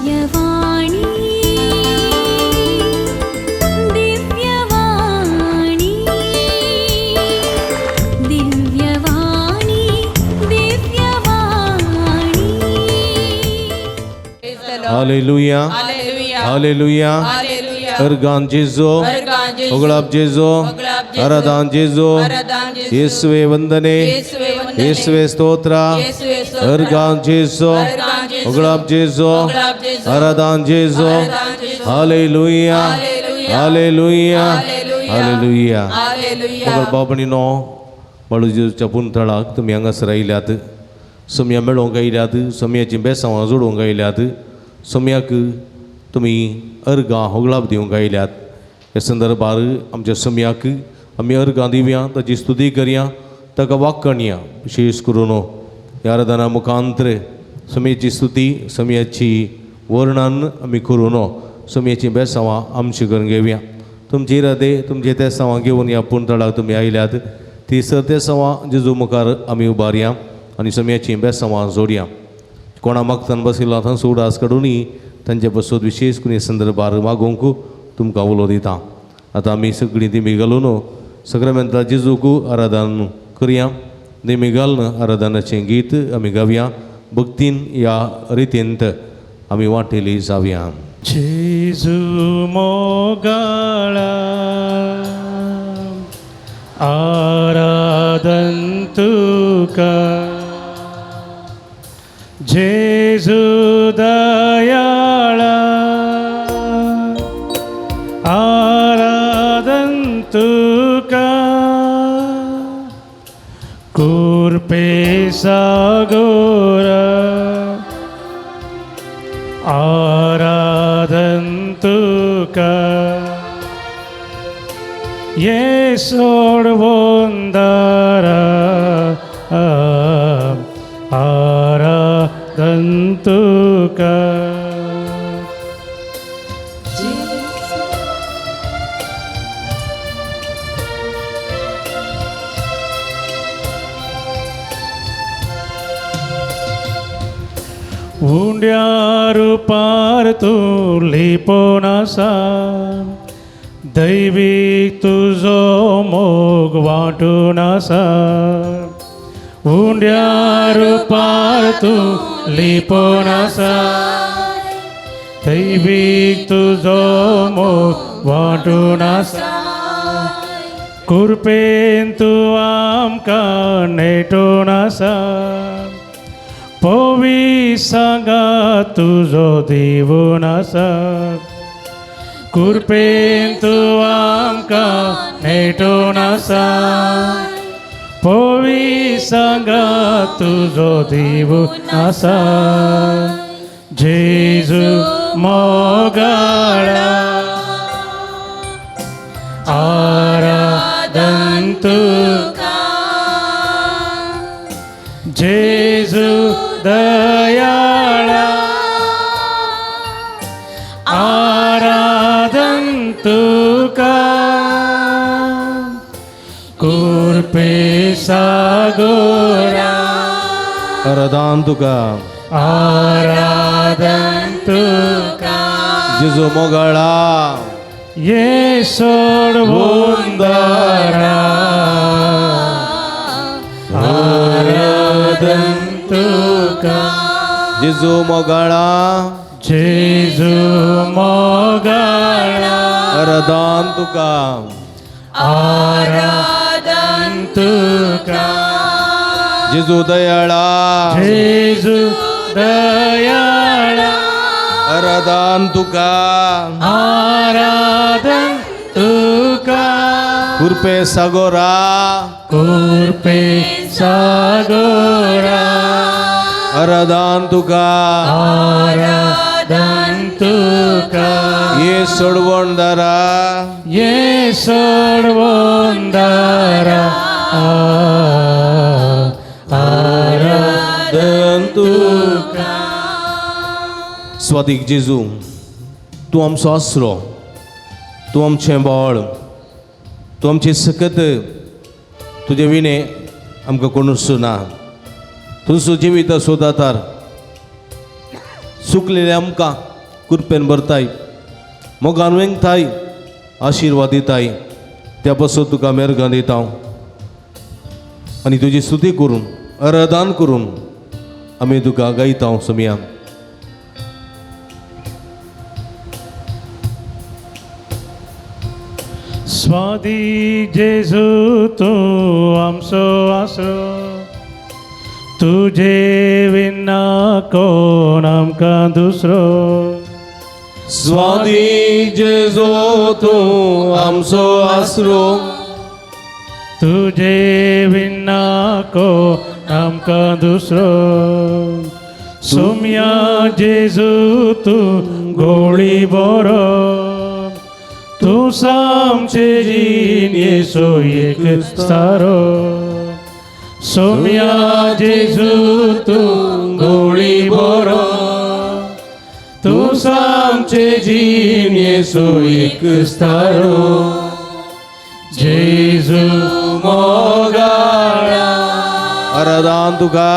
Divyavani, Divyavani, Divyavani, Divyavani. Hallelujah. Hallelujah. Hallelujah. Hallelujah. Organ Jeju. Organ जेजू. होगळाप Jeju. होगळाप जेजू. आराधान Jeju. आराधान जेजू. येसुवे वंदने. येसुवे वंदने. येसुवे स्तोत्र. येसुवे स्तोत्र. Organ Jeju. अर्गान जेजू. होगळाप जेजो. होगळाप जेजू. आराधान जेजो. आराधान जेजू. Hallelujah. Hallelujah. Hallelujah. Hallelujah. Hallelujah. Hallelujah. मगर बाबणीनो, बाळू जेजूच्या पुंतळाक तुमी हांगासर आयल्यात, सोमया मेळोवंक आयल्यात, सोमयाचीं बेसांवां जोडूंक आयल्यात, सोमयाक तुमी अर्गां होगळाप दिवंक आयल्यात. ह्या संदर्भार आमच्या सोमयाक आमी अर्गां दिवया, ताची स्तुती करया, ताका वाक्कणया. विशेश करून ह्या आराधना मुखांतर सोमयेची स्तुती, सोमयाची वर्णन आमी करून सोमयेचीं बेसांवां आमची करून घेवया. तुमचे इरादे, तुमचे तेसांवां घेवन ह्या पुणतळाक तुमी आयल्यात, ती सर तेसांवां जेजू मुखार आमी उबारया आनी सोमयाचीं बेसांवां जोडया. कोणा मागतान बशिल्लो थंय उडास काडुनूय तांचे पासत विशेश करून संदर्भार मागूंक तुमकां उलो दिता. आतां आमी सगळीं दिमी घालून सगळ्या जेजूक आराधन करया. दिमी घालून आराधनाचें गीत आमी गावया. भक्तीन ह्या रितींत आमी वांटेली जावया. जेजू मोगाळा, आराधन तुका. जेजू दयाळा, आराधन तुका. कुर्पे सागोरा, आराधन तुका. ये सोडवोंदारा, आराधन तुका. उंड्यार पार तूं लिपोवन आसा, दैवीक तुजो मोग वांटून आसा. उंड्यार पार तूं लिपोवन आसा, दैवीक तुजो मोग वांटून आसा. कृपेन तूं आमकां नेटून आसा, पवी सांगा तुजो दिवून आसा. कृपेन तूं आमकां नेटून आसा, पवी सांगा तुजो दिवून आसा. जेजू मोगाळा, आराधन तुका. जेजू दयाळा, आराधन तुका. कुर्पे सागोरा, आराधन तुका. आराधन तुका. जेजू मोगाळा, ये सोडवोंदारा, आराधन तुका. जेजू मोगाळा, जेजू मोगाळा, आराधन तुका. आराधन तुका. जेजू दयाळा, जेजू दयाळा, आराधन तुका. आराधन तुका. कुर्पे सागोरा, कुर्पे सागोरा, आराधन तुका. आराधन तुका. ये सोडवणदारा, ये सोडवणदारा, आराधन तुका. स्वादीक जेजू, तूं आमचो आसरो, तूं आमचें बळ, तूं आमची सकत. तुजे विणे आमकां कोणूच ना. तुजो जिवीत सोदातार चुकलेले आमकां कृपेन भरताय, मोगान वेंगताय, आशिर्वाद दिताय. त्या पासून तुका मेरगां दिता आनी तुजी स्तुती करून आराधन करून आमी तुका गायता सोमया. स्वादी जेजू तूं आमचो आसरो, तुजे विना कोण आमकां दुसरो. स्वादी जेजू तूं आमचो आसरो, तुजे विना कोण आमकां दुसरो. सोम्या जेजू तूं गोळी बरो, तूं सामचे जिणेचो एक सारो. सोम्या जेजू तूं गोळी बरो, तूं सामचे जिणेचो एक सारो. जेजू मोगाळा, आराधन तुका,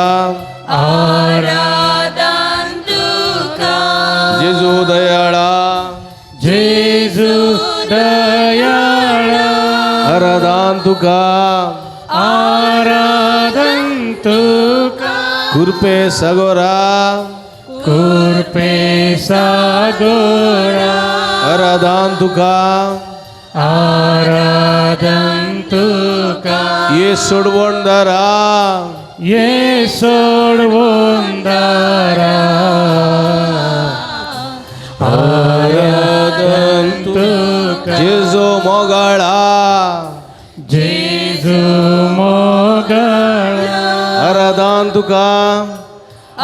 आराधन तुका, जेजू दयाळा, जेजू दयाळा, आराधन तुका, आराधन तुका, कृपे सागोरा, कृपे सागोरा, आराधन तुका, आराधन तुका, ये सोडवणदारा, ये सोडवणदारा, आराधन तुका, जेजू मोगाळा, जेजू मोगाळा, आराधन तुका,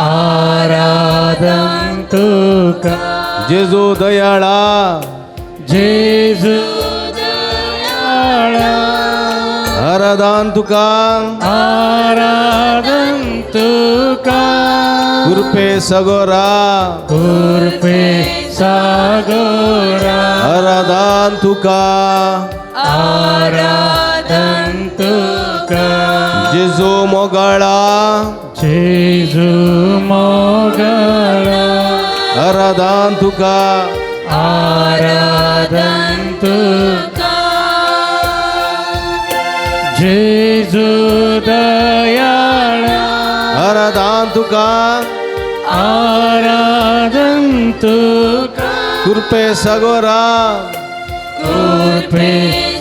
आराधन तुका, जेजू दयाळा, जेजू दयाळा, आराधन तुका, आराधन तुका, कृपे सागोरा, कृपे सागोरा, आराधन तुका, आराधन तुका, जेजू मोगाळा, जेजू मोगाळा, आराधन तुका, आराधन तुका, जेजू दयाळा, आराधन तुका, आराधन तुका, कृपे सागोरा, कृपे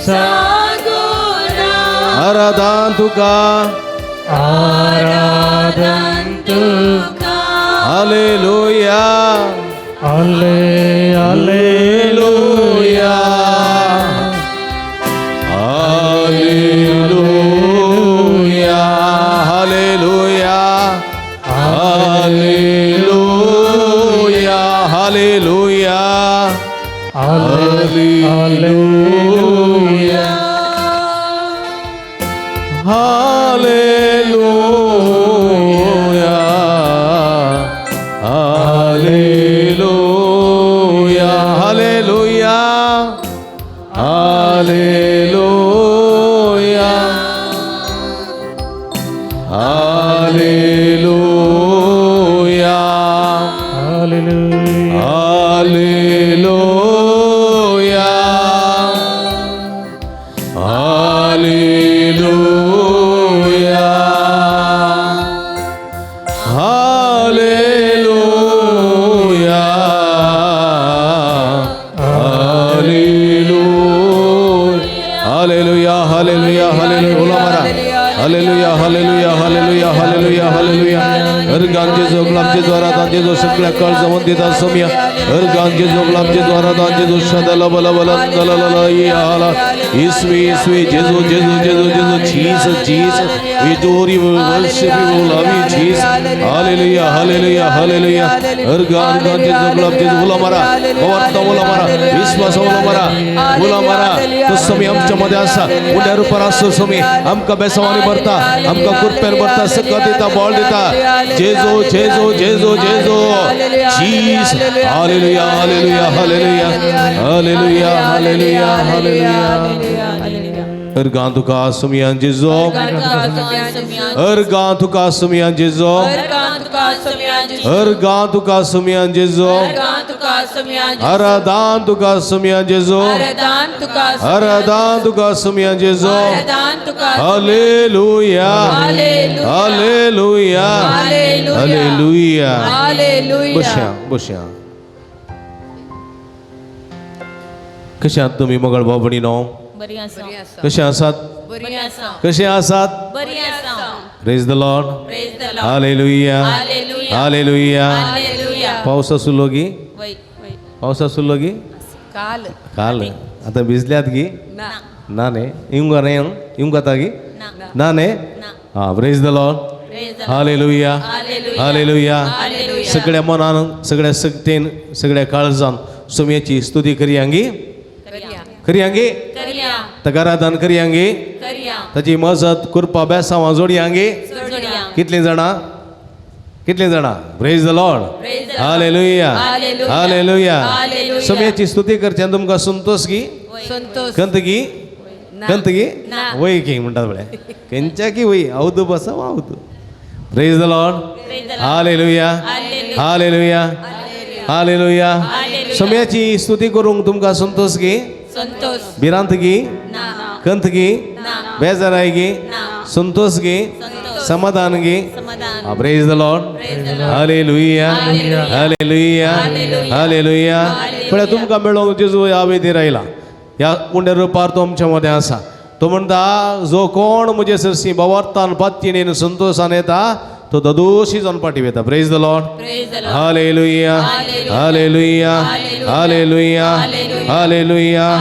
सागोरा, आराधन तुका, आराधन तुका. हालेलुया, आले hallelujah, hallelujah, hallelujah, hallelujah, hallelujah, hallelujah, hallelujah, hallelujah, hallelujah, hallelujah, hallelujah, hallelujah, hallelujah, hallelujah, hallelujah, hallelujah, hallelujah, hallelujah, hallelujah. बोला मारा hallelujah, hallelujah, hallelujah, hallelujah, hallelujah. हर गांजे जो गुलाबचे द्वारा दांजे जो सगळ्या काळ जमून देता सोम्या. हर गांजे जो गुलाबचे द्वारा दांजे जो शदला बला बला दला ला या ला. इसवी इसवी जेजू जेजू जेजू जेजू Jesus Jesus. We adore you, we worship you, we love you, Jesus. Hallelujah, hallelujah, hallelujah. हर गांजे जो गुलाबचे जो बोला मारा, भवार्थ बोला मारा, विश्वास बोला मारा, बोला मारा. तो स्वामी आमच्या मध्ये असा उड्या रुपार असो स्वामी. आमका बेसवानी भरता, आमका कृपेन भरता, सकत दिता, बळ दिता. जेजू जेजू जेजू जेजू Jesus. Hallelujah, hallelujah, hallelujah, hallelujah, hallelujah, hallelujah. अर्गां तुका सुमयान जेजो, अर्गां तुका सुमयान जेजो, अर्गां तुका सुमयान जेजो, आराधान तुका सुमयान जेजो, आराधान तुका सुमयान जेजो. हालेलुया, हालेलुया, हालेलुया. बसया, बसया. कशें आहात तुमी मगळ भाव भयणीनो? बरी आसा. कशें आसात? बरी आसा. कशें आसात? बरी आसा. Praise the Lord. Praise the Lord. Hallelujah. Hallelujah. Hallelujah. Hallelujah. पावस आसुल्लो गी? वय वय. पावस आसुल्लो गी? काल. काल आतां भिजल्यात गी? ना. ना न्ही, येवंक न्ही, येवंक जाता गी? ना. ना न्ही. ना. आं, praise the Lord. Praise the hallelujah. Hallelujah. Hallelujah. Hallelujah. सगळ्या मनान, सगळ्या शक्तीन, सगळ्या काळजान सुमयाची स्तुती करयांगी. करया. करयांगी. करया. तकारादान करयांगी. करया. ताची मजत कृपा बेसांवां जोडयांगी. जोडया. कितलीं जाणां, कितलीं जाणां? Praise the Lord. Praise the Lord. Hallelujah. Hallelujah. Hallelujah. Hallelujah. सुमयाची स्तुती करच्यान तुमकां संतोश गी? संतोष. कंत गी? कंत गी? ना. वय की म्हणटात पळय खंयच्या की वय आवदू बसा आवदू. Praise the Lord. Praise the Lord. Hallelujah. Hallelujah. Hallelujah. Hallelujah. सुमयाची स्तुती करूंक तुमकां संतोश गी? संतोष. भिरांत गी? ना. कंत गी? ना. बेजाराय गी? ना. संतोष गी? संतोष. समाधान गी? समाधान. Praise the Lord. Praise the Lord. Hallelujah. Hallelujah. Hallelujah. पळय तुमकां मेळोंक जेजू ह्या वेदीर आयला. ह्या उंड्या रुपार तो आमच्या मदें आसा. तो म्हणटा, जो कोण म्हजे सरशी भवार्थान पातयेन संतोशान येता तो ददोशी जावन पाटी वता. Praise the Lord. Praise the Lord. Hallelujah. Hallelujah. Hallelujah. Hallelujah.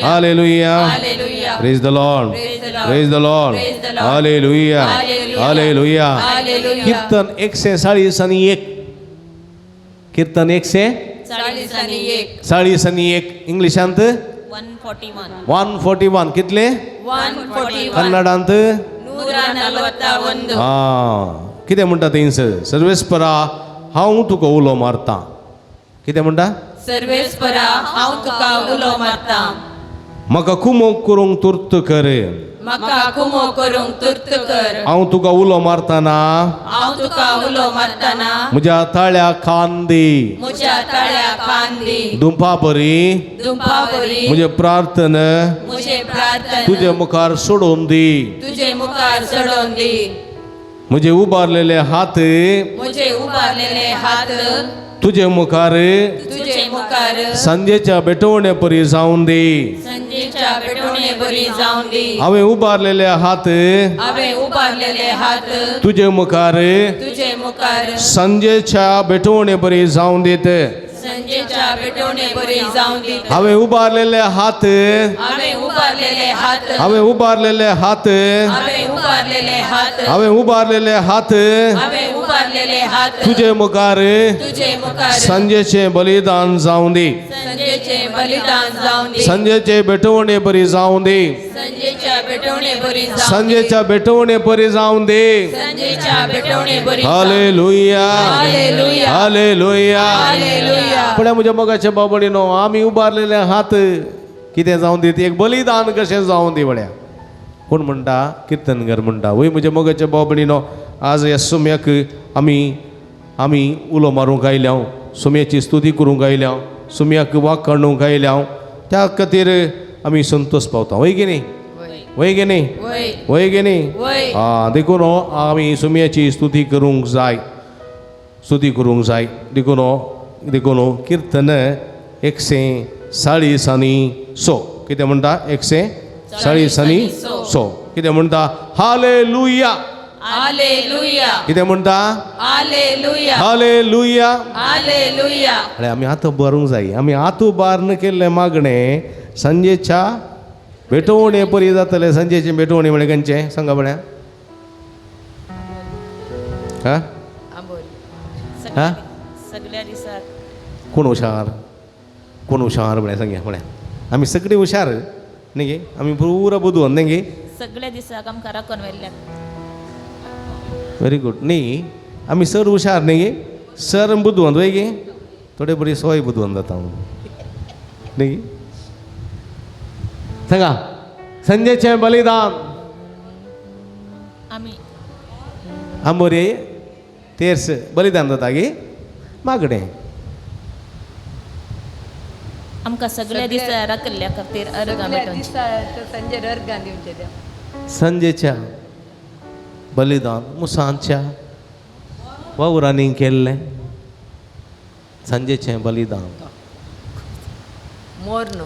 Hallelujah. Hallelujah. Praise the Lord. Praise the Lord. Praise the Lord. Praise the Lord. Hallelujah. Hallelujah. Hallelujah. Hallelujah. कीर्तन 141. कीर्तन 141 40 आणि एक. इंग्लिशांत 141. 141. कितले? 141. कन्नडांत? 141. आं, कितें म्हणटा थंयसर? सर्वेस्परा हांव तुका उलो मारता. कितें म्हणटा? सर्वेस्परा हांव तुका उलो मारता. म्हाका कुमोक करूंक तुर्त कर. म्हाका कुमो करूंक तुर्त कर. हांव तुका उलो मारतना हांव तुका उलो मारतना म्हज्या ताळ्या कान दी. म्हज्या ताळ्या कान दी. दुंपा बरी दुंपा बरी म्हजे प्रार्थना म्हजे प्रार्थना तुजे मुखार सोडून दी. तुजे मुखार सोडून दी. म्हजे उबारलेले हात म्हजे उबारलेले हात तुजे मुखार तुजे मुखार सांजेच्या भेटवणे परी जावन दी. संजेच्या पेटवणे बरी जावन दी. हांवें उबारलेले हात हांवें उबारलेले हात तुजे मुखार तुजे मुखार सांजेच्या भेटवणे परी जावन दीत. संजेच्या पेटवणे बरी जावन दी. हांवें उबारलेले हात हांवें उबारलेले हात हांवें उबारलेले हात हांवें उबारलेले हात हांवें उबारलेले हात हांवें उबारलेले हात तुजे मुखार तुजे मुखार सांजेचें बलिदान जावं दी. संजेचे बलिदान जावन दी. सांजेचे भेटवणे परी जावं दी. संजेच्या पेटवणे बरी जावन दी. सांजेच्या भेटवणे परी जावं दी. संजेच्या पेटवणे बरी. हालेलुया. हालेलुया. हालेलुया. हालेलुया. पळय म्हज्या मोगाच्या बाबडीनो, आमी उबारलेले हात कितें जावं दी, एक बलिदान कशें जावं दी. पळया कोण म्हणटा? किर्तनगर म्हणटा. वय म्हज्या मोगाच्या बाबडीनो, आज ह्या सुम्याक आमी आमी उलो मारूंक आयल्या, सुम्याची स्तुती करूंक आयल्या, सुम्याक वाक काडूंक आयल्या. त्या खातीर आमी संतोश पावता. वय की न्ही? वय की न्ही? वय. वय की न्ही? वय. आं, देखून आमी सुम्याची स्तुती करूंक जाय, स्तुती करूंक जाय. देखून देखून किर्तन 146. कितें म्हणटा? 146. कितें म्हणटा? हालेलुया. हालेलुया. कितें म्हणटा? हालेलुया. हालेलुया. हालेलुया. अरे आमी हात उबारूंक जाय. आमी हात उबारून केल्लें मागणें सांजेच्या भेटवणे परी जातलें. सांजेची भेटवणी म्हळ्यार खंयचें सांगा पळया? हा हा सगळ्या दिसाक. कोण हुशार? कोण हुशार म्हळ्यार सांगया म्हळ्यार आमी सगळीं हुशार न्ही गे? आमी पुरा बुदवंत न्ही गे? सगळ्या दिसाक आमकां राखून व्हेल्ल्याक. Very good. न्ही, आमी सर हुशार न्ही गे? सर बुदवंत वय गे? थोडे बरी सोय बुदवंत जाता न्ही गे? सांगा. संजेचें बलिदान. आमी आंबोरे तेर्स बलिदान जाता गी मागणें. आमकां सगळ्या दिसा राखल्ल्या खातीर अर्गां सगळ्या भेटोवची. दिसा संजय अर्गां दिवचे देव. संजेच्या बलिदान मुसांच्या वावरांनी केल्लें सांजेचें बलिदान. मोर्नो.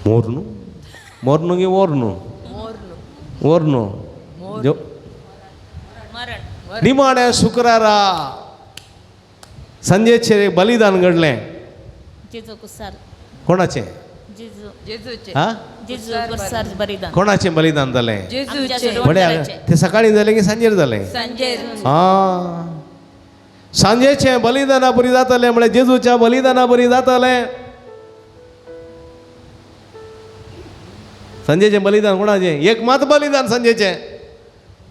मोर्नू मोर्नू गी वोर्नू? मोर्नो. वोर्नू. मरण. निमाण्या शुक्रारा संजेचें बलिदान घडलें. जेजू कुसार. कोणाचें? जेजू. जेजूचे. हा, जेजू कुसार बलिदान. कोणाचें बलिदान जालें? जेजूचे. बड्या ते सकाळी जालें की सांजेर जालें? संजय. आं, सांजेचें बलिदाना बरी जातलें म्हळ्यार जेजूच्या बलिदाना बरी जातलें. सांजेचें बलिदान कोणाचें? एक मात बलिदान सांजेचें,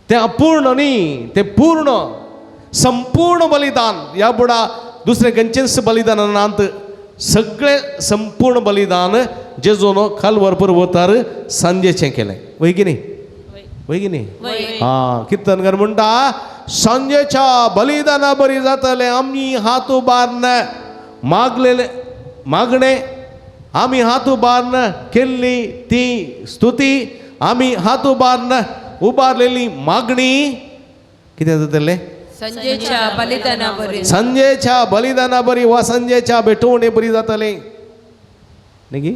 तें अपूर्ण न्ही, तें पूर्ण संपूर्ण बलिदान. ह्या बुडा दुसरें खंयचेंच बलिदान नात, सगळें संपूर्ण बलिदान जेजून खालवर पर्वतार सांजेचें केलें. वय की न्ही? वय की न्ही? आं, किर्तनकार म्हणटा सांजेच्या बलिदाना बरी जातलें आमी हात उबारन मागलेले मागणें, आमी हात उबारन केल्ली ती स्तुती, आमी हात उबारन उबारलेली मागणी कितें जातलें? संजयच्या बलिदाना बरी. संजेच्या बलिदाना बरी वा संजेच्या भेटवणे बरी जातलें न्ही गी?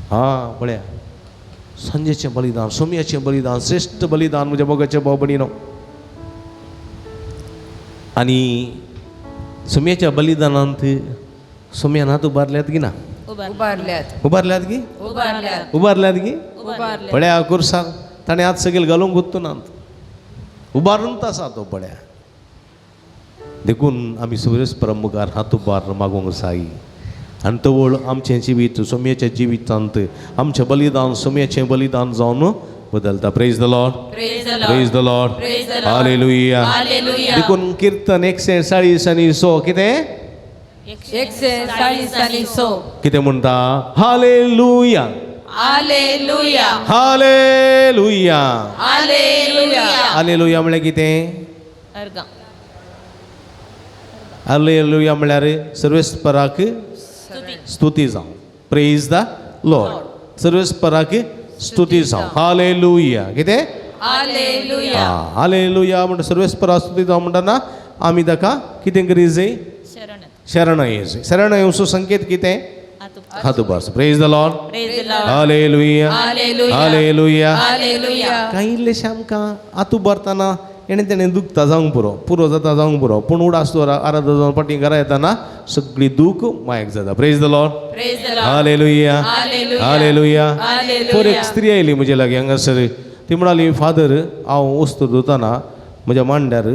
हां, पळया संजेचें बलिदान, सोमयाचें बलिदान श्रेश्ठ बलिदान म्हज्या मोगाच्या भाव भयणीनो. आनी सोमयाच्या बलिदानांत सोमयान हात उबारल्यात की ना? उबारल्यात. उबारल्यात की? उबारल्यात. उबारल्यात की? उबारल्यात. पळया कुर्साक ताणें हात सगळे घालूंक गुत्तू उबारून आसा तो पळया. देखून आमी सुरेश मुखार हात उबार मागूंक जाय आनी तवळ आमचें जिवीत सोमयाच्या जिवितांत आमचें बलिदान सोमयाचें बलिदान जावन बदलता. Praise the Lord. Praise the Lord. Praise the Lord. Praise the Lord. Hallelujah. Hallelujah. देखून किर्तन 140 आनी 100 कितें? 140 आनी 100. कितें म्हणटा? Hallelujah. Hallelujah. Hallelujah. Hallelujah. Hallelujah म्हळ्यार कितें? अर्गां. हालेलुया म्हळ्यार सर्वेस्पराक स्तुती. स्तुती जावं. प्रेज the Lord. सर्वेस्पराक स्तुती जावं. हालेलुया. कितें? हालेलुया. हालेलुया म्हणटा सर्वेस्परा स्तुती जावं म्हणटना आमी ताका कितें करी जाय? शरण. शरण येवचें. शरण येवचो संकेत कितें? हात. हात उबारचो. Praise the Lord. Praise the Lord. Hallelujah. Hallelujah. Hallelujah. Hallelujah. कांय इल्लेशें आमकां हात उबारतना हेणें तेणें दुखता जावंक पुरो, पुरो जाता जावंक पुरो, पूण उडास दवर आराधना जावन फाटीं घरा येतना सगळी दूख मायक जाता. Praise the Lord. Praise the Lord. Hallelujah. Hallelujah. Hallelujah. Hallelujah. पोर एक स्त्री आयली म्हजे लागीं हांगासर. ती म्हणाली, फादर हांव वस्तू धुतना म्हज्या मांड्यार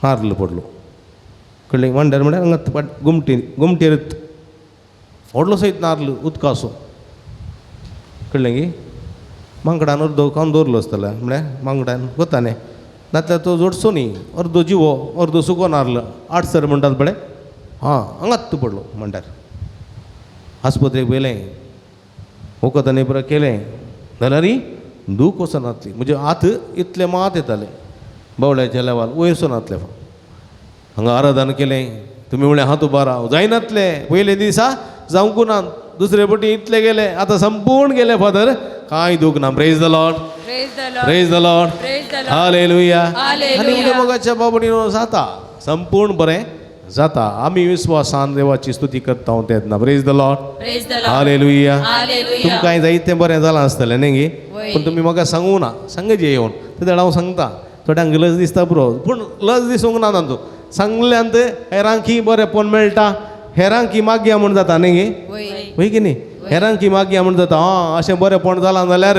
नार्ल पडलो. कळ्ळें? मांड्यार म्हळ्यार हांगा गुमटी गुमटेर व्हडलो सयत नार्ल उदकाचो. कळ्ळें गी? मांकडान अर्दो खावन दवरलो आसतलो, म्हळ्यार मांकडान वता न्ही, नातल्यार तो जोडचो न्ही. अर्दो जिवो अर्दो सुको नार्ल आडसर म्हणटात पळय, हां, हांगात पडलो मांड्यार. आस्पत्रेक व्हेलें, वखद आनी बरें केलें जाल्यार दूख वचनातली. म्हजे हात इतले मात येताले बावळ्याच्या लेवाल वयर वचनातले. हांगा आराधन केलें, तुमी म्हणलें हात उबार हांव जायनातले. पयले दिसा जावंक ना, दुसरे पटी इतले गेले, आतां संपूर्ण गेले फादर, कांय दूख ना. Praise the Lord. Praise the Lord. Praise the Lord. Praise the Lord. Hallelujah. Hallelujah. आनी म्हज्या मोगाच्या बाबडीनो जाता संपूर्ण बरें जाता. आमी विस्वासान देवाची स्तुती करता तेन्ना. Praise the Lord. Praise the Lord. Hallelujah. Hallelujah. तुमकां जायतें बरें जालां आसतलें न्ही गी? वय. पूण तुमी म्हाका सांगूं ना, सांगचे येवन तेन्ना हांव सांगता. थोड्यांक लज दिसता पुरो, पूण लज दिसूंक ना तांतूं. सांगल्यान हेरांकी बरेंपण मेळटा, हेरांकी मागया म्हूण जाता न्ही गी? वय. वय की न्ही? हेरांकी मागया म्हूण जाता. आं, अशें बरेंपण जालां जाल्यार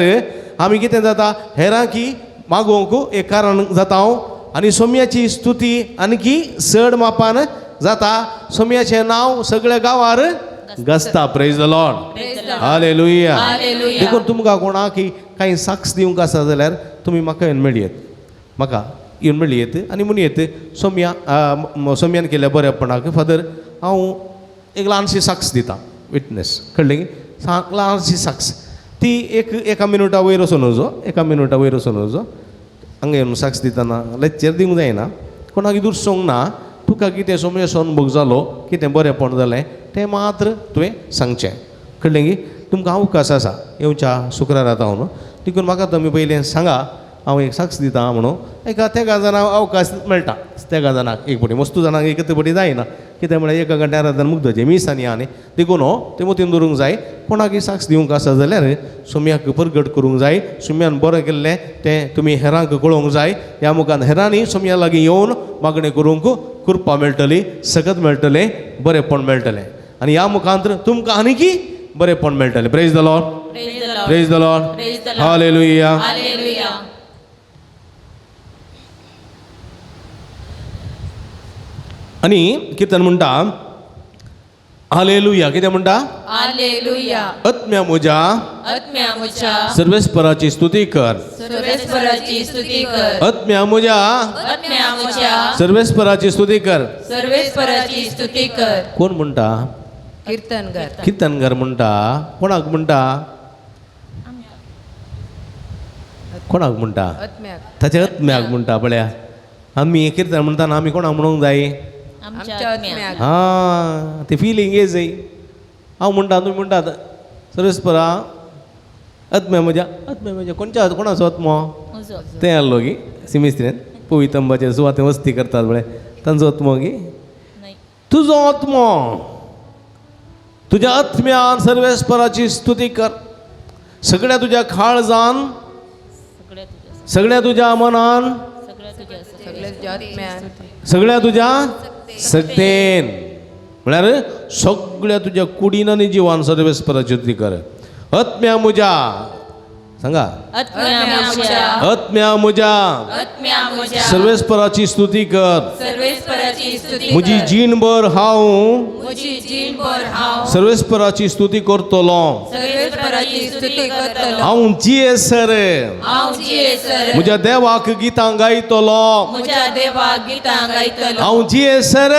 आमी कितें जाता, हेरांकी मागोवंक एक कारण जाता हांव. आनी सोम्याची स्तुती आणखी चड मापान जाता. सोम्याचें नांव सगळ्या गांवार गाजता. Praise the Lord. Praise the Lord. Hallelujah. Hallelujah. देखून तुमकां कोणाक कांय साक्ष दिवंक आसा जाल्यार तुमी म्हाका येवन मेळयेत, म्हाका येवन मेळयेत आनी म्हणयेत सोम्या सोम्यान केल्या बरेपणाक फादर हांव एक ल्हानशी साक्ष दिता, विटनस. कळ्ळें की? ल्हानशी साक्ष. ती ती एक एका मिनुटा वयर वचून वचो, एका मिनुटा वयर वचून वचो. हांगा येवन साक्ष दितना लेक्चर दिवंक जायना, कोणाक दुरसोंक ना. तुका कितें सोमयाचो अनुभव जालो, कितें बरेंपण जालें तें मात्र तुवें सांगचें. कळ्ळें की? तुमकां अवकाश आसा येवच्या शुक्रारा जावन, देखून म्हाका तुमी पयलें सांगा हांव एक साक्ष दिता म्हणून. एका तेगा जाणांक अवकाश मेळटा, तेगा जाणांक एक फावटी, मस्तू जाणांक एकत्र फावटी जायना. कित्याक म्हळ्यार एका घंट्यार आराधन मुगदचें मीस आनी आनी देखून हो तें मतीन दवरूंक जाय. कोणाकय साक्ष दिवंक आसा जाल्यार सोम्याक परगट करूंक जाय. सोम्यान बरें केल्लें तें तुमी हेरांक कळोवंक जाय. ह्या मुखार हेरांनी सोम्या लागीं येवन मागणें करूंक कृपा मेळटली, सकत मेळटलें, बरेंपण मेळटलें आनी ह्या मुखांत तुमकां आनीकी बरेंपण मेळटलें. Praise the Lord. Praise the Lord. Hallelujah. आनी किर्तन म्हणटा हालेलुया. कितें म्हणटा? हालेलुया. आत्म्या म्हज्या, आत्म्या म्हज्या, सर्वेस्पराची स्तुती कर. सर्वेस्पराची स्तुती कर. आत्म्या म्हज्या, आत्म्या म्हज्या, सर्वेस्पराची स्तुती कर. सर्वेस्पराची स्तुती कर. कोण म्हणटा? कीर्तनकार. कीर्तनकार म्हणटा. कोणाक म्हणटा? कोणाक म्हणटा? आत्म्याक. ताच्या आत्म्याक म्हणटा. पळया आमी कीर्तन म्हणटाना आमी कोणाक म्हणूंक जाय? आमच्या आत्म्याक. हां, ती फिलींग येय जाय. हांव म्हणटा, तुमी म्हणटात सर्वेस्परा आत्म्या म्हज्या, आत्म्या म्हज्या. कोणच्या कोणाचो आत्मो? तें आहलो गी सिमिस्त्रेन पवितंबाचे सुवाते वस्ती करतात पळय तांचो आत्मो गी? तुजो आत्मो, तुज्या आत्म्यान सर्वेस्पराची स्तुती कर. सगळ्या तुज्या काळजान, सगळ्या तुज्या मनान, सगळ्या तुज्या आत्म्यान, सगळ्या तुज्या सक्तेन, म्हळ्यार सगळ्या तुज्या कुडीन आनी जिवान सर्वेस्पराची स्तुती कर. आत्म्या म्हज्या, सांगा, आत्म्या म्हज्या, आत्म्या म्हज्या, आत्म्या म्हज्या, सर्वेस्पराची स्तुती कर. सर्वेस्पराची स्तुती कर. म्हजी जीणभर हांव, म्हजी जीणभर हांव सर्वेस्पराची स्तुती करतलो. सर्वेस्पराची स्तुती करतलो. हांव जियेसर, हांव जियेसर, म्हज्या देवाक गितां गायतलो. म्हज्या देवाक गितां गायतलो. हांव जियेसर,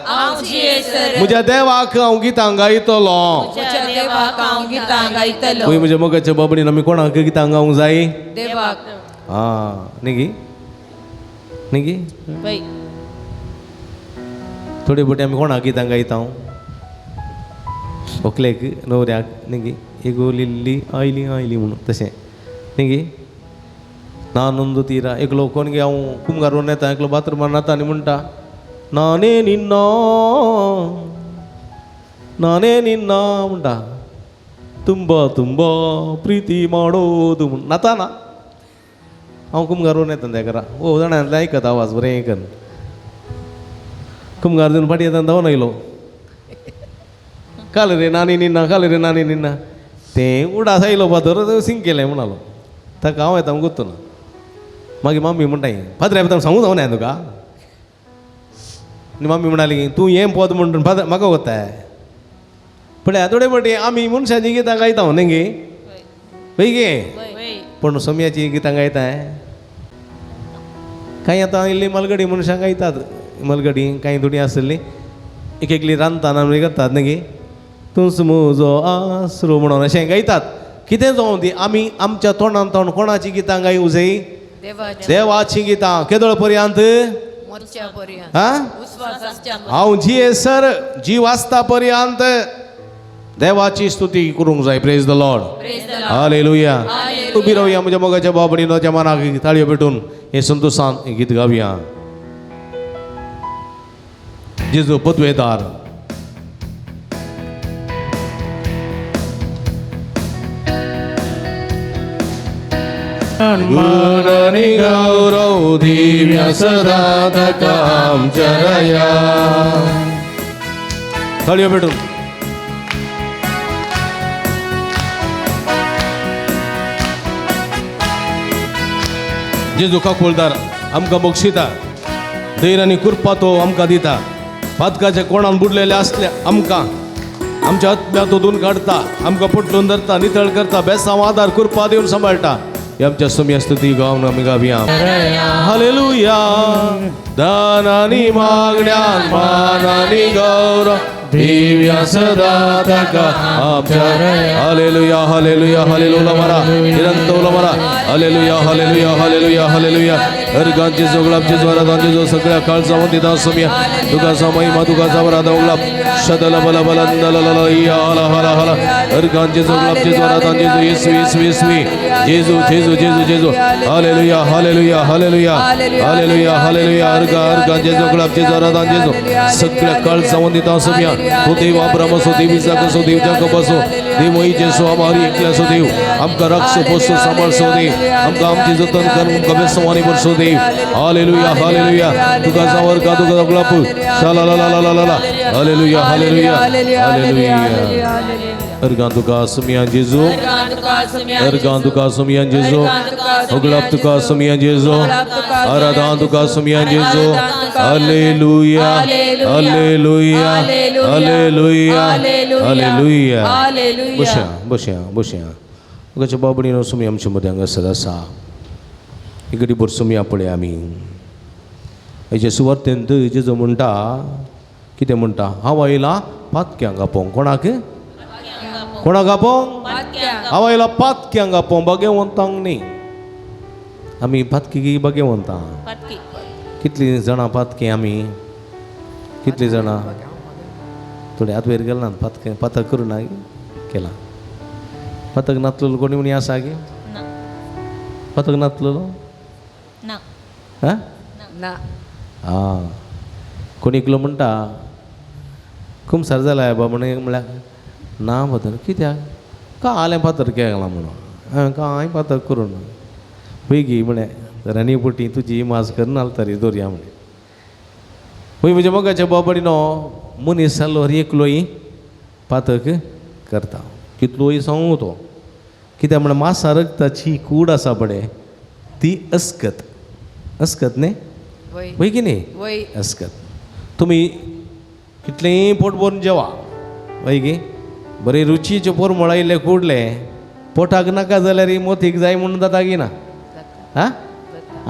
हांव जियेसर, म्हज्या देवाक हांव गितां गायतलो. म्हज्या देवाक हांव गितां गायतलो. पळय म्हज्या मोगाच्या बाबडीन, आमी कोणाक गितां गावंक जाय? देवाक. आं, न्ही गी? न्ही गी? थोडे फावटी आमी कोणाक गितां गायता? व्हंकलेक, न्हवऱ्याक, न्ही गी? एगो लिल्ली आयली आयली म्हणून तशें न्ही गी? नानंद तिरा एकलो कोण गे हांव कुमगारून येता, एकलो बाथरुमान न्हाता आनी म्हणटा नाने निन्ना नाने निन्ना म्हणटा, तुंबा तुंबा प्रिती माडोद म्हूण न्हाता ना. हांव कुमगारून येता त्या घरा, ओ जाणांतलें आयकत आवाज बरें आयकन. कुमगार दिवन फाटीं येता धांवन आयलो, काल रे नानी निन्ना, काल रे नानी निन्ना. तें उडास आयलो फादर सिंग केलें म्हणालो, ताका हांव येता गोत्तो ना. मागीर मम्मी म्हणटा, फादर येता सांगू जावं ना तुका. आनी मम्मी म्हणाली, तूं हें पद म्हणटा फादर म्हाका वताय. पळया थोडे फावटी आमी मनशाचीं गितां गायता न्ही गे? पळय गे, पूण सोम्याचीं गितां गायताय कांय आतां इल्ली मलगडी मनशां गायतात. मलगडी कांय थोडीं आसतली एक एकली रांदतना आमी करतात न्ही गे, तूंच म्हजो आसरो म्हणून अशें गायतात. कितें जावं ती, आमी आमच्या तोंडान तोंड कोणाचीं गितां गायूं जाय? देवाची. देवाचीं गितां. केदळ पर्यंत? मोरच्या पर्यंत. आं, हांव जियेसर, जीव आसता पर्यंत देवाची स्तुती करूंक जाय. Praise the Lord. Hallelujah. उबी रावया म्हज्या मोगाच्या बाबडीनो, मनाक ताळयो पेटून हे संतोशान हें गीत गावया. जेजू पदवेदार. मान आनी गौरव दिव्या सदा ताका आमच्या राया. ताळयो पेटून. जेजू काकुळदार आमकां बक्षिता, धैर्य आनी कृपा तो आमकां दिता. पातकाच्या कोणान बुडलेले आसले आमकां आमच्या आत्म्या तो धुवन काडटा, आमकां पोटलून धरता, नितळ करता, बेसांव आदार कृपा दिवन सांबाळटा. ही आमच्या सोम्या स्तुती गावन आमी गावया. हालेलुया. दान आनी मागण्यान मान आनी गौरव दिव्या सदा ताका आमच्या. हालेलुया हालेलुया हालेलुया मारा निरंतर उलो मारा. हालेलुया हालेलुया हालेलुया हालेलुया. अर्गांचे जोगलापचे जोरादांचे जो सगळ्या काळजावन दिता सोम्या तुका महिमा तुका जावरादा उगलाप शदल बल बल दल या हला हला हला. अर्गांचे जोगलापचे जोरादांचे जो येसू येसू येसू जेजू जेजू जेजू जेजू. हालेलुया हालेलुया हालेलुया हालेलुया हालेलुया. अर्गा अर्गांचे जोगलापचे जोरादांचे जो सगळ्या काळजावन दिता सोम्या. तो देव अब्राम असो, देव इसाक असो, देव जाकब असो, देव मोहित असो, आमारी एकले असो देव आमकां राखसो पोसो सांबाळसो देव आमकां आमची जतन करून आमकां बेसवानी बरसो देव. Hallelujah hallelujah. तुका जावर का तुका जोगलाप शाला ला ला ला ला. हालेलुया हालेलुया हालेलुया. अर्गां तुका सुमिया जेजू, अर्गां तुका सुमिया जेजू, उगलाप तुका सुमिया जेजू, आराधान तुका सुमिया जेजू. हालेलुया हालेलुया हालेलुया हालेलुया. बसया बसया बसया. तुकाच्या बाबडीनो सुमी आमच्या मदें हांगासर आसा. इकडे भर सुमया पळय आमी हेजे सुवार्तेंत जेजू म्हणटा कितें म्हणटा, हांव आयला पातक्यांक आपोवंक. कोणाक कोणाक आपोवंक? हांव आयला पातक्यांक आपोवंक, भाग्यवंतांक न्ही. आमी पातकी भाग्यवंतां. कितलीं जाणां पातकी आमी? कितलीं जाणां? थोडे हात वयर गेले ना. पातक पातक करूं ना केला. पातक नातलेलो कोणी म्हणी आसा की? पातक नातलेलो ना. हां आं कोणी एकलो म्हणटा कुमसार जाला बा म्हण म्हळ्यार ना फातर कित्याक का आलें फातर केलां म्हणून हांवें कांय पातक करूं ना. पळय म्हळें रानी पोटी तुजी माज करना तरी दवरया म्हळें. पळय म्हज्या मोगाच्या बाबडीनो मनीस जालो एकलोय पातक करता कितलोय सांगू तो. कित्याक म्हळ्यार मासा रगताची कूड आसा पळय ती अस्कत अस्कत न्ही वय की न्ही अस्कत. तुमी कितलेंय पोट भरून जेवा वय गी बरें रुचीचें पोर मळायिल्लें कुडलें पोटाक नाका जाल्यार मोतीक जाय म्हणून जाता की ना? आं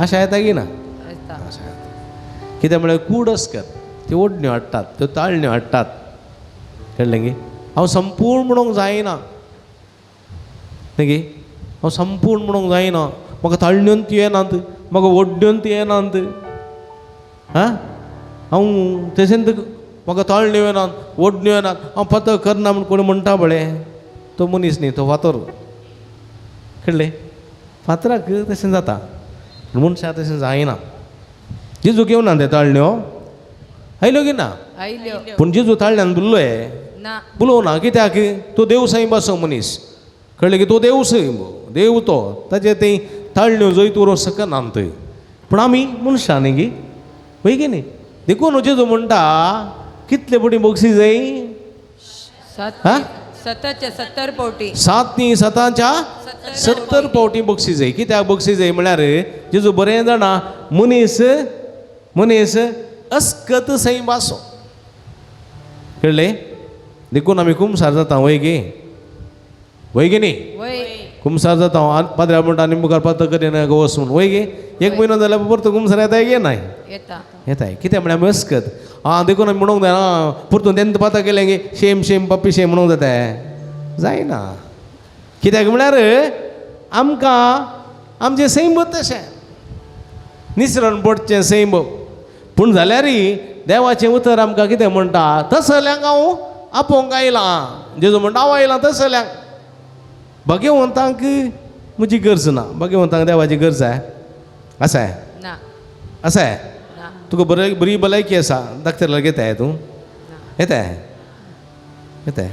आशा येता की ना? आशा येता. कित्याक म्हळ्यार कूड अस्कत त्यो ओडण्यो हाडटात, त्यो ताळण्यो हाडटात. कळ्ळें गी? हांव संपूर्ण म्हणूंक जायना न्ही गी, हांव संपूर्ण म्हणूंक जायना. म्हाका ताळण्योंत येनात, म्हाका ओडण्योंत येनात. आं हांव तशेंच म्हाका ताळण्यो येनात ओडण्यो येनात हांव पातक करना म्हूण कोणी म्हणटा पळय तो मनीस न्ही, तो फातर. कळ्ळें? फातराक तशें जाता, मनशाक तशें जायना. जेजू घेवना ते ताळण्यो आयल्यो की ना? पूण जेजू ताळण्यान बुल्लो हे बुलोवना. कित्याक? तो देव सैम आसो मनीस. कळ्ळें की? तो देव सैम, देव तो, ताचे तें ताळण्यो जैत उरोवंक शकना थंय. पूण आमी मनशां न्ही गी, वय की न्ही? देखून जेजू म्हणटा कितले पटी बक्षीस जाय? 70 पावटी. 7 न्ही 7च्या 70 पावटी बक्षीस जाय. कित्याक बक्षीस जाय म्हळ्यार जेजू बरें जाणा मनीस मनीस अस्कत सैम आसो. कळ्ळें? देखून आमी कुमसार जाता वय गे, वय गे न्ही? कुमसार जाता पाद्र्या म्हणटा आनी मुखार पातक करिना वच म्हूण वय गे. एक म्हयनो जाल्यार परतो कुमसार येता गे नाय? येताय. कित्याक म्हळ्यार आमी अस्कत. आं देखून आमी म्हणूंक जायना आं परतून तेन्ना पातक केलें गे शेम शेम पप्पी शेम म्हणूंक जाता जायना. कित्याक म्हळ्यार आमकां आमचें सैम तशें निसरण पडचें सैम. पूण जाल्यारय देवाचें उतर आमकां कितें म्हणटा, तसल्यांक हांव आपोवंक आयलां. जेजू म्हणटा हांव आयलां तसल्यांक. भाग्यवंतांक म्हजी गरज ना. भाग्यवंतांक देवाची गरज आहे आसा आसा? तुका बरी बरी भलायकी आसा, डाक्टर लागीं येताय तूं? येताय येताय.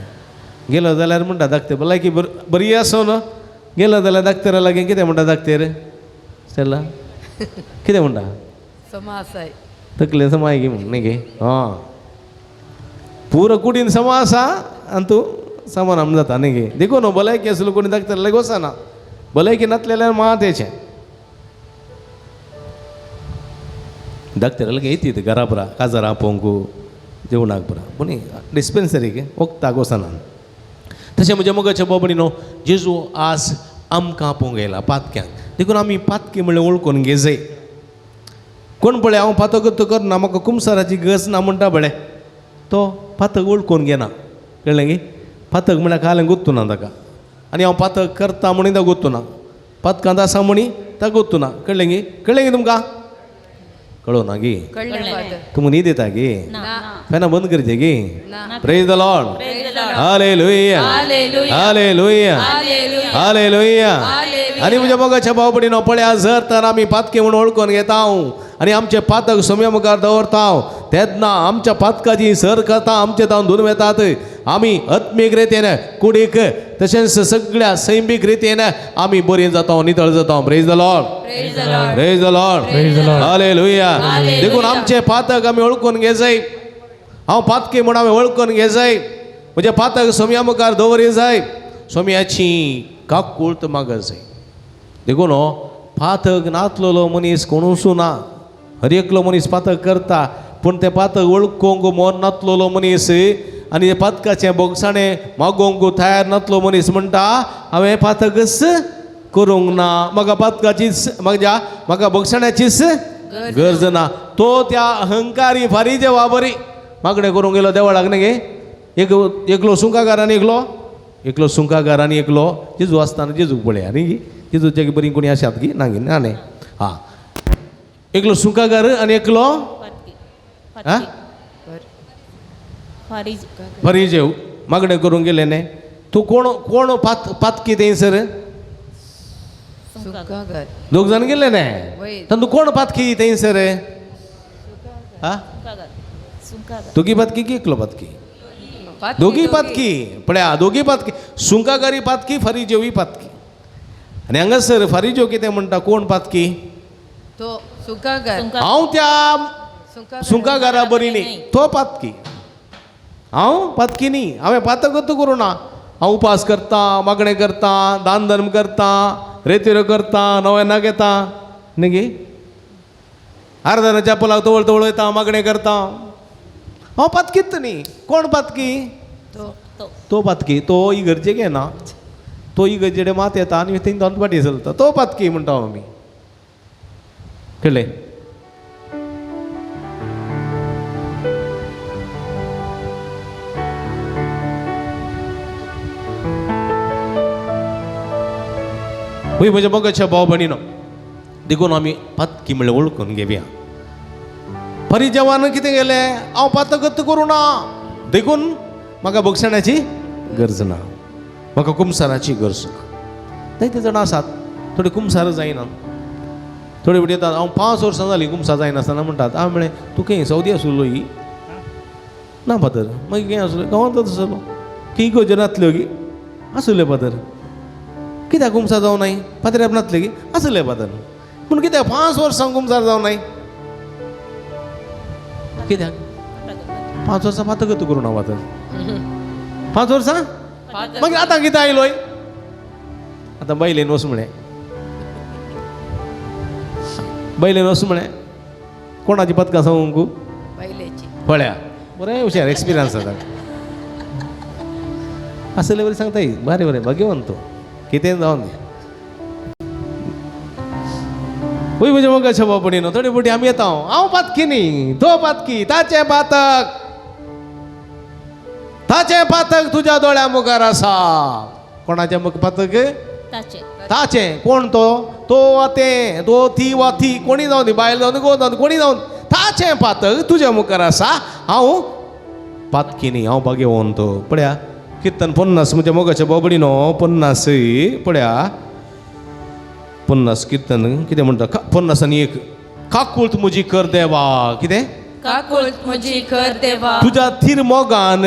गेलो जाल्यार म्हणटा डाक्टर भलायकी बरी आसो न्हू. गेलो जाल्यार डाक्टरा लागीं कितें म्हणटा डाक्टर? स्टेला कितें म्हणटा? समा आसाय तकले समाय गी म्हूण न्ही गे? आं पुरो कुडीन समा आसा आनी तूं समान आम जाता न्ही गे. देखून न्हू भलायकी आसलो कोणी डाक्टर लागीं वचना. भलायकी नासलेल्यार मात येचें डाक्टर लागीं येतीत घरा पुरा काजार आपोवंक जेवणाक पुरा, पूण डिस्पेन्सरीक वखदाक वचना. तशें म्हज्या मोगाच्या बाबडी न्हू जेजू आज आमकां आपोवंक येयला पातक्यांक. देखून आमी पातकी म्हणल्यार वळखून घेजय. कोण पळय हांव पातक करना म्हाका कुमसाराची गरज ना म्हणटा पळय तो पातक वळखून घेना. कळ्ळें गी? पातक म्हळ्यार कालें गुत्तुना ताका, आनी हांव पातक करता म्हणून ताका गुत्तुना, पातकांत आसा म्हणी ताका गुत्तुना. कळ्ळें गी? कळ्ळें गी तुमकां? कळो ना गी? कळ्ळें फादर. तुमकां न्हीद येता गी? ना. फॅनां बंद करचें गी? ना. Praise the Lord. Hallelujah. Hallelujah. Hallelujah. आनी म्हज्या मोगाच्या भाव भयणीनो, पळया, जर तर आमी पातके म्हणून वळखून घेता आनी आमचे पातक सोम्या मुखार दवरता तेन्ना आमच्या पातकाची सर करता आमचे तावन धुवन वेतात. आमी आत्मीक रितीन, कुडीक तशेंच सगळ्या सैमीक रितीन आमी बरी जाता, नितळ जाता. Praise the Lord. Praise the Lord. Praise the Lord. Hallelujah. देखून आमचे पातक आमी वळखून घेजाय. हांव पातकी म्हूण हांवें वळखून घेजाय. म्हज्या पातक सोम्या मुखार दवरी जाय. सोम्याची काकूळत मागत जाय. देखून हो पातक नातलेलो मनीस कोणूच ना. हर एकलो मनीस पातक करता, पूण तें पातक वळखूंक मन नातलेलो मनीस आनी तें पातकाचें बोगसाणें मागोवंक तयार नातलो मनीस म्हणटा, हांवें पातकच करूंक ना, म्हाका पातकाचीच म्हाज्या म्हाका बोगसाण्याचीच गरज ना. तो त्या अहंकारी फारीजेवा बरी मागणें करूंक गेलो देवळाक न्ही गे. एक एकलो सुंकागार आनी एकलो एकलो सुंकागार आनी एकलो जेजू आसतना जेजूक पळया न्ही. जेजूच्या बरी कोणी आसात की ना गी? ना न्ही. हां, एकलो सुंकागार आनी एकलो हां फरिजेव मागणें करूंक गेले न्ही. तूं कोण कोण पात पातकी थंयसर सुंकागार. दोग जाण गेले न्ही. वय. तांतूं कोण पातकी थंयसर? आं, दोगी पातकी की एकलो पातकी? दोगी पातकी. पळया, दोगी पातकी, सुंकागारी पातकी, फारीजेवय पातकी. आनी हांगासर फारीजेव कितें म्हणटा? कोण पातकी? तो सुंकागार. हांव त्या सुंकागारा बरी न्ही, तो पातकी. हांव पातकी न्ही, हांवें पातकच करूं ना. हांव उपास करता, मागणें करता, दान धर्म करता, रेतिरो करता, नवेनाक येता न्ही गी, आर्दनाच्या पुलाक तवळ तवळ वयता, मागणें करता. हांव पातकीत न्ही. कोण पातकी? तो. तो पातकी. तो इगर्जेक येना, तो इगर्जेडे मात येता आनी थंय दोन पाटी चलता, तो पातकी म्हणटा आमी. कळ्ळें? हय म्हज्या मोगाच्या भाव भयणीनो, देखून आमी पातकी म्हणल्यार वळखून घेवया. परिजेवान कितें केलें? हांव पातकत करूं ना, देखून म्हाका बोगसण्याची गरज ना, म्हाका कुमसाराची गरज ना. जायते जाणां आसात, थोडे कुमसार जायना. थोडे फावटी येतात, हांव 5 वर्सां जालीं कुमसार जायनासतना म्हणटात. हांवें म्हळें, तूं खंय सौदी आसलो ही? ना फादर. मागीर खंय आसलो? गांवांतच आसलो. खंय गरजो नासल्यो गी? आसुल्ले फादर. कित्याक कुमसार जावं नाय? पाद्र्याब नासले गी? आसले फादर. पूण कित्याक 5 वर्सां कुमसार जावं नाय? कित्याक 5 वर्सां पातकत करूं ना फादर? 5 वर्सां? मागीर आतां कितें आयलोय? आतां बायलेन वच म्हळें, बायलेन वच म्हळें. कोणाची पदकां सांगूंक? बायलेची. पळया, बरें हुशार एक्सपिरियन्स आसा. आसले बरें सांगता, बरें बरें भाग्यवंत तो, कितें जावन दी. वय म्हज्या मोगाच्या भाव भयणीनो, थोडे फावटी आमी येता, हांव पातकी न्ही, तो पातकी. ताचें पातक, ताचें पातक तुज्या दोळ्या मुखार आसा. कोणाचें पातक? ताचें. कोण तो? तो वा तें, तो ती वा ती, कोणी जावन दी, बायल जावन दी, कोण जावन दी, कोणी जावन. ताचें पातक तुज्या मुखार आसा. हांव पातकी न्ही, हांव भाग्यवंत. पळया, किर्तन 50, म्हज्या मोगाच्या भाव भयणीनो, 50 पळया, 50 किर्तन कितें म्हणटा? 51. काकूळत म्हजी कर देवा. कितें? काकूळत म्हजी कर देवा. तुज्या थीर मोगान,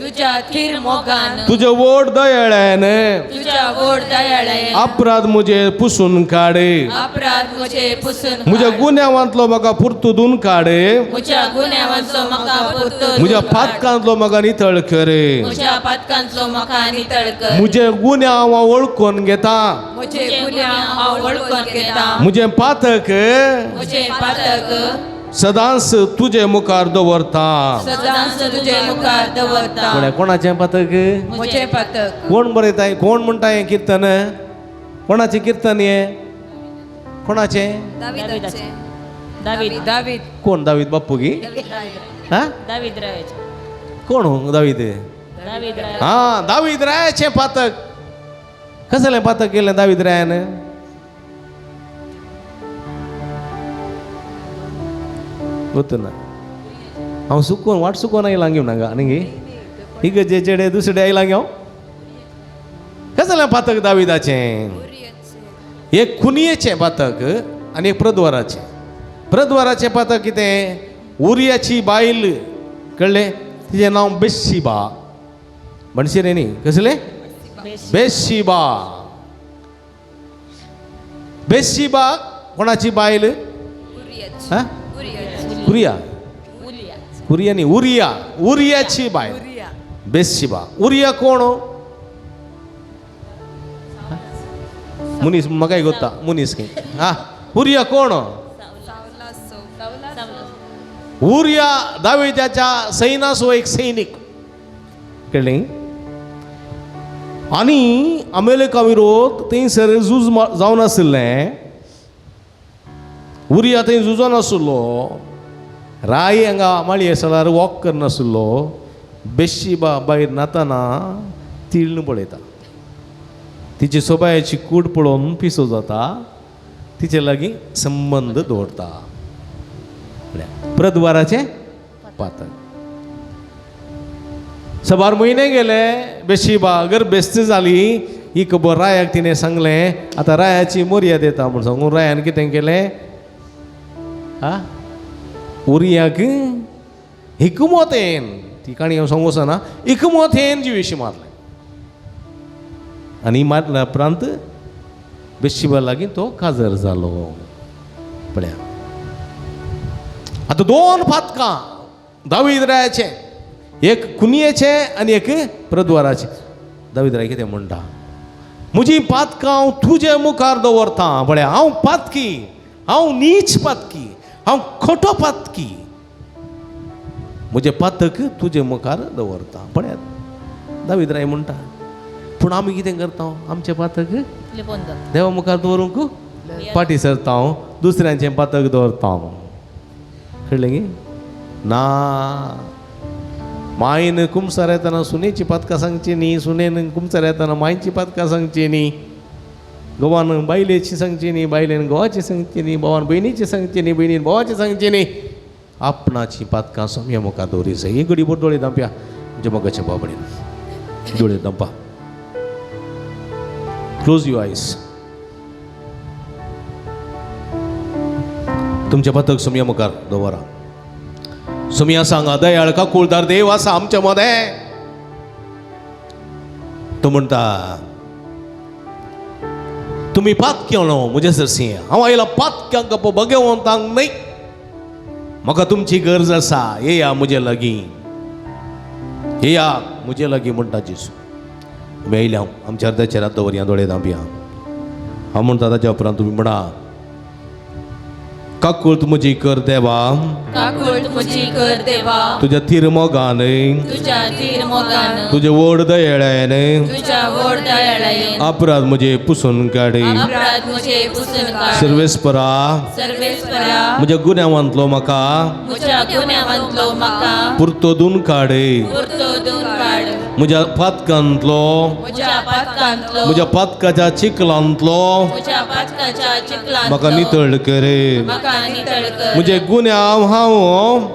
तुज्या थीर मोगान, तुज्या व्हड दयाळ्यान, तुज्या व्हड दयाळ्यान, अपराध म्हजे पुसून काड. अपराध म्हजे पुसून, म्हज्या गुन्यांवांतलो म्हाका पुर्तुदून काड. म्हज्या गुन्यांवांतलो म्हाका पुर्तुदून म्हज्या काड. पातकांतलो म्हाका नितळ कर. म्हज्या पातकांतलो म्हाका नितळ कर. म्हजे गुन्यांव हांव वळखून घेता. म्हजे गुन्यांव हांव वळखून घेता. म्हजें पातक, म्हजें पातक सदांच तुजे मुखार दवरता. सदांच तुजे मुखार दवरता. म्हळ्यार कोणाचें पातक? म्हजें पातक. कोण बरयता? कोण म्हणटा हें किर्तन? कोणाचें किर्तन हें? कोणाचें? दावीद. दावीद. कोण दावीद बाप्पू गी? हा, कोण दावीद? हा, दावीद रायाचें पातक. कसलें पातक केलें दावीद रायान? गोत्तु ना, हांव सुकोन वाट सुकोन आयलां घेवन हांगा न्ही, इगर्जे चेडे दुसरे आयलां घेवन. कसलें पातक दाविदाचें? एक खुनयेचें पातक आनी एक प्रद्वाराचें. प्रद्वाराचें पातक कितें? उरियाची बायल, कळ्ळें, तिजें नांव बेशिबा. म्हणशी रे न्ही, कसलें? बेशिबा. बेशिबा कोणाची बायल? हा, कुरिया, कुरिया न्ही, उरिया, उरियाची बायल बेशिबा. उरिया कोण? मनीस म्हाकाय गोत्ता मनीस खंय. हा, उरिया कोण? उरिया दाविदाच्या सैनाचो एक सैनीक, कळ्ळें. आनी अमेरिका विरोध थंयसर झूज जावन आशिल्लें. उरिया थंय झुजोन आशिल्लो. राय हांगा माळये सलार वॉक करनाशिल्लो. बेशिबा भायर न्हाताना तिळण पळयता, तिची सोबायाची कूड पळोवन पिसो जाता, तिचे लागीं संबंद दवरता. प्रद्वाराचें पातक. सबार म्हयने गेले, बेशिबा गर्भेस्त जाली. ही खबर रायाक तिणें सांगलें. आतां रायाची मर्याद येता म्हूण सांगून रायान कितें केलें? हा, उरियाक हिकमोतेन, ती काणी हांव सांगूंक वचना, हिकमोतेन जिवेशी मारलें. आनी मारल्या उपरांत बेशिबा लागीं तो काजर जालो. पळया, आतां दोन पातकां दावीद रायाचें, एक कुनयेचें आनी एक प्रद्वाराचें. दावीद राय कितें म्हणटा? म्हजी पातकां हांव तुजे मुखार दवरता. पळया, हांव पातकी, हांव नीच पातकी, हांव खोटो पातकी, म्हजें पातक तुजे मुखार दवरता. पळयात, दावीद राय म्हणटा. पूण आमी कितें करता? आमचें पातक देवा मुखार दवरूंक फाटीं सरता, हांव दुसऱ्यांचें पातक दवरता. कळ्ळें गी ना? मायन कुमसार येतना सुनेची पातकां सांगची न्ही, सुनेन कुमसार येतना मायची पातकां सांगची न्ही, घोवान बायलेची सांगची न्ही, बायलेन घोवाची सांगची न्ही, भावान भयणीची सांगची न्ही, भयणीन भावाची सांगची न्ही. आपणाची पातकां सोम्या मुखार दवरी जाय. ही घडी भर दोळे धांपया तुमच्या मोगाच्या बाबडीन. दोळे धांपा, क्लोज your आयज. तुमच्या पातक सोमया मुखार दवरा. सोमया सांगा, दयाळ काकुळदार देव आसा आमच्या मदें. तो म्हणटा, तुमी पातक्यां न्हू म्हज्या सरशी, हांव आयला पातक्यांक भगवंतांक न्हय. म्हाका तुमची गरज आसा, येया म्हजे लागीं, येया म्हजे लागीं म्हणटा जेजू. तुमी आयल्या हांव आमच्या अर्द्याचेर हात दवरया, दोळे धांपया. हांव म्हणटा ताच्या उपरांत तुमी म्हणा, काकूळत म्हजी कर देवा, काकूळ म्हजी कर देवा, तुज्या थीर मोगान, तुज्या धीर मोगान, तुजे व्हड दयेळ्यान, तुज्या व्हड दयाळायेन अपराध म्हजे पुसून काड. अपराध म्हजे पुसून काड. सर्वेस्परा, सर्वेस्परा, म्हज्या गुन्यांवांतलो म्हाका म्हज्या गुन्यांवांतलो म्हाका पुरतो धुवन काड. पुरतो धुवन काड. म्हज्या पातकांतलो, म्हज्या पातकांतलो, म्हज्या पातकाच्या चिखलांतलो म्हज्या पातकाच्या चिखलांतलो म्हाका नितळ कर. म्हाका नितळ कर. म्हजे गुन्यांव हांव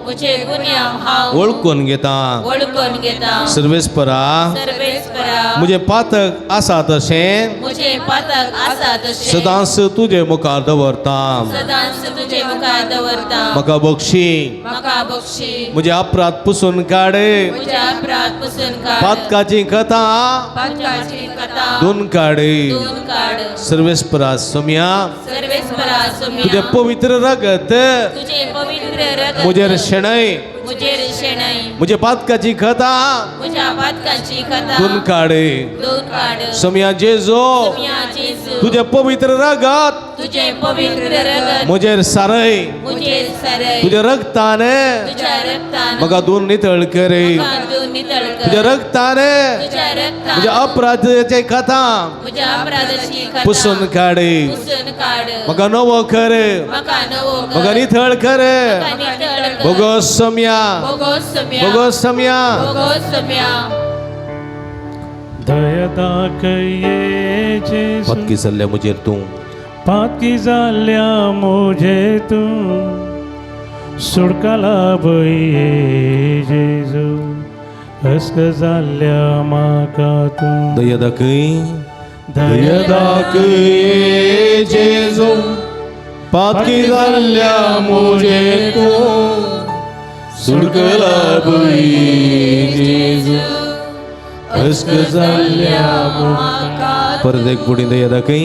म्हजे गुन्यांव हांव वळखून घेता. वळखून घेता. सर्वेस्परा, सर्वेस्परा, म्हजें पातक आसा तशें म्हजें पातक आसा तशें सदांच तुजे मुखार दवरता. सदांच तुजे मुखार दवरता. म्हाका बक्षी, म्हाका बक्षी, म्हजे अपराध पुसून काड. म्हज्या अपराध पुसून काड. पातकाची कथा पातकाची कथा धुवन काड. धुवन काड. सर्वेस्परा सोम्या, सर्वेस्परा तुजें सोम्या, पवित्र रगत तुझे पवित्र रगत म्हजेर शेणय. म्हजेर शेणय. म्हज्या पातकाची कथा म्हज्या पातकाची कथा धुवन काड. धुवन काड. सोम्या जेजो, सोम्या जेजू, तुजें पवित्र रगत तुजें पवित्र रगत म्हजेर सारय म्हजेर सरय तुज्या रगतान तुज्या रगतान म्हाका धुवन नितळ कर म्हाका धुवन नितळ कर तुज्या रगतान तुज्या रगतान म्हज्या अपराधाचे कथा म्हज्या अपराधाची कथा पुसून काड पुसून काड म्हाका नवो कर म्हाका नवो कर म्हाका नितळ कर म्हाका नितळ कर भोगोस सम्या भोगोस सम्या भोगोस सम्या भोगोस सम्या दया दाखय जेजू पत्की जाल्ल्या म्हजेर तूं पातकी जाल्ल्या म्हजे तूं सुडका लाभय जेजू हस्क जाल्ल्या म्हाका तूं दया दाखय दया दया दाखय जेजू पातकी जाल्ल्या म्हजेर तूं सुडकला जेजू हस्क जाल्ल्या म्हाका परत एक पुढे दया दाखय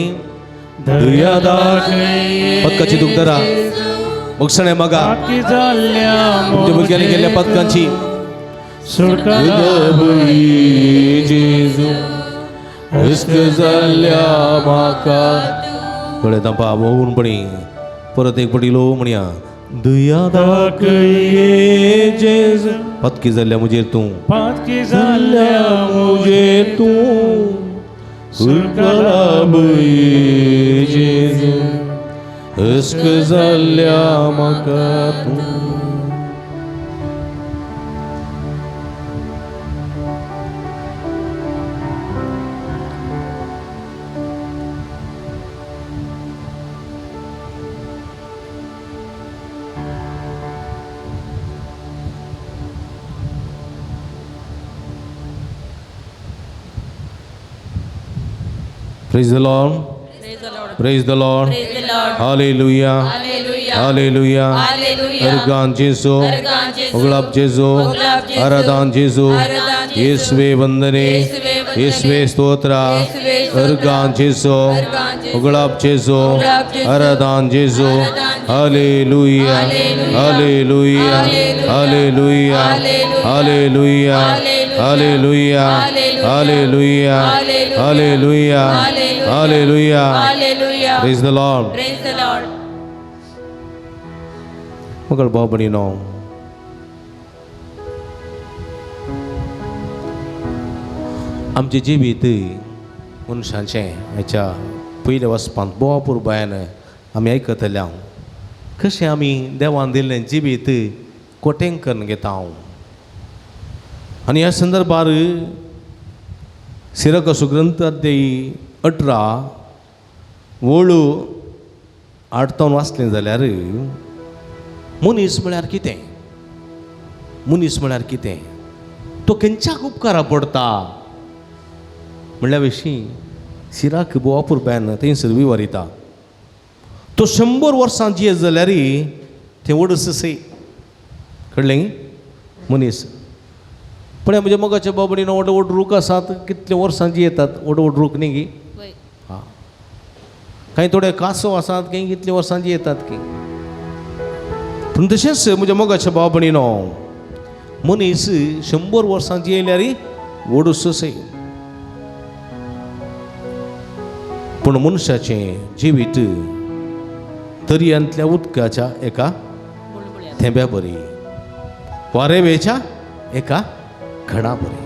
दया दाखय पदकाची दुखदरा मुगसणे मगा पातकी जाल्ल्या तुमच्या भुरग्यांनी केल्ल्या पदकांची सुडका लाभय जेजू हस्क जाल्ल्या म्हाका कळ्ळें तांपा भोवून पणी परत एक पटी लो म्हणया दया दाखय जेजू पदकी जाल्ल्या म्हजेर तूं पातकी जाल्ल्या म्हजेर तूं सुडका लाभय जेजू हस्क जाल्ल्या म्हाका तूं. Praise the Lord. Praise the Lord. Praise the Lord. Praise the Lord. Hallelujah. Hallelujah. Hallelujah. Hallelujah. Organ जेजू अर्गान जेजू. उगळाप जेजू उगळाप जेजू. आराधान जेजू आराधान जेजू. येसवे वंदने येसवे वंदने. येसवे स्तोत्र येसवे स्तोत्र. अर्गान जेजू अर्गान जेजू. उगळाप जेजू उगळाप जेजू. आराधान जेजू आराधान जेजू. Hallelujah hallelujah. Hallelujah hallelujah. Hallelujah hallelujah. Hallelujah hallelujah. Hallelujah hallelujah hallelujah. Hallelujah hallelujah. Praise the Lord. Praise the Lord. मगळ भाव भयणीनो आमचें जिवीत मनशाचें हेच्या पयल्या वचपांत बोवापूर बायान आमी आयकतले हांव कशें आमी देवान दिल्लें जिवीत कोटेंग करून घेता हांव आनी ह्या संदर्भार सिरकसो ग्रंथ अध्यायी 18 वळू 8 वाचलें जाल्यार मनीस म्हळ्यार कितें मनीस म्हळ्यार कितें तो खंयच्याक उपकारा पडटा म्हणल्या विशीं सिराक बोवापूर बॅन थंयसर विवरिता तो 100 वर्सां जियेत जाल्यार थंय वडस कळ्ळें मनीस पळय म्हज्या मोगाच्या बाबडीन व्हड व्हड रूख आसात कितले वर्सां जियेतात व्हड व्हड रूख न्ही गी वय. हां कांय थोडे कांसव आसात कांय कितले वर्सां जियेतात की पूण तशेंच म्हज्या मोगाच्या भाव भयणीनो मनीस 100 वर्सां जियेल्यार व्हड सय पूण मनशाचें जिवीत दर्यांतल्या उदकाच्या एका बुळबुळ्या. थेंब्या बरी वारेवेच्या एका घडा बरी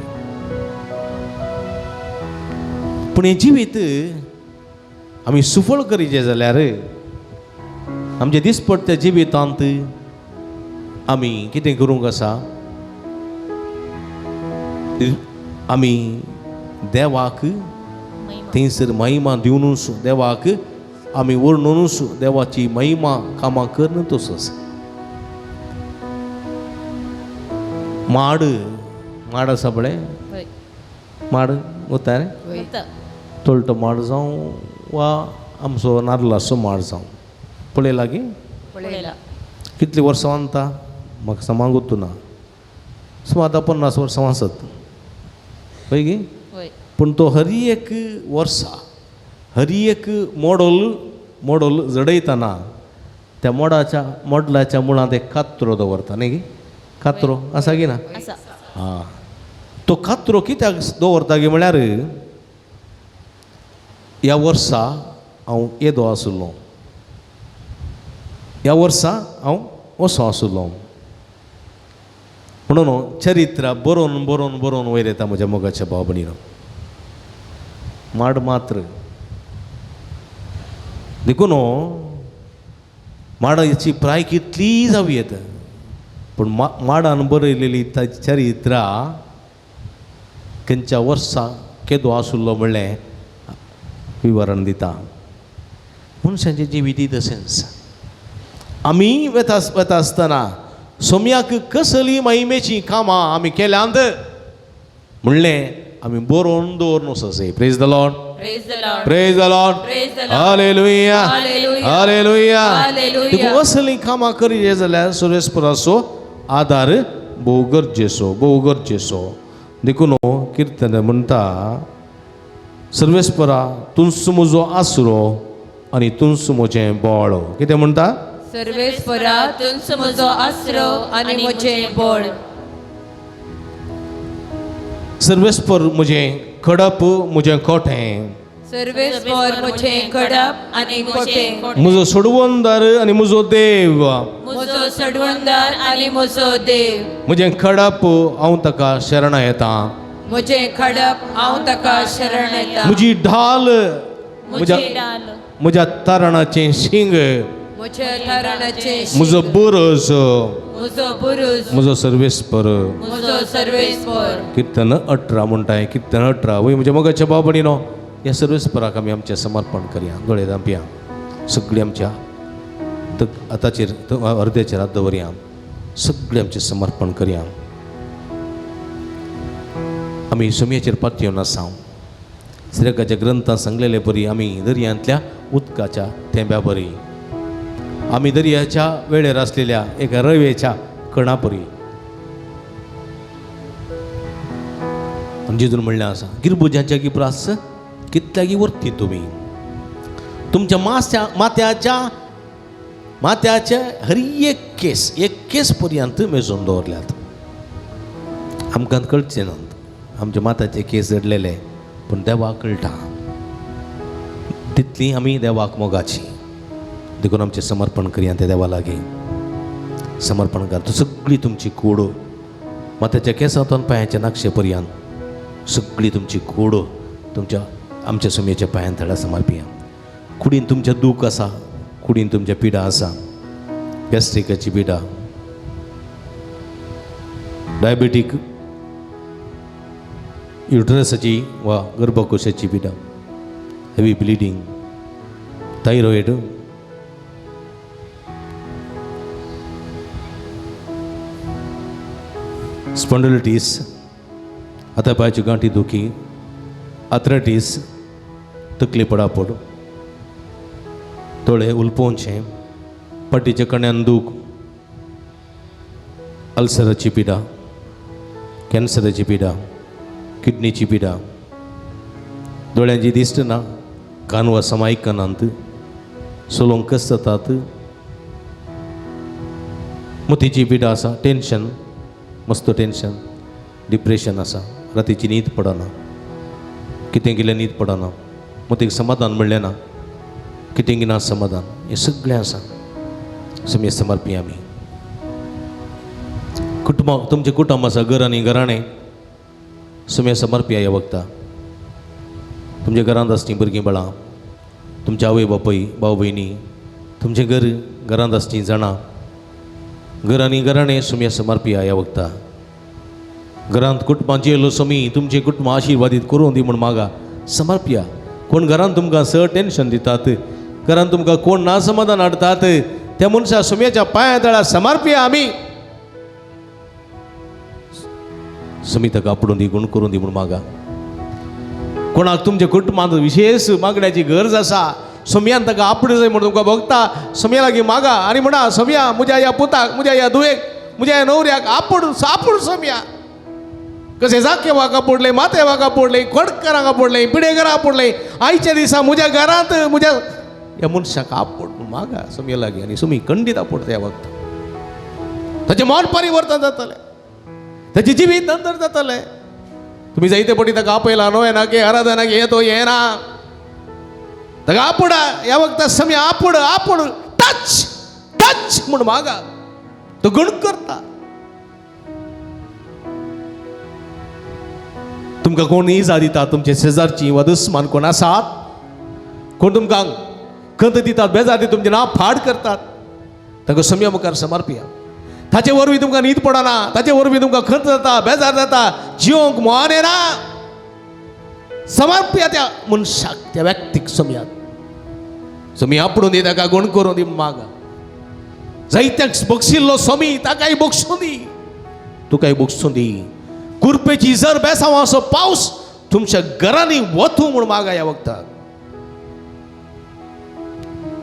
पूण हें जिवीत आमी सुफळ करीचें जाल्यार आमच्या दिसपट्ट्या जिवितांत आमी कितें करूंक आसा आमी देवाक महिमा. थंयसर महिमा दिवनूच देवाक आमी वर्णुनूच देवाची महिमा कामां करून तसोच माड माड आसा पळय वय. माड वता रे वय. होता. तोलटो माड जावं वा आमचो नाल्लाचो माड जावं पळय लागीं पळयला. कितलीं वर्सां अंता म्हाका सामान गोत्तू ना सुमार आतां 50 वर्सां आसत हय गी वय. पूण तो हर एक वर्सा हर एक मॉडल मॉडल जडयतना त्या मोडाच्या मॉडलाच्या मुळांत एक कात्रो दवरता न्ही गी कात्रो आसा की ना आसा. आं तो कात्रो कित्याक दवरता गी म्हळ्यार ह्या वर्सा हांव येदो आशिल्लो ह्या वर्सा हांव वचो आसलो म्हणून चरित्र बरोवन बरोवन बरोवन वयर येता म्हज्या मोगाच्या भाव भयणीनो. माड मात्र देखून माडाची प्राय कितली जावं येता पूण माडान बरयलेली ताची चरित्रा खंयच्या वर्सा केदो आसुल्लो म्हणलें विवरण दिता. मनशाचें जिवीत तशेंच आमी वता वता आसतना सोम्याक कसली महिमेची कामां आमी केल्यांत म्हणलें आमी बरोवन दवरून ससे. Praise the Lord. Praise the Lord. Praise the Lord. Praise the Lord. Hallelujah. Hallelujah. Hallelujah. Hallelujah. देखून असलीं कामां करीत जाल्यार सुरेशपुराचो आदार भोव गरजेचो, भोव गरजेचो. देखून किर्तन म्हणटा सर्वेस्परा तुंस म्हजो आसरो आनी तुंस म्हजें बळ. कितें म्हणटा? सर्वेस्परा तुंच म्हजो आसरो आनी म्हजें बळ. सर्वेस्पर म्हजें खडप म्हजें कोटें. सर्वेस्पर म्हजें खडप आनी कोटें. म्हजो सोडवणदार आनी म्हजो देव. म्हजो सडवणदार आनी म्हजो देव. म्हजें खडप हांव ताका शरणा येता. म्हजें खडप हांव ताका शरण येता. म्हजी ढाल म्हज्या म्हजी डाल म्हज्या तरणाचें शिंग. म्हज्या थारणाचें म्हजो बुरस म्हजो बुरुज म्हजो सर्वेस्पर. म्हजो सर्वेस्पर. किर्तन 18 म्हणटाय. किर्तन 18 वय म्हज्या मोगाच्या भाव भयणीनो ह्या सर्वेस्पराक आमी आमचें समर्पण करया. दोळे धांपया. सगळीं आमच्या हाताचेर अर्द्याचेर हात दवरया. सगळें आमचें समर्पण करया. आमी सोमयाचेर पातयेवन आसा. श्रेकाच्या ग्रंथान सांगलेले परी आमी दर्यांतल्या उदकाच्या थेंब्या बरी, आमी दर्याच्या वेळेर आसलेल्या एका रवेच्या कणा परी. आनी जेजून म्हणलें आसा गिरबुजांच्या गिप्रास कितल्यागी वरती तुमी तुमच्या माथ्याच्या माथ्याचे हर एक केस एक केस पर्यंत मेजून दवरल्यात. आमकां कळचें नात आमच्या माथ्याचे केस जडलेले पूण देवाक कळटा. तितली आमी देवाक मोगाची. देखून आमचें समर्पण करया त्या देवा लागीं. समर्पण कर सगळी तुमची कूड माथ्याच्या केसांतून पांयाच्या नाक्षे पर्यंत सगळी तुमची कूड तुमच्या आमच्या सुमयेच्या पांयान थळा समर्पिया. कुडीन तुमचें दूख आसा, कुडीन तुमच्या पिडा आसा, गॅस्ट्रिकाची पिडा, डायबेटीक, युटरसाची वा गर्भकोशाची पिडा, हेवी ब्लिडींग, थायरॉयड, स्पॉन्डोलिटीस, हाता पांयाची गांठी दुखी, आथरायटीस, तकली पडापड, दोळे उलपोवचें, फाटीच्या कण्यान दूख, अल्सराची पिडा, कॅन्सराची पिडा, किडनीची पिडा, दोळ्यांची दिश्ट ना, कान वा समायक कानांत सोलोंक कस जातात, मोतीची पिडा आसा, टेंशन, मस्त टेंशन, डिप्रेशन आसा, रातीची न्हीद पडना, कितें केल्यार न्हीद पडना, मोतीक समाधान म्हणलें ना, कितें ना समाधान, हें सगळें आसा. समी समर्पी आमी कुटुंबा तुमचें कुटुंब आसा, घर आनी घराणें समी समर्पी ह्या वखता. तुमच्या घरांत आसचीं भुरगीं बाळां, तुमचे आवय बापूय भाव भयणी, तुमचें घर घरांत आसचीं जाणां, घर आनी घराणें सुम्या समर्पी ह्या वखता. घरांत कुटुंबांत येयलो समी तुमचें कुटुंब आशिर्वादीत करून दी म्हूण मागा समर्पया. कोण घरांत तुमकां सर टेंशन दितात, घरांत तुमकां कोण ना समाधान हाडटात, त्या मनशा सुम्याच्या पांया तळा समर्पया आमी. समी ताका आपडून दी, गुण करून दी म्हूण मागा. कोणाक तुमच्या कुटुंबांत विशेष मागण्याची गरज आसा, सोमयान ताका आपडे जाय म्हूण तुमकां भोगता, सोमया लागीं मागा आनी म्हणा सोमया म्हज्या ह्या पुताक, म्हज्या ह्या धुवेक, म्हज्या ह्या न्हवऱ्याक आपूड सापूड सोमया. कशें जाकेवाक आपुडलें, माथेवाक आपुडलें, खोडकरांक आपुडलें, पिडेकरांक आपुडलें, आयच्या दिसा म्हज्या घरांत म्हज्या ह्या मनशाक आपूड म्हूण मागा सोमया लागीं. आनी सोमी खंडीत आपूड त्या वखता ताचें मन परिवर्तन जातलें, ताचें जिवीत नंतर जातलें. तुमी जायते पटी ताका आपयला न्हय ना की आराधना की येतो येना, ताका आपुडा ह्या वखता समी आपूड आपूड टच टच म्हूण मागा, तो गुण करता. तुमकां कोण इजा दिता, तुमचे शेजारची वा दुस्मान कोण आसात, कोण तुमकां खंत दितात, बेजार दितात, तुमचें नांव फाड करतात, तांकां सोम्या मुखार समर्पिया. ताचे वरवीं तुमकां न्हीद पडना, ताचे वरवीं तुमकां खंत जाता, बेजार जाता, जिवंक मोहान येना. समर्पिया त्या मनशाक, त्या व्यक्तीक सोम्यात. सोमी आपडून दी, ताका गुण करून दी मागा. जायत्याक बक्षिल्लो सोमी ताकाय बक्षूं दी, तुकाय बक्षूं दी. कुरपेची जर बेसांवाचो पावस तुमच्या घरांनी वतूं म्हूण मागा ह्या वखदाक.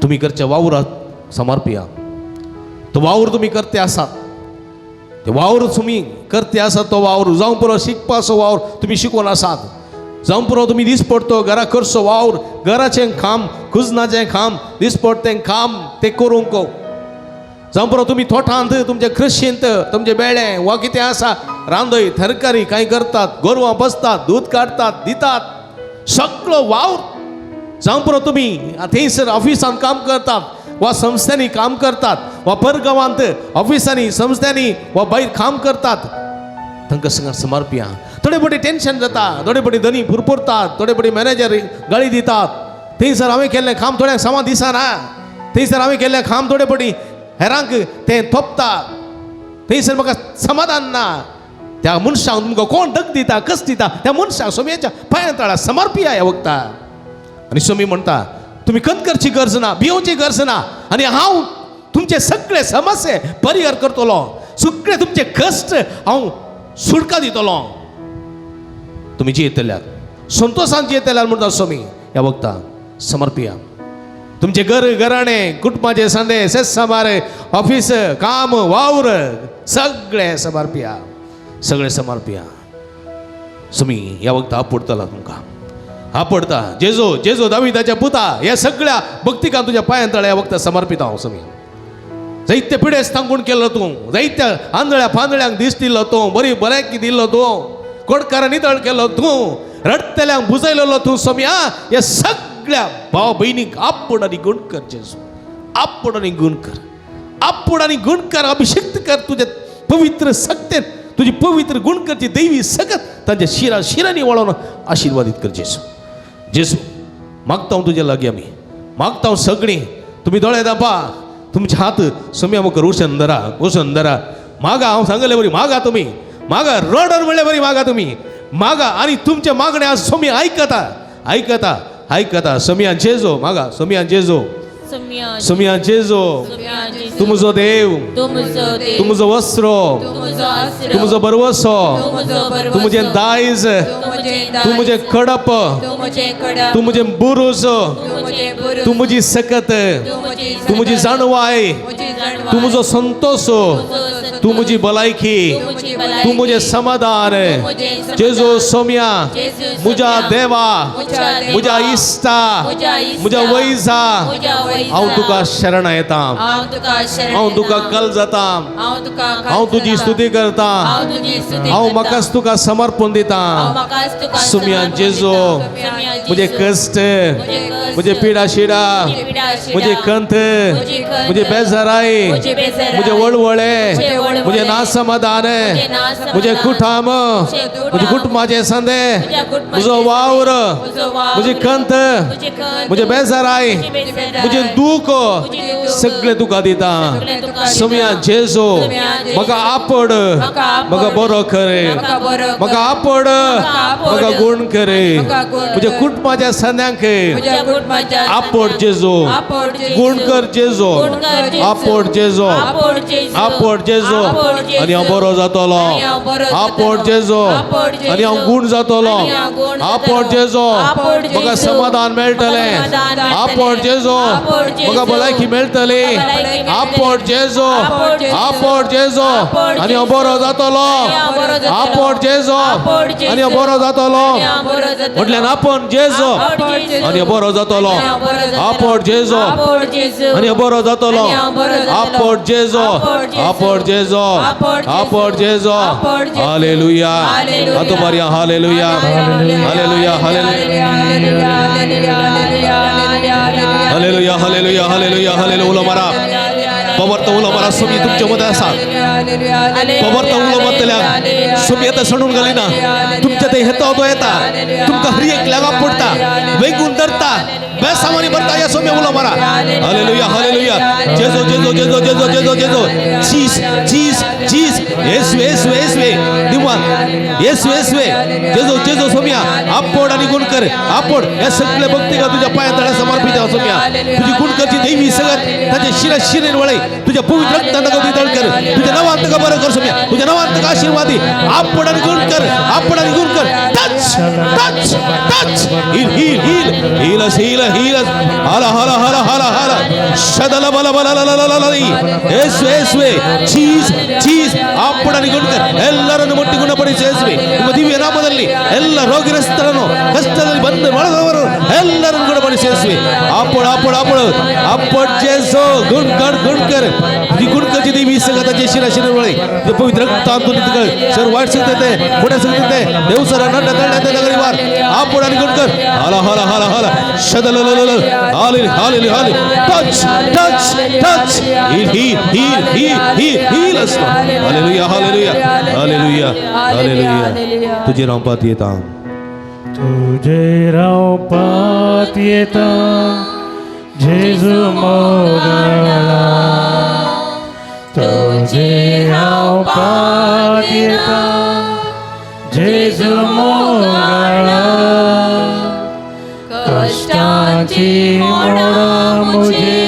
तुमी करच्या वावरात समर्पिया. तो वावर तुमी करते आसात, ते वावर तुमी करते आसात, तो वावर जावं पुरो शिकपाचो वावर तुमी शिकोवन आसात, जावं पुरो तुमी दीस पडतो घरा करचो वावर, घराचें काम, कुजनाचें काम, दीस पडतें काम तें करूंक, जावं पुरो तुमी तोटांत, तुमच्या कृशींत, तुमचे बेळे वा कितें आसा, रांदय तरकारी कांय करतात, गोरवां बसतात, दूद काडटात, दितात, सगळो वावर. जावं पुरो तुमी थंयसर ऑफिसांत काम करतात वा संस्थांनी काम करतात वा परगांवांत ऑफिसांनी, संस्थांनी वा भायर काम करतात, तांकां सगळ्यांक समर्पिया. थोडे फावटी टेंशन जाता, थोडे फावटी धनी पुरपुरतात, थोडे फावटी मॅनेजर गाळी दितात. थंयसर हांवें केल्लें काम थोड्यांक समा दिसना, थंयसर हांवें केल्लें काम थोडे फावटी हेरांक तें थोपता, थंयसर म्हाका समाधान ना. त्या मनशांक तुमकां कोण दग दिता, कस दिता, त्या मनशांक सोम्याच्या पांया तळा समर्पिया ह्या वखदाक. आनी सोमी म्हणटा, तुमी खंत करची गरज ना, भियोवची गरज ना, आनी हांव तुमचे सगळे समस्ये परिहार करतलो, सगळे तुमचे कश्ट हांव सुटका दितलो. तुमी जियेतल्यात, संतोशान जियेतल्यात म्हणटा सोमी ह्या वखदाक समर्पिया. तुमचे घर, घराणे, कुटुंबाचे संदे, सेस समारे, ऑफिस, काम, वावर सगळे समर्पिया, सगळे समर्पिया. सुमी ह्या वखदाक आपडतला तुमकां, आपडता. जेजो, जेजो दाविदाच्या पुता, ह्या सगळ्या भक्तिकान तुज्या पांयां तळ्या ह्या वखदाक समर्पित हांव सुमी. जायते पिडेस्तांक गुण केल्लो तूं, जायत्या आंधळ्या पांदळ्यांक दीस दिल्लो तूं, बरी भलायकी दिल्लो तूं, कोडकारां नितळ केल्लो तूं, रडटल्यांक बुजयलेलो तूं सोम्या. ह्या सगळ्या भाव भयणीक आपूण आनी गुण कर जेजू, आपूण आनी गुण कर, आपूण आनी गुण कर, अभिषिक्त कर तुज्या पवित्र सक्तेन, तुजी पवित्र गुण करची दैवी सकत तांच्या शिरा शिरांनी वळोवन आशिर्वादीत कर जेजू. जेजू मागता हांव तुज्या लागीं, आमी मागता हांव सगळीं. तुमी दोळे धांपा, तुमचे हात सोम्या मुखार उशन धरा, उशन धरा. मागा, हांव सांगले बरी मागा, तुमी मागा, रडर म्हणले बरी मागा, तुमी मागा. आनी तुमचे मागणे आज सोमी आयकता, आयकता, आयकता. सोमिया जेजो मागा, सोमिया जेजो, सोमिया जेजो, तूं म्हजो देव, तूं म्हजो देव, तूं म्हजो वस्त्र, तूं म्हजो आसरो, तूं म्हजो भरवसो, तूं म्हजो भरवंसो, तूं म्हजें दायज, तूं म्हजें तूं म्हजें कडप, तूं म्हजें कडप, तूं म्हजें बुरूज, तूं म्हजें बुरूज, तूं म्हजी सकत, तूं म्हजी तूं म्हजी जाणवाय, म्हजी जाणवाय, तूं म्हजो संतोष, तूं म्हजी भलायकी, म्हजी भलायकी, तूं म्हजें समाधान. म्हजें जेजू सोम्या, जेजू म्हज्या सोम्या, देवा, म्हज्या देवा, म्हज्या इश्टा, म्हज्या इश्टा, म्हज्या वैजा, म्हज्या वैजा, हांव तुका शरण येता, हांव तुका शरण हांव तुका येता. कल जाता, हांव तुका हांव तुजी स्तुती करता, हांव तुजी स्तुती हांव करता. म्हाकाच तुका समर्पण दिता. हांव म्हाकाच तुका सुम्या समर्पण जेजू, दिता. सुम्या म्हजे जेजू, कश्ट, म्हजे कश्ट, म्हजे पिडा शिडा, म्हजी पिडा शिडा, म्हजे कंत, म्हजी खंत, म्हजे बेजाराय, म्हजे बेजाराय, म्हजे वळवळे, म्हजे वळवळे, म्हजे नासमाधान, म्हजे नासमाधान, म्हजे कुठाम, म्हजे कुठाम, म्हजे कुटुंबाचे संदे, म्हज्या कुटुंबाचे म्हजो वावर, म्हजो वावर, म्हजी खंत, म्हजी खंत, म्हजे बेजाराय, म्हजी बेजाराय, म्हजें दूख म्हजें दूख, सगळें तुका दिता. सगळें तुका दिता. सुम्या जेजू, सुम्या जेजू, म्हाका आपड, म्हाका आपड, म्हाका बरो करे, म्हाका बरो कर, म्हाका आपड, आपड, म्हाका गुण करे, म्हाका गुण म्हज्या कर, कुटुंबाच्या संद्यांक म्हज्या कुटुंबाच्या आपड जेजू, आपड जेजू, गुण कर जेजू, गुण कर जेजू, आपड जेजू, आपड जेजू, आपड जेजू, आपड जेजू, आनी हांव बरो जातलो, आनी हांव बरो जातलो, आपड जेजू, आपड जेजू, आनी हांव गुण जातलो, आनी हांव गुण जातलो, आपड जेजू, आपड जेजू, म्हाका समाधान मेळटलें, म्हाका समाधान मेळटलें, आपड जेजू, आपड जेजू, म्हाका भलायकी मेळटली, म्हाका भलायकी मेळटली, आपड जेजू, आपड जेजू, आपड जेजू, आपड आनी हांव जेजू, बरो जातलो, आनी हांव बरो जातलो, आपड जेजू, आपड जेजू, आनी हांव बरो जातलो, आनी हांव बरो जातलो, म्हटल्यार आपण जेजू, आपड जेजू, आनी हांव बरो जातलो, आनी हांव बरो जातलो, आपड जेजू, आपड जेजू, आनी हांव बरो जातलो, आनी हांव बरो जातलो, आपड जेजू, आपड जेजू, आपड जेजू, आपड जेजू, आपड जेजू, आपड जेजू, हालेलुया, हालेलुया, हातो बारया, हालेलुया, हालेलुया, हालेलुया, hallelujah, hallelujah, hallelujah, hallelujah. उलो मारा. पवर्त उलो मारा सोमी तुमच्या मध्ये आसा. पवर्त उलो मारतल्या सोमी आतां सणून घालिना. तुमच्या ते हेतो तो येता, तुमकां हर एक लागा पडटा, वेगून धरता, बेसामानी भरता. या सोम्या उलो मारा. हालेलुया हालेलुया. जेजो जेजो जेजो जेजो जेजो जेजो. चीज चीज चीज. येसवे येसवे येसवे दिवान येसवे येसवे जेजो जेजो. सोम्या आपोड आणि गुणकर आपोड. या सगळे भक्ती का तुझ्या पाया तळ्या समर्पित आहे सोम्या. तुझी गुणकरची देवी सगळ्यात त्याच्या शिरा शिरेन वळई. तुझ्या पवित्र रक्तानं नितळ कर. तुझ्या नावांत का बरं कर सोम्या. तुझ्या नावांत का आशीर्वादी. आपोड आणि गुणकर, आपोड आणि गुणकर. Touch touch touch. Heal heal heal heal heal heal. हाला हाला हाला हाला हाला. शदल बल बल ಲ ಲ ಲ. ಯೇಸುವೆ ಯೇಸುವೆ. Cheese cheese. ಆಪ್ಪಡ ಗುಣಕರ್ ಎಲ್ಲರನ್ನು ಮುಟ್ಟಿ ಗುಣಪಡಿಸಿ ಯೇಸುವೆ. ನಿಮ್ಮ ದಿವ್ಯ ನಾಮದಲ್ಲಿ ಎಲ್ಲ ರೋಗಿರಸ್ತರನ್ನು, ಕಷ್ಟದಲ್ಲಿ ಬಂದು ಬಳದವರು ಎಲ್ಲರನ್ನು ಗುಣಪಡಿಸಿ ಯೇಸುವೆ. ಆಪ್ಪಡ್ ಆಪ್ಪಡ್ ಆಪ್ಪಡ್ ಆಪ್ಪಡ್ ಜೇಸು. ಗುಣಕರ್ ಗುಣಕರ್. ಈ ಗುಣಕರ್ची देवी सगळ्याचे शिरा शिरवळे पवित्र रक्तांतून सर वाईट शकते पुढे शकते देवसर नट तळण्यात नगरीवार. आपोड आणि गुणकर. हाला हाला हाला हाला. शदल हाले हाले हाले. Touch touch touch. Heal heal heal heal heal heal. असलो. Hallelujah hallelujah hallelujah hallelujah. तुझे रामपात येता. तुझे रावपात येता जेजू मोगाळा. तुझे रावपात येता जेजू मोगाळा. कश्टांची मोडां मुझे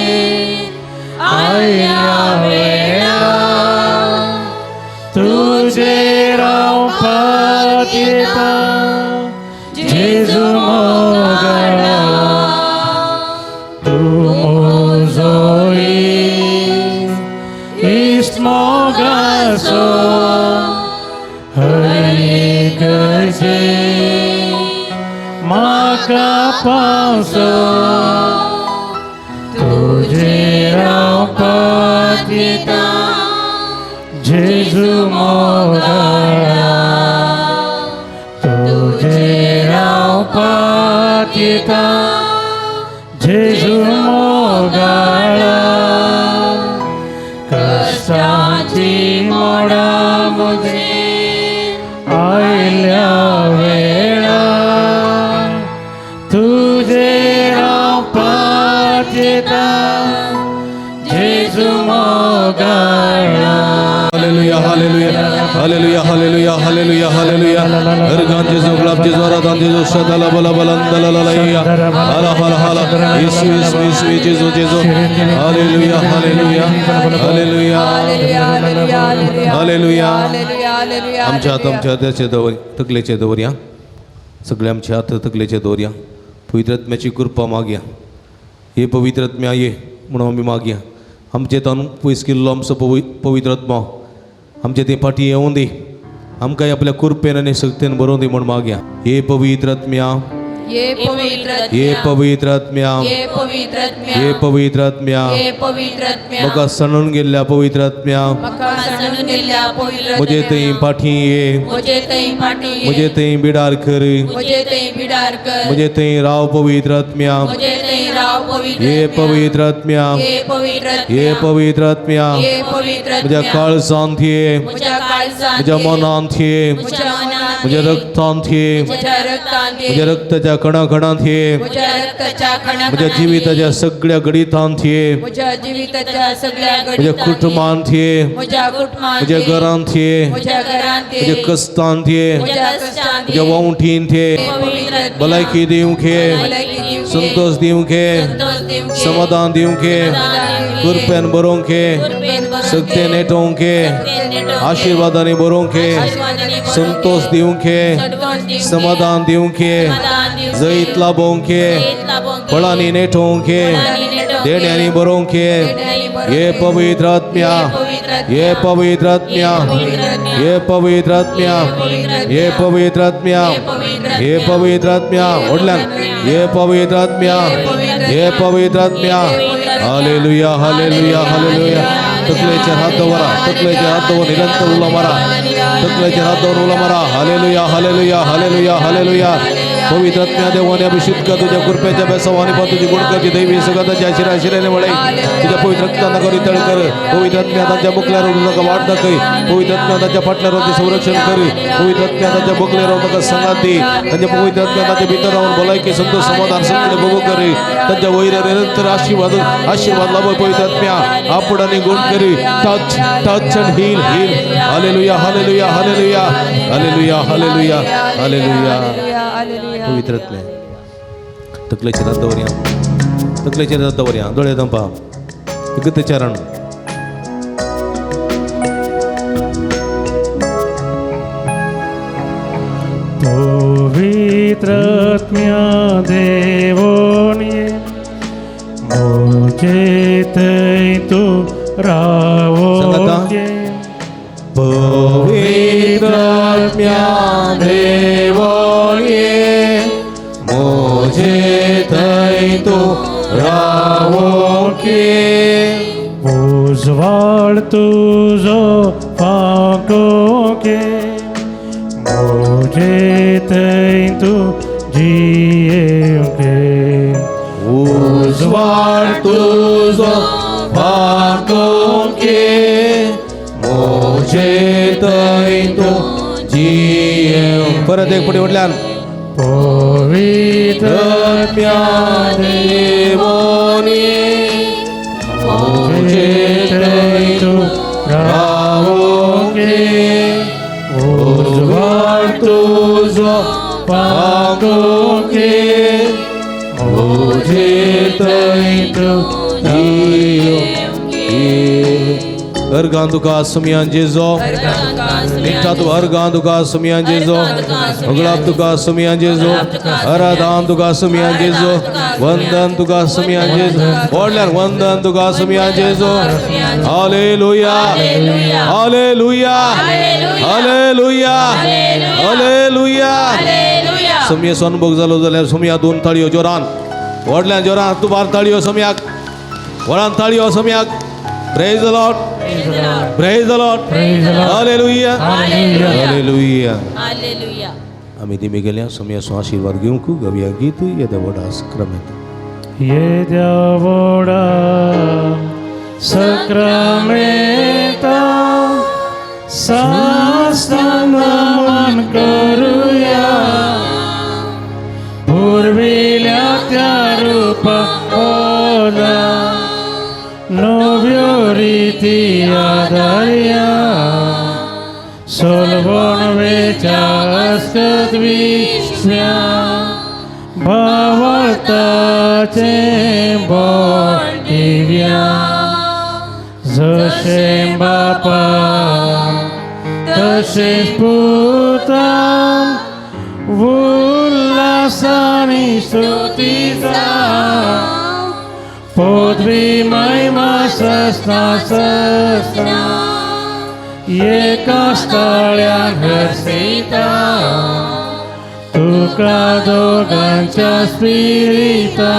आयल्या वेळा, तुझे रावपात येता जेजू मोगाळा. तूं म्हजो इश्ट, इश्ट मोगाचो, हर एक गरजेक म्हाका पावसो. तुझे रावपात येता जेजू मोगाळा. तुझे रावपात येता जेजू मोगाळा. कश्टांची मोडां मुझे आयल्या वेळा, तुझे रावपात येता जेजू मोगाळा. Hallelujah hallelujah hallelujah hallelujah hallelujah hallelujah. अर्घान जेजू, गुलाब जेजू, आराधन जेजू. शदला बला बलंदला ललैया. हाला हाला हाला. येसू येसू येसू जेजू जेजू. Hallelujah hallelujah hallelujah hallelujah. आमच्या हात आमच्या हाताचे दवर तकलेचे दवरया. सगळे आमचे हात तकलेचे दवरया. पवित्र आत्म्याची कृपा मागया. हे पवित्र आत्म्या ये म्हणून आमी मागया. आमचे तान पयस केल्लो आमचो पवित्र आत्मा आमचे ते फाटी येवूं दी. आमकां आपल्या कृपेन आनी शक्तीन बरोवन दी म्हूण मागया. हे पवित्र आत्म्या, ये पवित्र, हे पवित्र आत्म्या, ये पवित्र आत्म्या, हे पवित्र आत्म्या, ये पवित्र आत्म्या, म्हाका सणून गेल्ल्या पवित्र आत्म्या, म्हाका सणून गेल्ल्या पवित्र म्हजे थंय फाटी ये, म्हजे थंय फाटी ये, म्हजे थंय बिडार कर, म्हजे थंय बिडार कर, म्हजे थंय राव पवित्र आत्म्या, म्हजे थंय राव पवित्र हे पवित्र आत्म्या, ये पवित्र हे पवित्र आत्म्या, ये पवित्र म्हज्या काळजांत ये, म्हज्या काळजांत म्हज्या मनांत ये, म्हज्या मनांत म्हज्या रक्तांत ये, म्हज्या रक्तांत म्हज्या रक्ताच्या कणाकणांत ये, म्हज्या रक्ताच्या कणा म्हज्या जिविताच्या सगळ्या घडितांत ये, म्हज्या जिविताच्या सगळ्या म्हज्या कुटुंबांत ये, म्हज्या कुटुंबांत म्हज्या घरांत ये, म्हज्या घरांत म्हज्या कस्तांत ये, म्हज्या कश्टांत म्हज्या वावटींत ये, पवित्र भलायकी दिवंक ये, भलायकी दिवंक संतोष दिवंक ये, संतोष दिवंक ये, समाधान दिवंक ये, कृपेन बरोवंक ये, कृपेन बरोवंक शक्तीन नेटोवंक ये, आशिर्वादांनी बरोवंक ये, संतोष दिवंक ये, संतोष दिवंक ये, समाधान दिवंक ये, समाधान दिवंक ये, जैत लाभोवंक ये, जैत लाभोवंक ये, फळांनी नेटोवंक ये, फळांनी नेटोवंक ये, देण्यांनी बरोवंक ये, देण्यांनी बरोवंक हे ये, पवित्र आत्म्या, हे पवित्र आत्म्या, हे पवित्र आत्म्या, हे पवित्र आत्म्या, हे पवित्र आत्म्या, व्हडल्यान हे पवित्र आत्म्या, हे पवित्र आत्म्या. हालेलुया हालेलुया हालेलुया. तकलेचेर हात दवरा. तकलेचेर हात दवर निरंतर उलो मारा. तकलेचेर हात दवर उलो मारा. Hallelujah hallelujah hallelujah hallelujah. पवित्र आत्म्या देवाने अभिषेक कर तुझ्या कृपेच्या बेसावाने पण तुझी गुणकाची दैवी सगळ्याच्या शिराशिराने वळे तुझ्या पवित्र रक्ताना करी तळ कर. पवित्र आत्म्या त्यांच्या मुखल्यावर नका वाट दाखय. पवित्र आत्म्या त्यांच्या फाटल्यावर संरक्षण कर. पवित्र आत्म्या त्यांच्या बोकल्यावर नका संगात दे. त्यांच्या पवित्र आत्म्या त्यांच्या भीतर राहून भलायकी संतोष समाधान सगळे भोग करे. त्यांच्या वैर निरंतर आशीर्वाद आशीर्वाद लाभ. पवित्र आत्म्या आपण आणि गुण करी. Touch touch and heal heal. Hallelujah hallelujah hallelujah hallelujah hallelujah hallelujah. पवित्र आत्म्या तकलेचेर हात दवरया, तकलेचेर हात दवरया, दोळे दंपा एकच चरण. पवित्र आत्म्या देवोनी मुझे थंय तूं रावोके. पवित्र आत्म्या देवोनी मुझे थंय तूं रावोके. उजवाड तुजो फांकोके मुझे थंय तूं जियेवके. उजवाड तुजो फांकोके मुझे थंय तूं जियेव. परत एक पुढे म्हटल्यान पवित्र आत्म्या देवोनी मुझे थंय तूं रावोके. उजवाड तुजो फांकोके मुझे थंय तूं जियेवके. अर्गां तुका सुमयान जेजो निठा तूं अर्गां तुका सुमयान जेजो उगडाप तुका सुमयान जेजो आराधान तुका सुमयान जेजो वंदन तुका सुमयान जेजो व्हडल्यान वंदन तुका सुमयान जेजो. Hallelujah hallelujah hallelujah hallelujah. सुमयेचो अनुभव जालो जाल्यार सुमया दोन ताळयो जोरान व्हडल्यान जोरान तूं बार ताळयो सुमयाक व्हडान ताळयो सुमयाक. Praise the Lord. Praise the Lord. Hallelujah. Hallelujah. Hallelujah. आमी दिमी गेल्या सोमयाचो आशीर्वाद घेवंक गवया गीत येद्या व्हडा सक्रामेंत. येद्या व्हडा सक्रामेंता साष्टांग नमन करुया. पुर्विल्या त्या रूपा ओला नव्यो रिती आदारया. सोलवण वेच्या अस्कत विस्म्या भावार्थाचें बोल दिव्या. जशें बापा तशेंच पुतान उल्हासानी स्तुतिता. पदवी महिमा ससना ससना एका स्थळ्यान हर्षिता. तुका दोगांच्या स्पिरिता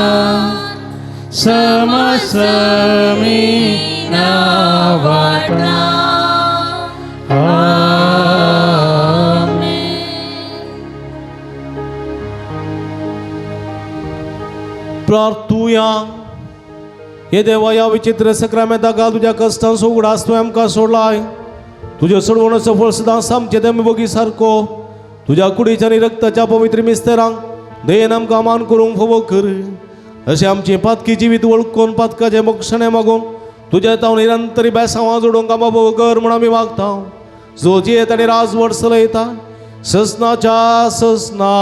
समसमी नावाटा. आमेन. प्रार्थुया. हे देवा ह्या विचित्र सक्रामेंता घाल तुज्या कश्टांचो उगडास तुवें आमकां सोडलाय. तुज्यो सोडवणेचो फळ सदांच आमचे देम बोगी सारको तुज्या कुडीच्या आनी रक्ताच्या पवित्र मिस्तेरांक दयेन आमकां मान करूंक फावो कर. अशें आमचें पातकी जिवीत वळखून पातकाचें मोक्षणें मागून तुज्या तावन निरंतरी बेसांवां जोडूंक आमकां फावो कर म्हूण आमी मागता. जो जियेत आनी राजवट चलयता ससनाच्या ससना.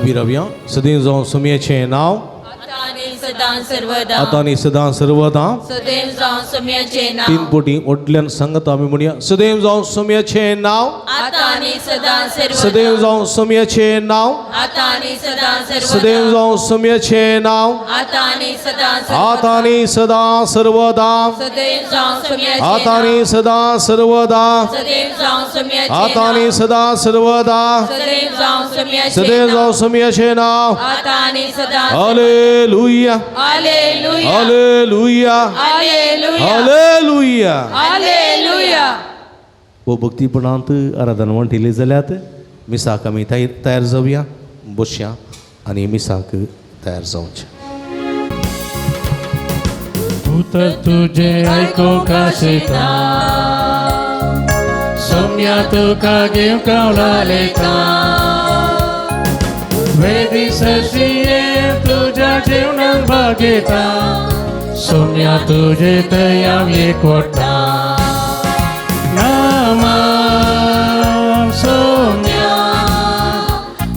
उबी रावया. सदैव जावं सोमयाचें नांव, आतां आनी सदां सर्वदा. आतां आनी सदां सर्वदां. सदैव जावं सोम्याचें तीन नांव. पोटी व्हडल्यान सांगता आमी म्हणया, सदैव जावं सोमयाचें नांव, आतां आनी सदां सदैव सर्वदा. जावं सोमयाचें नांव, आतां आनी सदां सदैव सर्वदा. जावं सोमयाचें नांव, आतां आनी सदां आतां सर्वदा. आनी सदां सर्वदा, सदैव जावं सोम्याचें आतां आनी नांव. सदां सर्वदा, सदैव जावं सोम्याचें आतां आनी नांव. सदां सर्वदा, सदैव जावं सोम्याचें सदैव नांव. जावं सोमयाचें नांव. आतां आनी सदां. हालेलुया, हालेलुया, हालेलुया, हालेलुया, हालेलुया. हालेलुया. वो भक्तीपणांत आराधना म्हणटिली जाल्यार मिसाक आमी तयार जावया. बसया आनी मिसाक तयार जावचें. उतर तुजें आयकूंक आशेता, सोम्या तुका घेवंक लायता. वेदी सरशी तुज्या जेवणान भागयता, सोम्या तुजे थंय हांव एकवटा. नमन सोम्या,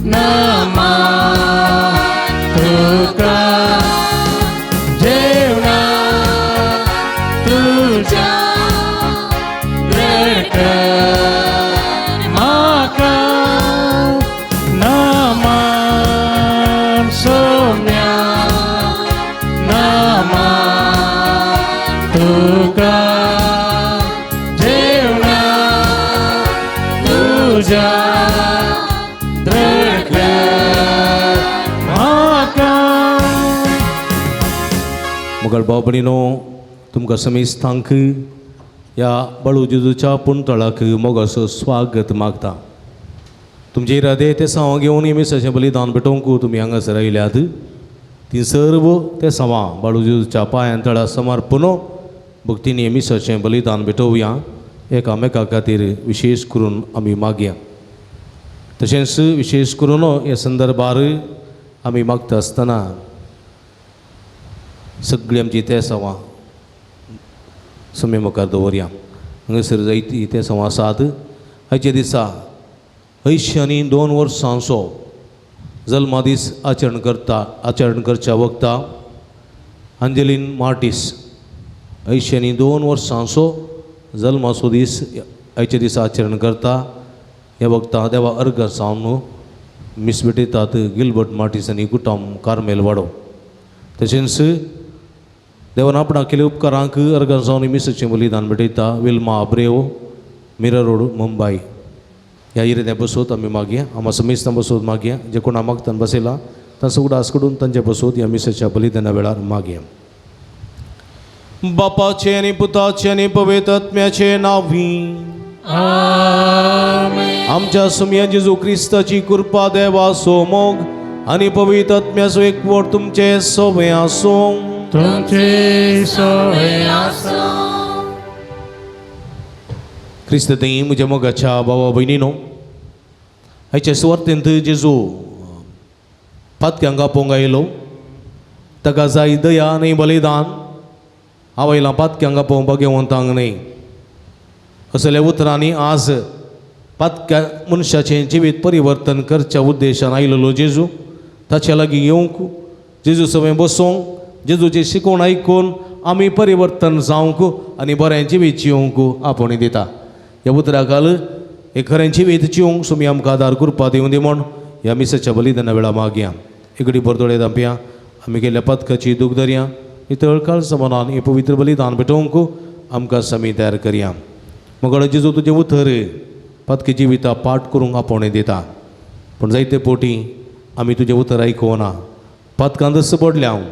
नमन तुका, जेवणा तुज्या दृढ म्हाका. नमन सोम्या, नमन तुका, जेवणा तुज्या दृढ म्हाका. मोगाळ भाव भयणीनो, तुमकां समेस्तांक ह्या बाळू जेजूच्या पुणतळाक मोगाचो स्वागत मागता. तुमचे इरादे ते सवां घेवन मिसाचें बलिदान भेटोवंक तुमी हांगासर आयल्यात. ती सर्व ते सवां बाळू जेजूच्या पांयां तळा समर्पण भक्तीन मिसाचें बलिदान भेटोवया. एकामेका खातीर विशेश करून आमी मागया. तशेंच विशेश करून ह्या संदर्भार आमी मागता आसतना सगळीं आमची ते सवां समे मुखार दवरया. हांगासर जायती ते सवां आसात. आयच्या दिसा 82 वर्सांचो जल्मादीस आचरण करता आचरण करच्या वखता अंजलीन मार्टीस 82 वर्सांचो जल्माचो दीस आयच्या दिसा आचरण करता. ह्या वखता देवा अर्घ जावन मीस भेटयतात गिलबर्ट मार्टीस आनी कुटुंब कार्मेल वाडो. तशेंच देवान आपणाक केले उपकारांक अर्घ जावन मिसाचें बलिदान भेटयता विल्मा आब्रेव, मिरा रोड, मुंबय. ह्या इराद्या बसोत आमी मागया. आमा समेस्तां बसोत मागया. जे कोणा मागतान बसयला तांचो उगडास करून तांचे बसोत ह्या मिसाच्या बलिदाना वेळार मागया. बापाचे आनी पुताचे आनी पवित्र आत्म्याचे नांवी. आमच्या सुमया जेजू क्रिस्ताची कृपा, देवाचो मोग आनी पवित्र आत्म्याचो एकवट तुमचे सोबे आसूं. तुमचे सोय आसूं. क्रिस्त थंय म्हज्या मोगाच्या भावा भयणीनो, आयच्या सुवार्तेंत जेजू पातक्यांक आपोवंक आयलो. ताका जाय दया न्हय बलिदान. आवयला पातक्यांक आपोवंक भाग्यवंतांक न्हय. असल्या उतरांनी आज पातक्या मनशाचें जिवीत परिवर्तन करच्या उद्देशान आयलेलो जेजू ताच्या लागीं येवंक, जेजू सवें बसोंक, जेजूचें शिकोवण आयकून आमी परिवर्तन जावंक आनी बरें जिवीत जिवंक आपोवणी दिता. ह्या उतरा घाल हे खरें जिवीत जिवंक सुमी आमकां आदार कृपा दिवं दी म्हूण ह्या मिसाच्या बलिदाना वेळा मागया. एकडे बरदोळे दांपया आमी केल्ल्या पथकाची दूख धरया. नितळ काळजा मनान हें पवित्र बलिदान भेटोवंक आमकां समी तयार करया. मगळ जेजू तुजें उतर पातकी जिविता पाठ करूंक आपोवणें दिता, पूण जायते पोटी आमी तुजें उतर आयकुना. पातकां दस पडल्या हांव,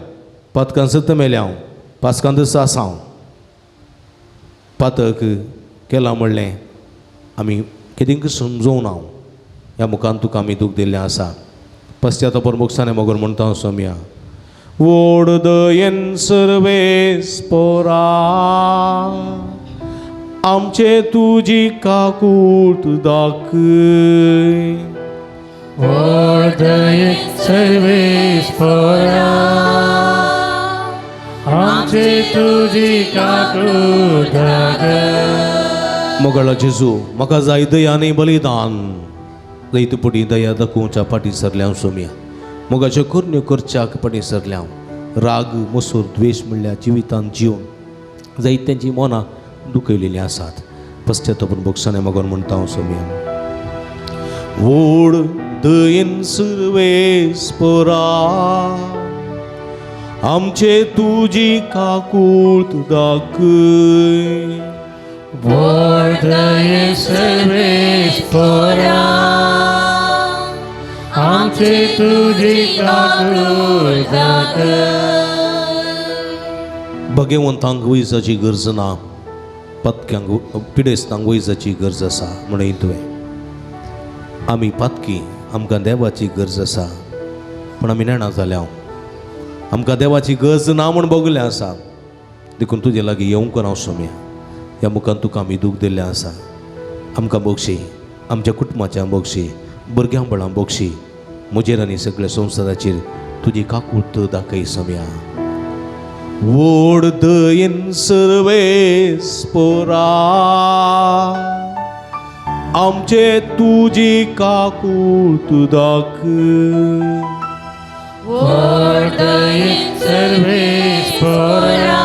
पातकां सत मेल्या हांव, पासकां दस आसा हांव. पातक केलां म्हणलें आमी केदींक समजोवना. हांव ह्या मुखान तुका आमी दूख दिल्लें आसा. पश्चातापर मोगसाने मगर म्हणटा हांव सोमया. व्हड दयेन सर्वेस पोरा आमचे तुजी काकूट दाखय. व्हड दयेन सर्वेस पोरा आमचे तुजी काकूट दाखय. मोगाळा जेजू, म्हाका जाय दया न्ही बलिदान. जैत पुडी दया दाखोवच्या फाटीं सरल्या हांव सोमया. मोगाच्यो करण्यो करच्याक पणी सरल्या. राग मसूर द्वेश म्हणल्यार जिवितांत जिवन जायत्यांची मनां दुखयलेलीं आसात. पश्चातापून भोगसाणे मागून म्हणटा हांव सोम्या. व्हड दयेन सर्वेस्परा आमचे तुजी काकूत दाखय. व्हड दयेन सर्वेस्परा आमचे तुजी काकूत दाखय. भगवंतांक वैजाची गरज ना, पातक्यांक पिडेस्तांक वैजाची गरज आसा म्हणून तुवें. आमी पातकी, आमकां देवाची गरज आसा, पूण आमी नेणा जाल्या आमकां देवाची गरज ना म्हूण भोगलें आसा. देखून तुजे लागीं येवंक ना सोम्या. ह्या मुखान तुका आमी दूख दिल्लें आसा. आमकां बोगशी, आमच्या कुटुंबाच्या बोगशी, भुरग्यां बळां बोगशी, म्हजेर आनी सगळ्या संवसाराचेर तुजी काकूत दाखय सोम्या. व्हड दयेन सर्वेस्परा आमचे तुजी काकूत दाखय. व्हड दयेन सर्वेस्परा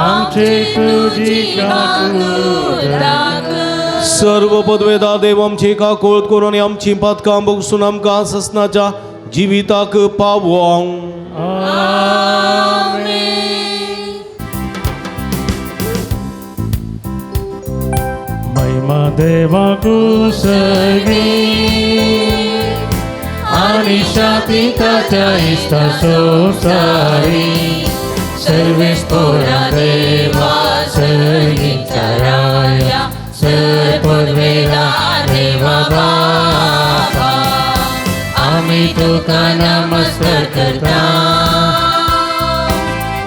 आमचे तुजी काकूत दाखय. सर्व पदवेदा देव आमची काकूत करून आनी आमची पातकां भोगसून आमकां ससनाच्या जिविताक पावोंक. महिमा देवाकू सगळी आणि शांती ताच्या इश्टा संवसारी. सर्वेस्परा देवा सर्गींच्या राया सरपदवेदा देवा बापा आमी तुका नमस्कार करता,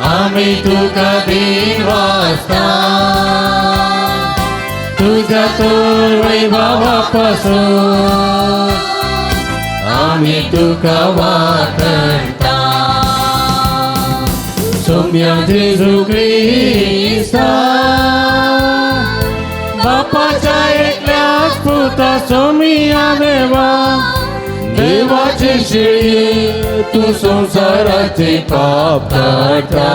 आमी तुका दिन वाजता. तुझ्या तोर वैभवापासून आमी तुका वाकणता. सोम्या जेजू क्रिस्ता बापाच्या एकल्याच पुता सोमिया देवा देवाचे शिळये तू संवसाराचे पाप काडटा.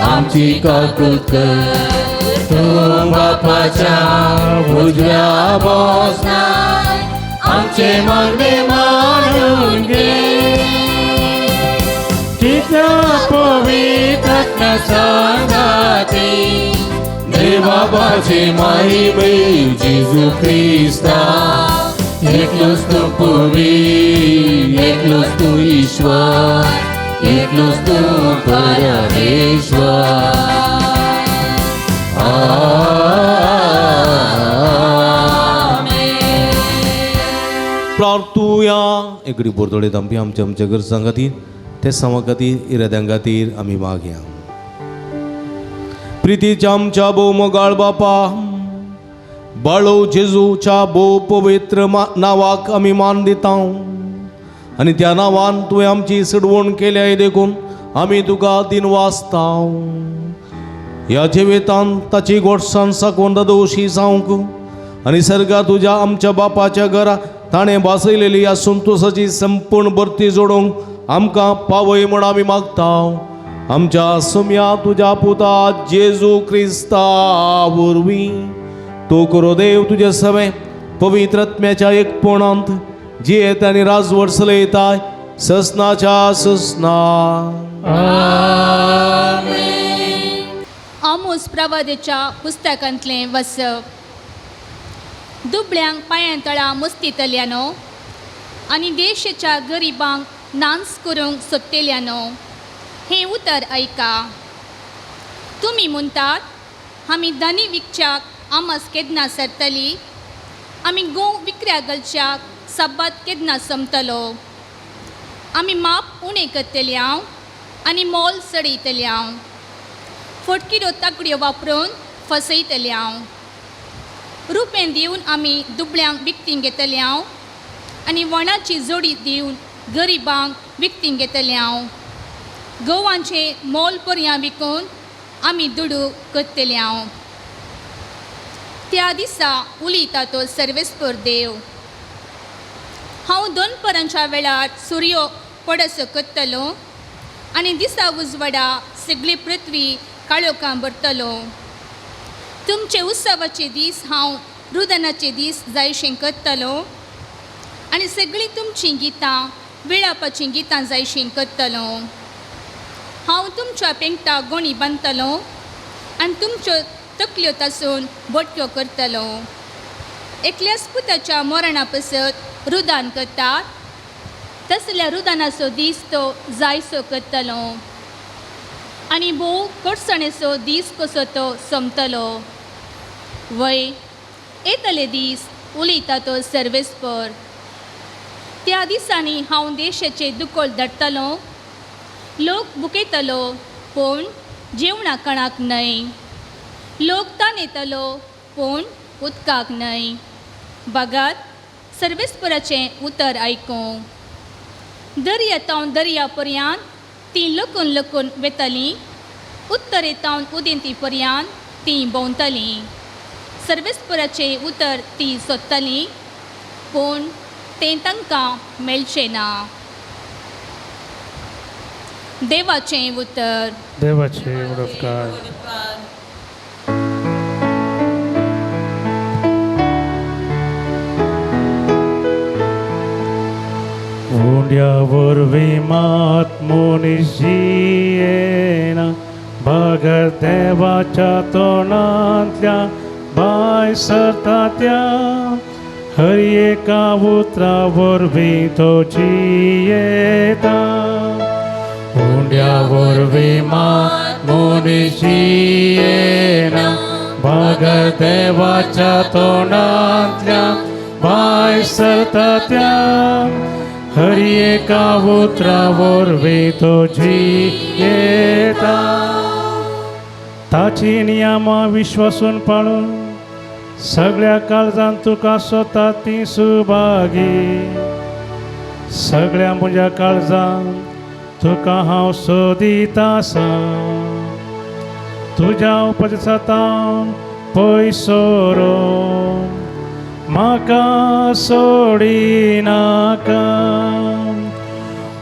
आमची काकूत कर तूं बापाच्या उजव्या बसनार आमचे मागणे मानून घे. कित्या पवित्र सांगाती देवा बाचे महिमे जेजू क्रिस्ता. एकलोच तूं पवी, एकलोच तूं ईश्वर, एकलोच तूं परमेश्वर. प्रार्थुया. एकडे बोरदोळे आमपी आमच्या आमच्या गरजां खातीर, ते सामा खातीर, इराद्यां खातीर आमी मागया. प्रितीच्या आमच्या भोव मोगाळ बापा, बाळो जेजूच्या भोव पवित्र नांवाक आमी मान दिता आनी त्या नांवान तुवें आमची सडवण केल्या देखून आमी तुका दिन वाचता. ह्या जिवितांत ताची गोडसाण साकून दोशी जावंक आनी सर्गा तुज्या आमच्या बापाच्या घरा ताणें भासयलेली ह्या संतोसाची संपूर्ण भरती जोडूंक आमकां पावय म्हूण आमी मागता. आमच्या सुम्या तुज्या पुता जेजू क्रिस्ता वरवीं तो करो देव तुजे सवे पवित्र आत्म्याच्या एकपणांत जियेत आनी राजवट चलयताय ससनाच्या ससना. आमोस प्रवादेच्या पुस्तकांतलें वसप. दुबळ्यांक पांयां तळा मुस्तीतल्यानो आनी देशाच्या गरिबांक नांस करूंक सोदतेल्यानो हें उतर आयका. तुमी म्हणटात आमी धनी विकच्याक आमस केन्ना सरतली, आमी गोव विकऱ्या घालच्याक सब्बात केन्ना सोंपतलो. आमी माप उणें करतली हांव आनी मोल चडयतली हांव, फटकिऱ्यो तागड्यो वापरून फसयतली हांव. रुपें दिवन आमी दुबळ्यांक विकतीं घेतली हांव आनी वणाची जोडी दिवन गरिबांक विकतीं घेतली हांव. गोवांचे मोल पर्यां विकून आमी दुडू करतली हांव. त्या दिसा उलयता तो सर्वेस्पर देव. हांव दोनपरांच्या वेळार सुर्यो पडसो करतलो आनी दिसा उजवाडा सगळी पृथ्वी काळोखां भरतलो. तुमचे उत्सवाचे दीस हांव रुदनाचे दीस जायशें करतलो आनी सगळीं तुमचीं गितां विळापाचीं गितां जायशीं करतलो. हांव तुमच्या पेंकटाक गोणी बांदतलो आनी तुमच्यो तकल्यो तासून बोटक्यो करतलो. एकल्याच पुताच्या मरणा पसत रुदान करतात तसल्या रुदानाचो दीस तो जायसो करतलो आनी भोव कोडसणेचो दीस कसो तो सोंपतलो. वय येतले दीस उलयता तो सर्वेस्पर. त्या दिसांनी हांव देशाचे दुकोळ धाडटलो. लोक बुकयतलो पूण जेवणा कणाक न्हय, लोक तानेतलो पूण उदकाक न्हय. बगात सर्वेस्पराचें उतर आयकूं. दर्या तावन दर्या पर्यांत तीं लकून लकून वेतलीं, उत्तरे तावन उदेंती पर्यांत तीं भोंवतलीं. सर्वेस्पराचें उतर तीं सोदतलीं पूण तें तांकां मेळचें ना. देवाचें उतर. देवाचे उपकार. उंड्या वरवीं मात मनीस जियेना बगर देवाच्या तोंडांतल्या भायर सरता त्या हर एका उतरा वरवीं तो जियेता. उंड्या वरवीं मात मनीस जियेना बगर देवाच्या तोंडांतल्या भायर सरता त्या हर एका उतरा वरवीं तो जियेता. ताची नियमां विश्वासून पाळून सगळ्या काळजान तुका सोदता ती सुभागी. सगळ्या म्हज्या काळजान तुका हांव सोदीत आसा. तुज्या उपदेसांत पयस सरून म्हाका सोडिनाका.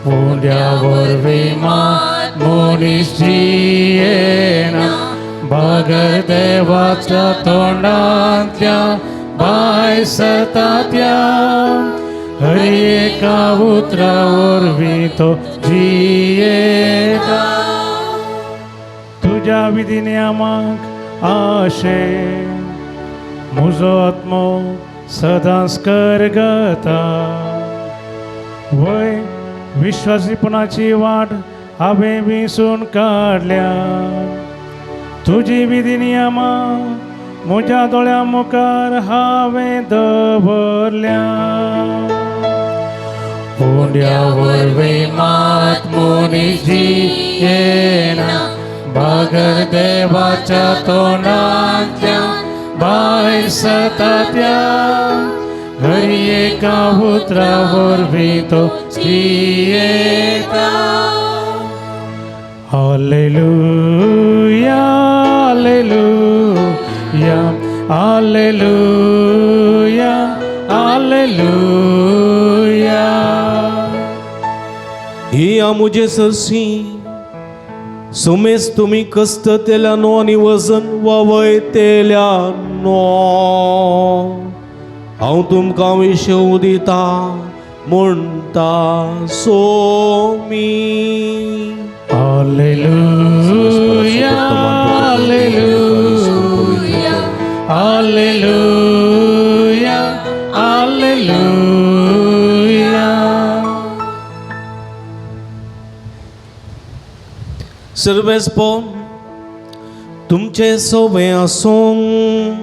उंड्या वरवीं मात मनीस जियेना बगर देवाच्या तोंडांतल्या भायर सरता त्या हर एका उतरा वरवीं तो जियेता. तुज्या विधी नियमांक आशे म्हजो आत्मो सदांच करगता. वय विश्वासीपणाची वाट हांवें विसून काडल्या. तुजी विधी नियमां म्हज्या दोळ्यां मुखार हांवें दवरल्या. उंड्या वरवीं मात मनीस जियेना बगर देवाच्या तोंडांतल्या भायर सरता त्या हर एका उतरा वरवीं तो जियेता. हालेलुया हालेलुया हालेलुया हालेलुया. ही म्हजे सरशी सुमेस तुमी कस्ततेल्यानो आनी वजन वावयतेल्यानो हांव तुमकां विशव दिता म्हणटा सोमी. हालेलुया हालेलुया हालेलुया हालेलुया. सर्वेस्पोन तुमचे सोवे आसूं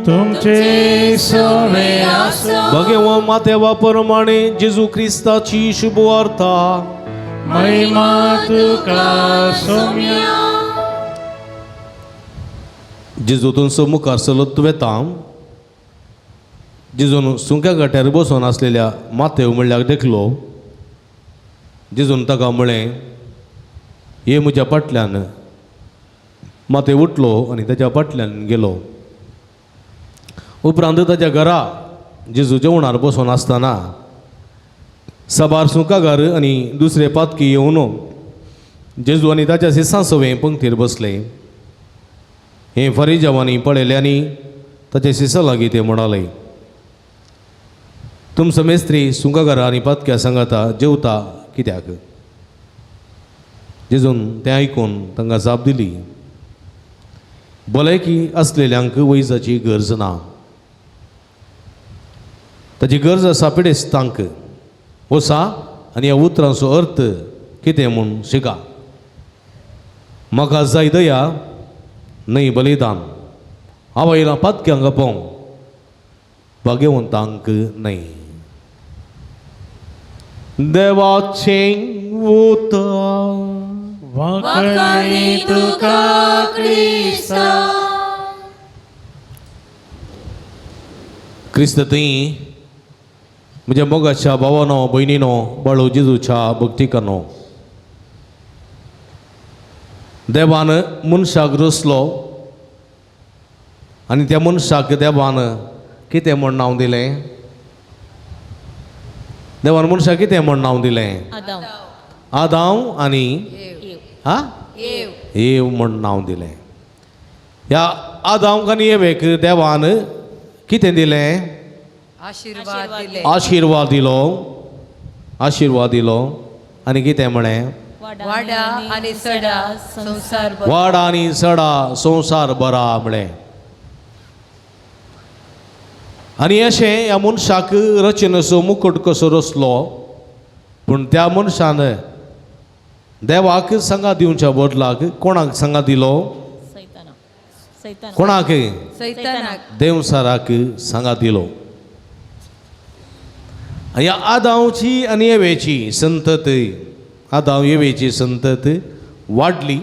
तुमचे सोवे आसूं. भगवान मातेवा प्रमाणे जेजू क्रिस्ताची शुभवार्ता. महिमा तुका सोम्या. जेजू तुमचो मुखार चलत वेता. जेजून सुंक्या गाट्यार बसून आसलेल्या मातेव म्हणल्यार देखलो. जेजून ताका म्हळें ये म्हज्या फाटल्यान. मातेव उठलो आनी ताच्या फाटल्यान गेलो. उपरांत ताच्या घरा जेजू जेवणार बसून आसतना साबार सुंकागार आनी दुसरे पातकी येवन जेजू आनी ताच्या शिसां सवें पंक्तीर बसले. हें फरिजावांनी पळयलें आनी ताच्या शिसां लागीं ते म्हणाले, तुमचो मेस्त्री सुंकागारा आनी पातक्या सांगाता जेवता कित्याक? जेजून तें आयकून तांकां जाप दिली, भलायकी आसलेल्यांक वैजाची गरज ना, ताची गरज आसा पिडेस्तांक. वसा आनी ह्या उतरांचो अर्थ कितें म्हूण शिका. म्हाका जाय दया न्हय बलिदान, हांव आयलां पातक्यांक आपोवंक, भाग्यवंतांक न्हय. देवाचें उतर. वाखाणी तुका क्रिस्ता. क्रिस्त थंय म्हज्या मोगाच्या भावानो भयणीनो बाळू जेजूच्या भक्तिकानो, देवान मनशाक रचलो आनी त्या मनशाक देवान कितें म्हूण नांव दिलें? देवान मनशाक कितें म्हूण नांव दिलें? आदाव. आदाव आनी हा एव म्हूण नांव दिलें. ह्या आदांक आनी एवेक देवान कितें दिलें? आशीर्वाद दिले. आशिर्वाद दिलो. आशिर्वाद दिलो आनी कितें म्हळें? वाडा आनी सडा संवसार भर. वाडा आनी सडा संवसार बरा म्हळें. आनी अशें ह्या मनशाक रचनेचो मुकट कसो रचलो, पूण त्या मनशान देवाक सांगा दिवच्या बदलाक कोणाक सांगा दिलो? सैताना. सैताना. कोणाक? सैतानाक. देवसाराक सांगा दिलो. ह्या आदांवची आनी येवेची संतत, आदांव येवेची संतत वाडली.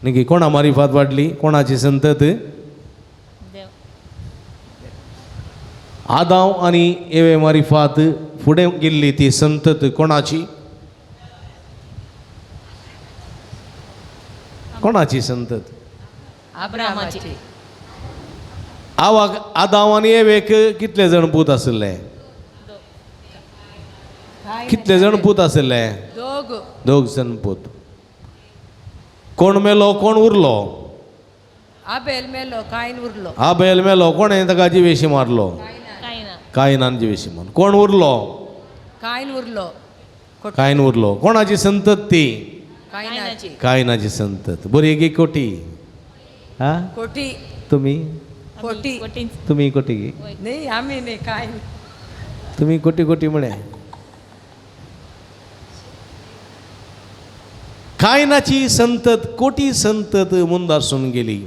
न्ही, कोणा मारिफात वाडली? कोणाची संतत? देव. आदांव आनी येवे मारिफात फुडें गेल्ली ती संतत कोणाची? कोणाची संतत? अब्रामाची. आवाक आदांव आनी येवेक कितले जाण पूत आशिल्ले? कितले जाण पूत आशिल्ले? दोग. दोग जाण पूत. कोण मेलो कोण उरलो? आबेल मेलो, कायन उरलो. आबेल मेलो. कोणें ताका जिवेशी मारलो? कायना. कायनान जिवेशी मारलो. कोण उरलो? कायन उरलो. कायन उरलो. कोणाची संतत ती? कायनाची. कायनाची संतत. बरी एक कोटी. हा कोटी. तुमी कोटी. कोटी. तुमी कोटी? न्ही, आमी न्ही, कायन. तुमी कोटी कोटी म्हळें. कायनाची संतत कोटी संतत मुंदासून गेली.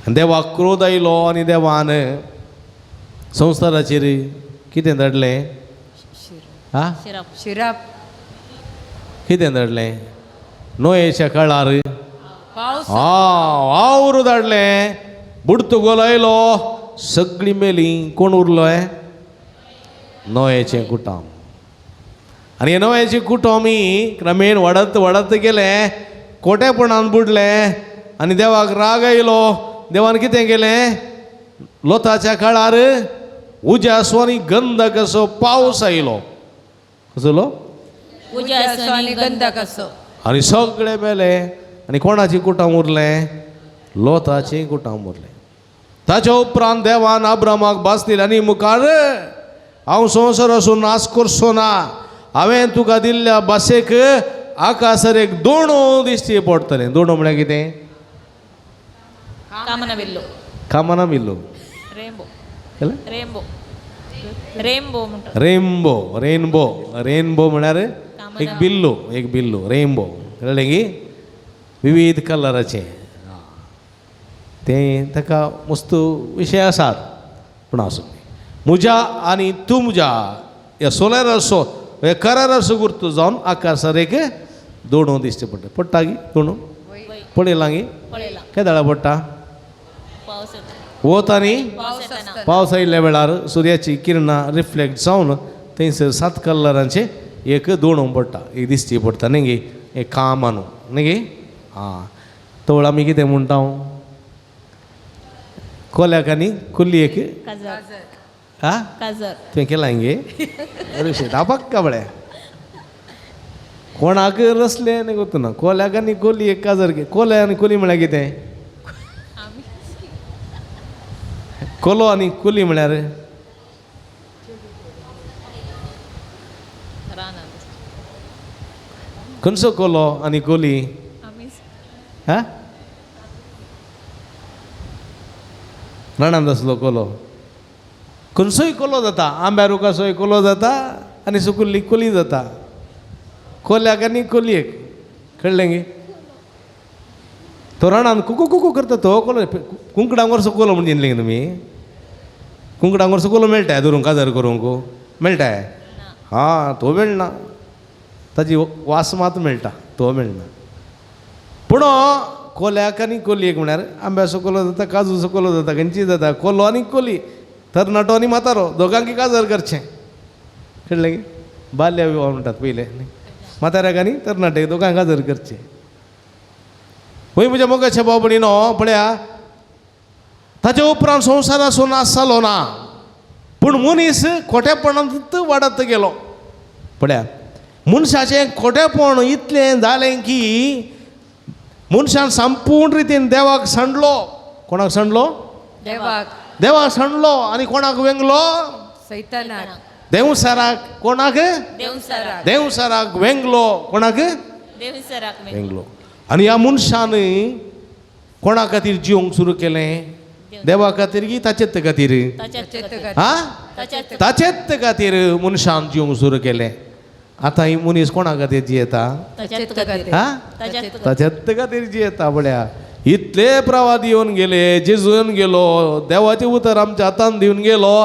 देवाक क्रोध आयलो आनी देवान संवसाराचेर कितें धाडलें? हा शिराप. शिराप. कितें धाडलें? नोयेच्या काळार पावस. आवरू धाडलें. बुडतो गोल आयलो, सगळीं मेली. कोण उरलो? नोयेचें कुटुंब. आनी हें नोयेचें कुटुंब क्रमेण वाडत वाडत गेलें, कोटेपणान बुडलें आनी देवाक राग आयलो. देवान कितें केलें? लोताच्या काळार उज्यासो आनी गंधकाचो पावस आयलो. कसलो? उज्याचो आनी गंधकाचो. आनी सगळे मेले. आनी कोणाचें कुटुंब उरलें? लोताचें कुटुंब उरलें. ताच्या उपरांत देवान अब्रामाक भास दिली आनी मुखार हांव संवसार नाश करचो ना, हांवें तुका दिल्ल्या भाशेक आकाशार एक दोणो दिश्टी पडटलें. दोणो म्हळ्यार कितें? कामना बिल्लो. कामना बिल्लो. रेंबो. केलें? रेंबो. रेंबो म्हणटा. रेनबो. रेनबो. रेनबो म्हळ्यार एक बिल्लो. एक बिल्लो रेनबो. कळ्ळें की? विविध कलराचें तें ताका मस्त विशय आसात. पूण आसूं, म्हज्या आनी तुमच्या ह्या सोलेराचो ह्या कराराचो गुर्तू जावन आकाशार एक दोणो दिश्टी पडटा. पडटा गी दोणो? पळयलां गी? पळयलां. केदाळा पडटा? पावस येता. वत आनी पावस येताना. पावस आयिल्ल्या वेळार सुर्याची किरणां रिफ्लेक्ट जावन थंयसर सात कलरांचे एक दोणो पडटा, एक दिश्टी पडटा न्ही गे? एक कामा न्हू न्ही गे? आं, तवळ आमी कितें म्हणटा? कोल्याक आनी कुल्ली एक काजार. हा काजर. तुवें केलां गे? अरे धापाक पळय कोणाक रसलें आनी गोतू ना. कोल्याक आनी कोली एक काजर. कोले आनी कोली म्हळ्यार कितें? कोलो आनी कोली म्हळ्यार खंयचो कोलो आनी कोली? हा, रानांत आसलो कोलो. खंयचोय कोलो जाता, आंब्या रुखाचोय कोलो जाता आनी सुकुल्ली कोली जाता. कोल्याक आनी कोलयेक कळ्ळें गे? तो रानांत कुकू कुकू करता तो कोलो. कुंकडांक वर्सो कोलो म्हण चिंतलें तुमी? कुंकडांक वर्सो कोलो मेळटा धरूंक, काजार करूंक मेळटा? हां, तो मेळना, ताजी वास मात मेळटा, तो मेळना. पूण कोल्याक आनी कोलयेक म्हळ्यार आंब्याचो कोलो जाता, काजूचो कोलो जाता, खंयची जाता. कोलो आनी कोली, तरणाटो आनी म्हातारो, दोगांकी काजार करचें. कळ्ळें की? बाल्य विवाह म्हणटात पयलें. म्हाताऱ्याक आनी तरणाटे दोगांक काजार करचें. वय म्हज्या मोगाच्या भाव भयणीनो, पळया ताचे उपरांत संवसाराचो नाश जालो ना, पूण मनीस खोटेपणांत वाडत गेलो. पळया मनशाचें खोटेपण इतलें जालें की मनशान संपूर्ण रितीन देवाक सांडलो. कोणाक सांडलो? देवाक. देवाक सांडलो. आनी कोणाक वेंगलो? सैतानाक. देवसाराक. कोणाक? देवसराक. देवसाराक वेंगलो. कोणाक? देवसराक वेंगलो. आनी ह्या मनशान कोणा खातीर जिवंक सुरू केलें? देवा खातीर की ताचेच खातीर? हा, ताचेच खातीर मनशान जिवंक सुरू केलें. आतां ही मनीस कोणा खातीर जियेता? हा, ताचेच खातीर जियेता. पळया इतले प्रवाद येवन गेले, जेजू येवन गेलो, देवाचें उतर आमच्या हातान दिवन गेलो,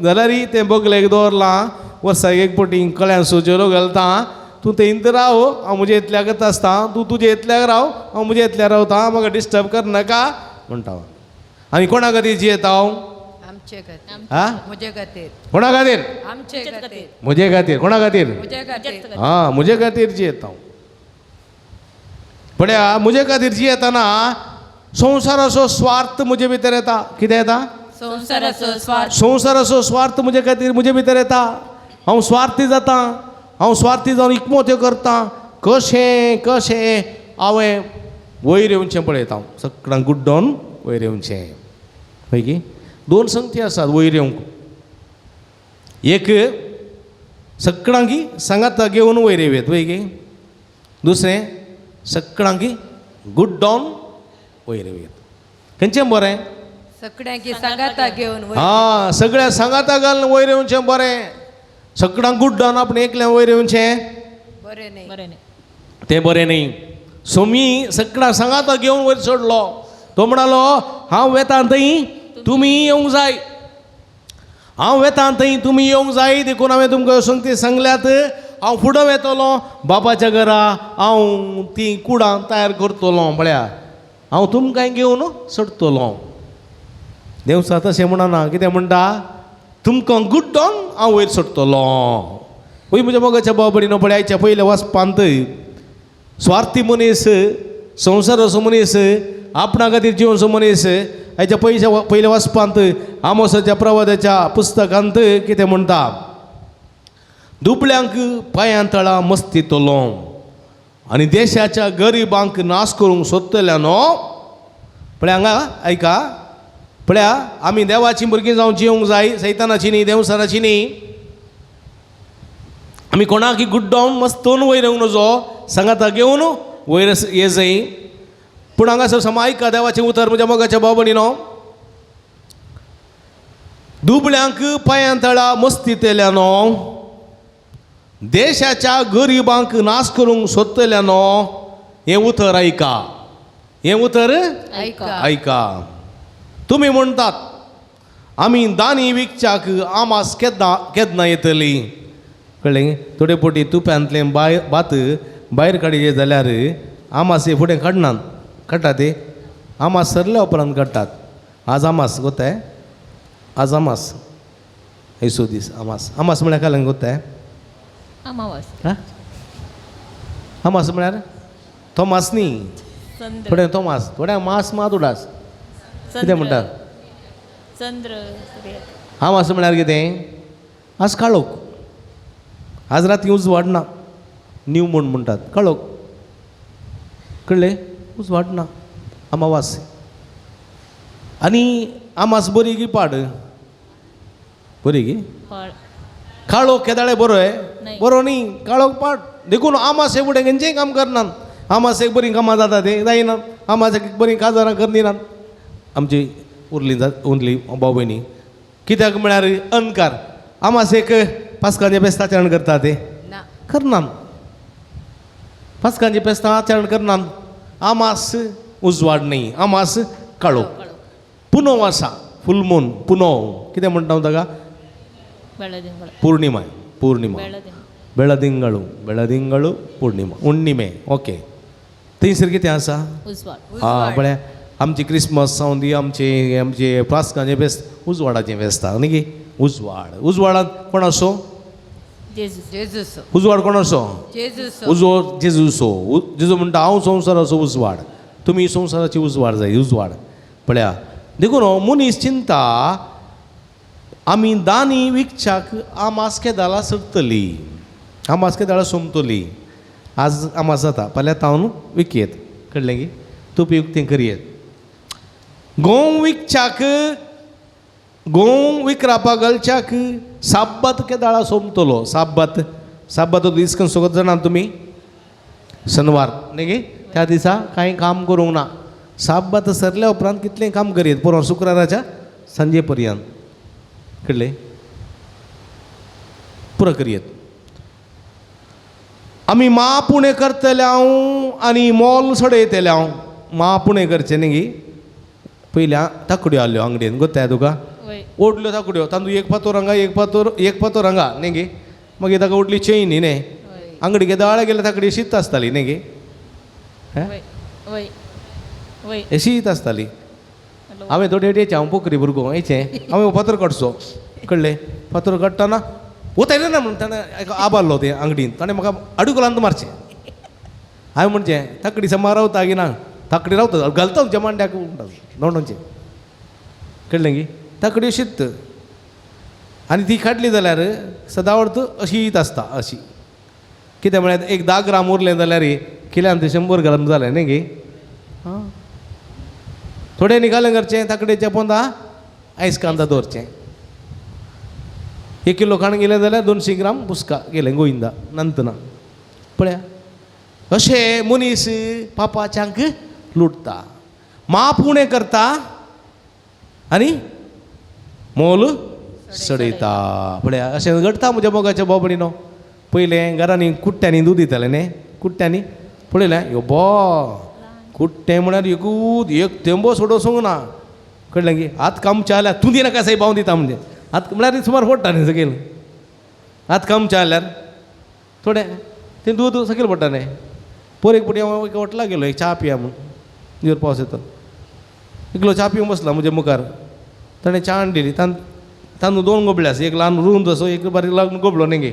जाल्यारय तें बगलेक दवरलां. वर्साक एक पटी कळ्यान सोजेलो घालता, तूं थंयत राव, हांव म्हज्या इतल्याकच आसता, तूं तुज्या इतल्याक राव, हांव म्हज्या इतल्याक रावता, म्हाका डिस्टर्ब करनाका म्हणटा. आनी कोणा खातीर जियेता हांव? आमचे खातीर. हा, म्हजे खातीर. कोणा खातीर? आमचे खातीर. म्हजे खातीर. कोणा खातीर? म्हजे खातीर. हा, म्हजे खातीर जियेता हांव. पळया म्हजे खातीर जियेतना संवसाराचो स्वार्थ म्हजे भितर येता. कितें येता? संवसाराचो स्वार्थ. संवसाराचो स्वार्थ म्हजे खातीर म्हजे भितर येता. हांव स्वार्थी जाता. हांव स्वार्थी जावन इकमोत्यो करता. कशें कशें हांवें वयर येवचें पळयता. हांव सगळ्यांक गुड्डोन वयर येवचें. हय की दोन संगती आसात वयर येवंक. एक सगळ्यांकी सांगाता घेवन वयर येवयेत, वय की. दुसरें सगळ्यांकी गुड्डोन वयर येवयेत. खंयचें बरें? सगळ्यांकी सांगाता घेवन. हा, सगळ्या सांगाता घालून वयर येवचें बरें. सगळ्यांक गुड्डोन आपण एकल्यान वयर येवचें बरें न्ही. बरें न्ही. तें बरें न्ही. सोमी सगळ्या सांगाता घेवन वयर चडलो. तो म्हणालो हांव वेता थंय तुमी येवंक जाय, हांव वेता थंय तुमी येवंक जाय, देखून हांवें तुमकां संगती सांगल्यात. हांव फुडें वेतलो बापाच्या घरा, हांव ती कुडां तयार करतलो. पळया हांव तुमकां घेवन सोडटलो. देवसा तशें म्हणना. कितें म्हणटा? तुमकां गुड्डोन हांव वयर सोडटलो. वय म्हज्या मोगाच्या भाव भयणीनो, पळय आयच्या पयल्या वाचपांत स्वार्थी मनीस, संवसाराचो मनीस, आपणा खातीर जिवनचो मनीस, आयच्या पयल्या वाचपांत आमोसाच्या प्रवादाच्या पुस्तकांत कितें म्हणटा? दुबळ्यांक पांयां तळा मस्तितलो आनी देशाच्या गरिबांक नाश करूंक सोदतल्या न्हू. पळय हांगा आयका, पळया आमी देवाचीं भुरगीं जावन जिवंक जाय, सैतानाची न्ही, देवसाराची न्ही. आमी कोणाक गुड्डोवन मस्तोवन वयर येवंक नजो, सांगाता घेवन वयर ये जाय. पूण हांगासर समा आयका देवाचें उतर म्हज्या मोगाच्या भाव भयणीनो. दुबळ्यांक पांयां तळा मस्तितल्या न्हू, देशाच्या गरिबांक नाश करूंक सोदतल्या न्हू, हें उतर आयका. हें उतर आयका. आयका. तुमी म्हणटात आमी दानी विकच्याक आमास केन्ना केन्ना येतली? कळ्ळें? थोडे पोटी तुप्यांतलें भात भायर काडिल्लें जाल्यार आमास हे फुडें काडनात. काडटात ते आमास सरल्या उपरांत काडटात. आज आमास गोताय, आज आमास ऐसो दीस. आमास आमास म्हळ्यार काल्यान गोताय? अमावास. हा, आमास म्हळ्यार तोमास न्ही, थोडे तोमास, थोड्या मास मात उडास कितें म्हणटात? चंद्र. आमास म्हळ्यार कितें? आज काळोख, आज राती उजवाड ना, न्यू मून म्हणटात, काळोख, कळ्ळें? उजवाड ना, अमावास. आनी आमास बरी गी पाड? बरी गी? काळोख केदाळे बरो आहे? बरो न्ही, काळोख पाड. देखून आमासे फुडें खंयचेंय काम करनात. आमासेक बरीं कामां जाता तें जायना, आमासेक बरीं काजारां करनात आमची उरली उरली भाव भयणी. कित्याक म्हळ्यार अंधकार. आमासेक पास्कांचें फेस्त आचरण करता तें करनात, पास्कांचें फेस्तां आचरण करनात. आमास उजवाड न्ही, आमास काळोख. पुनव आसा, फूल मून, पुनव कितें म्हणटा हांव ताका? पौर्णिमा, पौर्णिमा, बेळदिंगळू, बेळदिंगळू पौर्णिमा, उण्णिमे. ओके, थंयसर कितें आसा? आं पळय, आमची क्रिसमस जावन दी, आमचे आमचे पास्कांचें फेस्त उजवाडाचें फेस्त न्ही गी? उजवाड, उजवाडांत कोण आसो? उजवाड कोण आसो? उजवाड जेजूसो. जेजू म्हणटा हांव संवसाराचो उजवाड, तुमी संवसाराची उजवाड जाय, उजवाड. पळया, देखून मनीस चिंता आमी दानी विकच्याक आमास केदाळा सरतली, आमास केदाळा सोंपतली. आज आमास जाता, फाल्यां तावन विकयेत, कळ्ळें की? तुपी उक्तें करयेत. गोंव विकच्याक, गोंव विकरापा घालच्याक साब्बात केदाळा सोंपतलो. साब्बात, साब्बात दीस कन सोगत जाणा तुमी? शनवार न्ही गे? त्या दिसा कांय काम करूंक ना. साब्बात सरल्या उपरांत कितलें काम करयेत पुरो शुक्राराच्या सांजे पर्यंत, कळ्ळें? पुरो करयेत. आमी मा पुणें करतले हांव आनी मोल सडयतले हांव. मा पुणें करचें न्ही गी? पयलीं ताकड्यो आहल्यो आंगडीन, गोत्ताय तुका? ओडल्यो ताकड्यो, तांदूळ एक फातोर हांगा, एक फातोर, एक फातोर हांगा न्ही गे? मागीर ताका ओडली चेन न्ही, आंगडी केदाळे गेल्यार ताकडी शीत आसताली न्ही गे? शीत आसताली. हांवें थोडे येचे, हांव पोकरी भुरगो येचें, हांवें फातर काडचो, कळ्ळें? फातर काडटना वतायलें ना म्हणून ताणें आबारलो ते आंगडीन, ताणें म्हाका अडकुलांत मारचें. हांवें म्हणचें ताकडी समा रावता की ना, ताकडी रावता घालता तुमच्या मांड्याक दोंडोचें, कळ्ळें की? ताकडी शीत आनी ती काडली जाल्यार सदावर्त अशी येत आसता, अशी. कितें म्हळ्यार एक 10 ग्राम उरलें जाल्यार किल्यान तें 100 ग्राम जालें न्ही गे? आं, थोडें निकालें करचें, ताकडेच्या पोंदा आयस कांदा दवरचें. 1 किलो खाण गेलें जाल्यार 200 ग्राम पुस्का गेलें गोविंदा नंतना. पळया अशें मनीस पापाच्यांक लुटता, माप उणें करता आनी मोल सडयता. पळया अशें घडटा म्हज्या मोगाच्या बाबडीनो. पयलें घरांनी कुट्ट्यांनी दूद दितालें न्ही, कुट्ट्यांनी पळयलें यो बो कुट्टें म्हळ्यार एकूच एक तेंबो सोडोवंक ना, कळ्ळें की? आत कामचें जाल्यार तूं दिनाका सायब हांव दिता म्हणजे आत म्हळ्यार सुमार पडटा न्ही सकयल. आत कामचें जाल्यार थोडें तें दूद सकयल पडटा न्ही. पोर एक फावटी हांव एका हॉटेलाक गेलो, एक च्या पिया म्हूण, जोर पावस येता, एकलो च्या पिवंक बसला म्हज्या मुखार. ताणें च्या हाडली, तांदूळ 2 गोबले आसा, एक ल्हान रूंद असो, एक बारीक ल्हान गोबलो न्ही गे.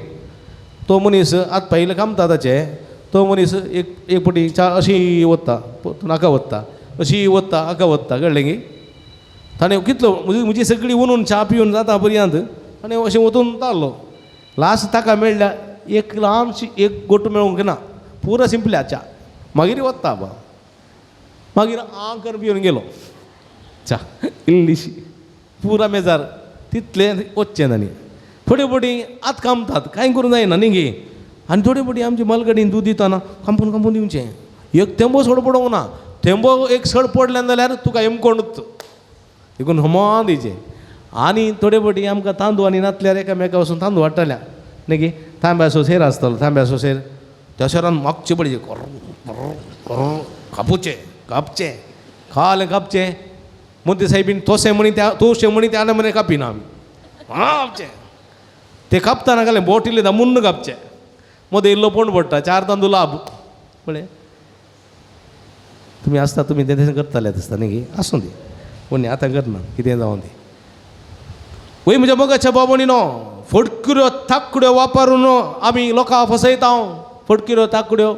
तो मनीस आत पायले कामता ताचे, तो मनीस एक एक फावटी च्या अशी वता, नाका वता, अशी वता, हाका वता, कळ्ळें की? ताणें कितलो म्हजी सगळी वनून च्या पिवन जाता पर्यंत ताणें अशें वतून ताल्लो. लास्ट ताका मेळ्ळ्या एक ल्हानशी एक गोट मेळूंक ना, पुरो सिंपल्या च्या. मागीर वता बा, मागीर आं कर पिवन गेलो च्या इल्लीशी पुरा मेजार तितलें वचचें आनी थोडे फावटी आत कामतात कांय करूंक जायना न्ही गे. आनी थोडे फावटी आमचे मालगाडीन दूद दितना कांपून कांपून दिवचें, एक थेंबो सोड पडोवंक ना, थेंबो एक सड पडलें जाल्यार तुका हेमकोणूच, देखून हमान दिवचें. आनी थोडे फावटी आमकां तांदूळ आनी नातल्यार एकामेका वचून तांदूळ हाडटाल्या न्ही गे. तांब्याचो शेर आसतालो, तांब्याचो शेर, त्या शेरान मागचे पडचे कापुचें कापचें खालें कापचें. मोदी साहेबीन तोसें म्हणी त्या तोशें म्हणी त्या म्हणे कापिना आमी कापचें. ते कापतना घालें बोट इल्लें दामून कापचें, मदें इल्लो पोंड पडटा, 4 तांदूळ लाभ. पळय तुमी आसता, तुमी तें तशें करताले आसता न्ही गे? आसूं दी, पूण आतां करना, कितें जावं दी. वय म्हज्या मोगाच्या बाबणीनो, फटकिऱ्यो ताकड्यो वापरून आमी लोकांक फसयता. फटकिऱ्यो ताकड्यो,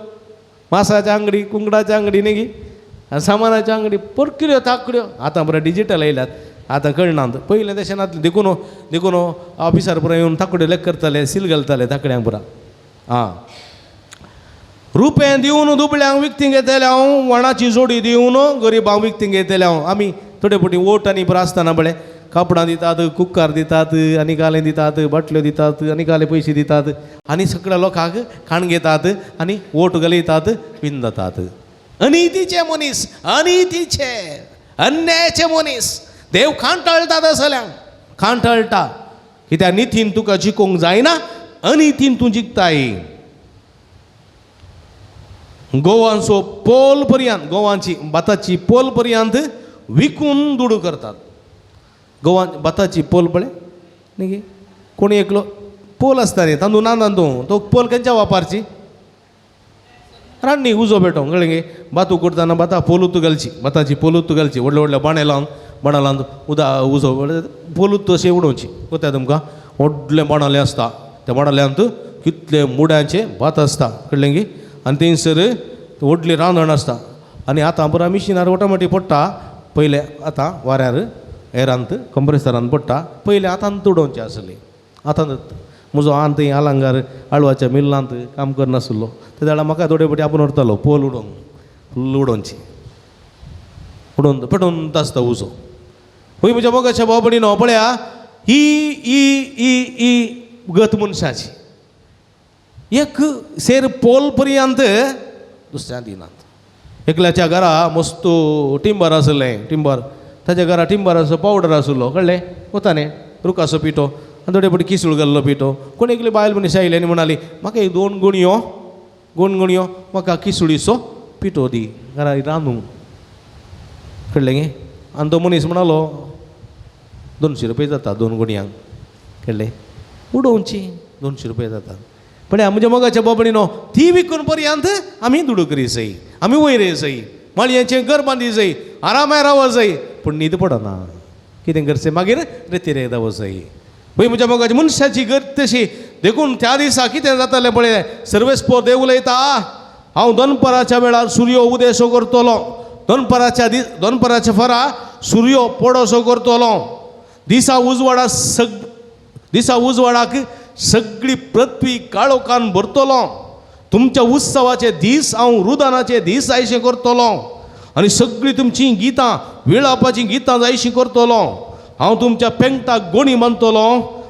मासाच्या आंगडी, कुंकडाच्या आंगडी न्ही गी, आनी सामानाच्या आंगडी, फटकिऱ्यो ताकड्यो. आतां बरें डिजीटल येयल्यात, आतां कळना. पयलें तशें नासलें. देखून देखून ऑफिसार पुरा येवन ताकड्यो लेख करताले, सील घालताले ताकड्यांक पुरा. आं, रुपें दिवन दुबळ्यांक विकतीं घेतले हांव, वणाची जोडी दिवन गरिबांक विकतीं घेतले हांव. आमी थोडे फावटी वोट आनी पुरा आसतना पळय कापडां दितात, कुकर दितात, आनी कालें दितात, बाटल्यो दितात, आनी काले पयशे दितात आनी सगळ्या लोकांक खाण घेतात आनी वोट घालयतात, विंदतात. अनितीचे मनीस, अनितीचे अन्यायाचे मनीस. देव खांटाळटा तसल्यांक, खांटाळटा. कित्याक नितीन तुका जिखूंक जायना, अनितीन तूं जिखताय. गोवांचो पोल पर्यंत, गोवांची भाताची पोल पर्यंत विकून दुडू करतात. गोवा भाताची पोल पळय न्ही, कोणी एकलो पोल आसता न्ही, तांदूळ ना तांदूळ, तो पोल खंयच्या वापरची? रान्नी उजो पेटोवंक, कळ्ळें गे? भात उकडताना भाता पोलूत घालची, भाताची पोलूत घालची, व्हडले व्हडले बाणे लावन, बाणा लावन उदा उजो पोलूत अशें उडोवची. कोत्या तुमकां व्हडले बाणाले आसता, त्या बाणाल्यांत कितले मुड्यांचे भात आसता, कळ्ळें गे? आनी थंयसर व्हडली रांदण आसता. आनी आतां पुरा मिशिनार ऑटोमॅटीक पडटा. पयलें आतां वाऱ्यार एरांत कंप्रेसरान पडटा, पयलें आतांत उडोवचें आसलें. आतां म्हजो आन थंय आलांगार आळवाच्या मिल्लांत काम करनासलो, ते जाल्यार म्हाका थोडे फावटी आपूण व्हरतालो पोल उडोवंक. फुल्ल उडोवची, उडोवन पेटोवन आसता उजो. हय म्हज्या मोगाच्या भाव भयणीनो, पळया ही ही ही ही गत मनशाची. एक शेर पोल पर्यंत दुसऱ्या दिनात. एकल्याच्या घरा मस्त टिंबर आसलें, टिंबर ताच्या घरा टिंबराचो पावडर आसलो, कळ्ळें? वता न्ही रुखाचो पिठो आनी थोडे फावटी किसूळ घाल्लो पिठो. कोण एकली बायल मनीस आयली आनी म्हणाली, म्हाका एक दोन गुणयो, दोन गुणयो म्हाका किसुळीचो पिठो दी घरा रांदूंक, कळ्ळें गे? आनी तो मनीस म्हणालो 200 रुपया जाता दोन गुणयांक, कळ्ळें? उडोवची 200 रुपया जाता. पण म्हज्या मोगाच्या बाबणीनो, ती विकून पर्यंत आमी दुडू करी जाय, आमी वयर जाय, माळयेचें घर बांदी जाय, आरामाय राव जाय, पूण न्हीद पडना. कितें करचें मागीर? रेतीर राव जाय. पळय म्हज्या मोगाची मनशाची गत तशी. देखून त्या दिसा कितें जातलें पळय, सर्वेस्पोर देव उलयता, हांव दनपराच्या वेळार सुर्यो उदेसो करतलो, दनपराच्या दीस दनपराच्या फरा सुर्यो पडोसो करतलो, दिसा उजवाडा सग दिसा उजवाडाक सगळी पृथ्वी काळोखान भरतलो, तुमच्या उत्सवाचे दीस हांव रुदानाचे दीस जायशे करतलो आनी सगळीं तुमचीं गितां विळापाचीं गितां जायशीं करतलो. हांव तुमच्या पेंगटाक गोणी बांदतलो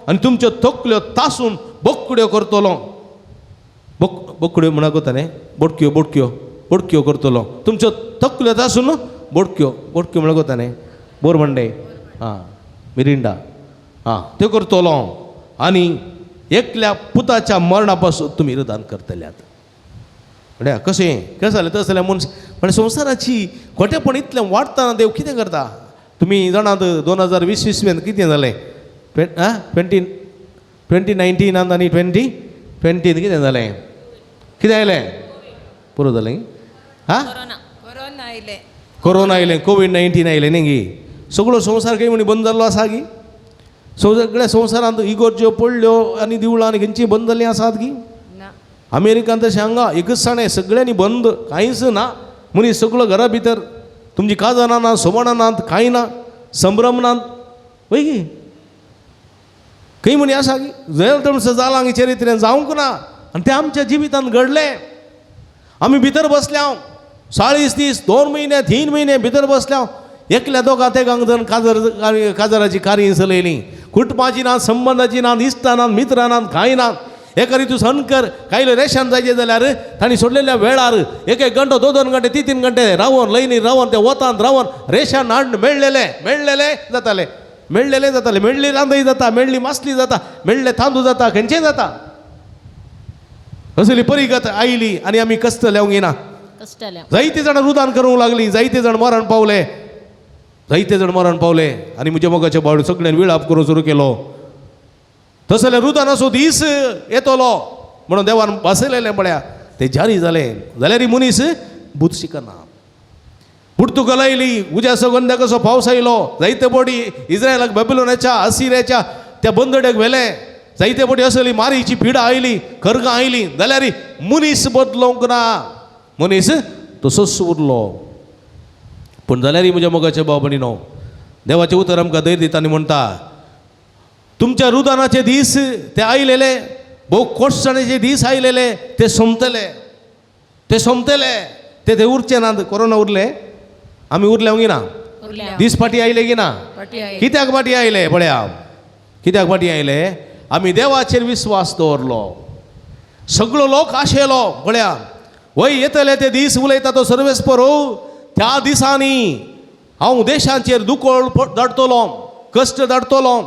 आनी तुमच्यो तकल्यो तासून बोकड्यो करतलो. बोकड्यो म्हणा कोता न्ही, बोडक्यो बोडक्यो बोडक्यो करतलो, तुमच्यो तकल्यो तासून बोडक्यो बोडक्यो म्हणा कोता न्ही, बोरमंडे आं मिरिंडा आं त्यो करतलो आनी एकल्या पुताच्या मरणा पासून तुमी रुदान करतल्यात. म्हळ्यार कशें कशें जालें तशें जाल्यार मनीस म्हळ्यार संवसाराची खोटेपण इतलें वाडटना देव कितें करता? तुमी जाणात 2020 इसवेंत कितें जालें? आं 2019 आनी 2020 कितें जालें? कितें आयलें? पुरो जालें. आं कोरोना आयलें, कोरोना आयलें, कोवीड-19 आयलें न्ही गी. सगळो संवसार खंय म्हणी बंद जाल्लो आसा गी. सगळ्या संवसारांत इगोर्ज्यो पडल्यो आनी देवळां आनी खंयचीं बंद जाल्लीं आसात गी. अमेरिकान तशें हांगा एकच साणें सगळ्यांनी बंद, कांयच ना. मनीस सगळो घरा भितर, तुमची काजारां ना, सोमाणां नात, कांय ना, संभ्रम नात, वय गी. खंय म्हणी आसा की जैल जालां की चरित्रेन जावंक ना आनी तें आमच्या जिवितांत घडलें. आमी भितर बसल्या 40 दीस, 2 म्हयने, 3 म्हयने भितर बसल्या. एकल्या दोगा तेगांक जण काजर काजराची कार्य चलयली. कुटुंबाची ना, संबंदाची ना, इश्टां ना, मित्रां ना, कांय ना. एका रितू सण कर कायले रेशन जायचे जाल्यार तांणी सोडलेल्या वेळार एक एक घंटो, 2 2 घंटे, 3 3 घंटे रावन लयनी रावन त्या वतांत रावन रेशन हाडून मेळ्ळेलें मेळ्ळेलें जातालें, मेळ्ळेलें जातालें, मेळ्ळी रांदय जाता, मेळ्ळी मासली जाता, मेळ्ळे तांदूळ जाता, खंयचें जाता. असली परिगत आयली आनी आमी कश्ट लेवंक येना. जायते जाणां रुदान करूंक लागली, जायते जाण मरण पावले, जायते जाण मरण पावले. आनी म्हज्या मोगाच्या बावडे सगळ्यान विळाप करूंक सुरू केलो. तसो जाल्यार रुदानाचो दीस येतलो म्हणून देवान बसयलेलें पळया ते जारी जालें. जाल्यार मनीस बूद शिकना. पुर्तुगाल आयली, उज्या गंध्या कसो पावस आयलो, जायते बोडी इस्रायलाक बेबिलोनाच्या असिरियाच्या त्या बंदड्याक व्हेलें. जायते बोडी असली मारीची पिडा आयली, खरगां आयली, जाल्यार मनीस बदलोवंक ना, मनीस तसोच उरलो. पूण जाल्यार म्हज्या मोगाच्या भाव भयणीनो, देवाचें उतर आमकां धैर्य दिता आनी म्हणटा तुमच्या रुदानाचे दीस ते आयलेले, भोव कोटसाणेचे दीस आयलेले, ते सोंपतले, ते सोंपतले, ते ते उरचे ना. कोरोना उरले, आमी उरले ना, दीस फाटी आयले की ना? कित्याक फाटी आयले पळया, कित्याक फाटी आयले? आमी देवाचेर विस्वास दवरलो, सगळो लोक आशेलो. पळया वय येतले ते दीस उलयता तो सर्वेस्पर, त्या दिसांनी हांव देशांचेर दुकोळ धाडटलो, कश्ट धाडटलो,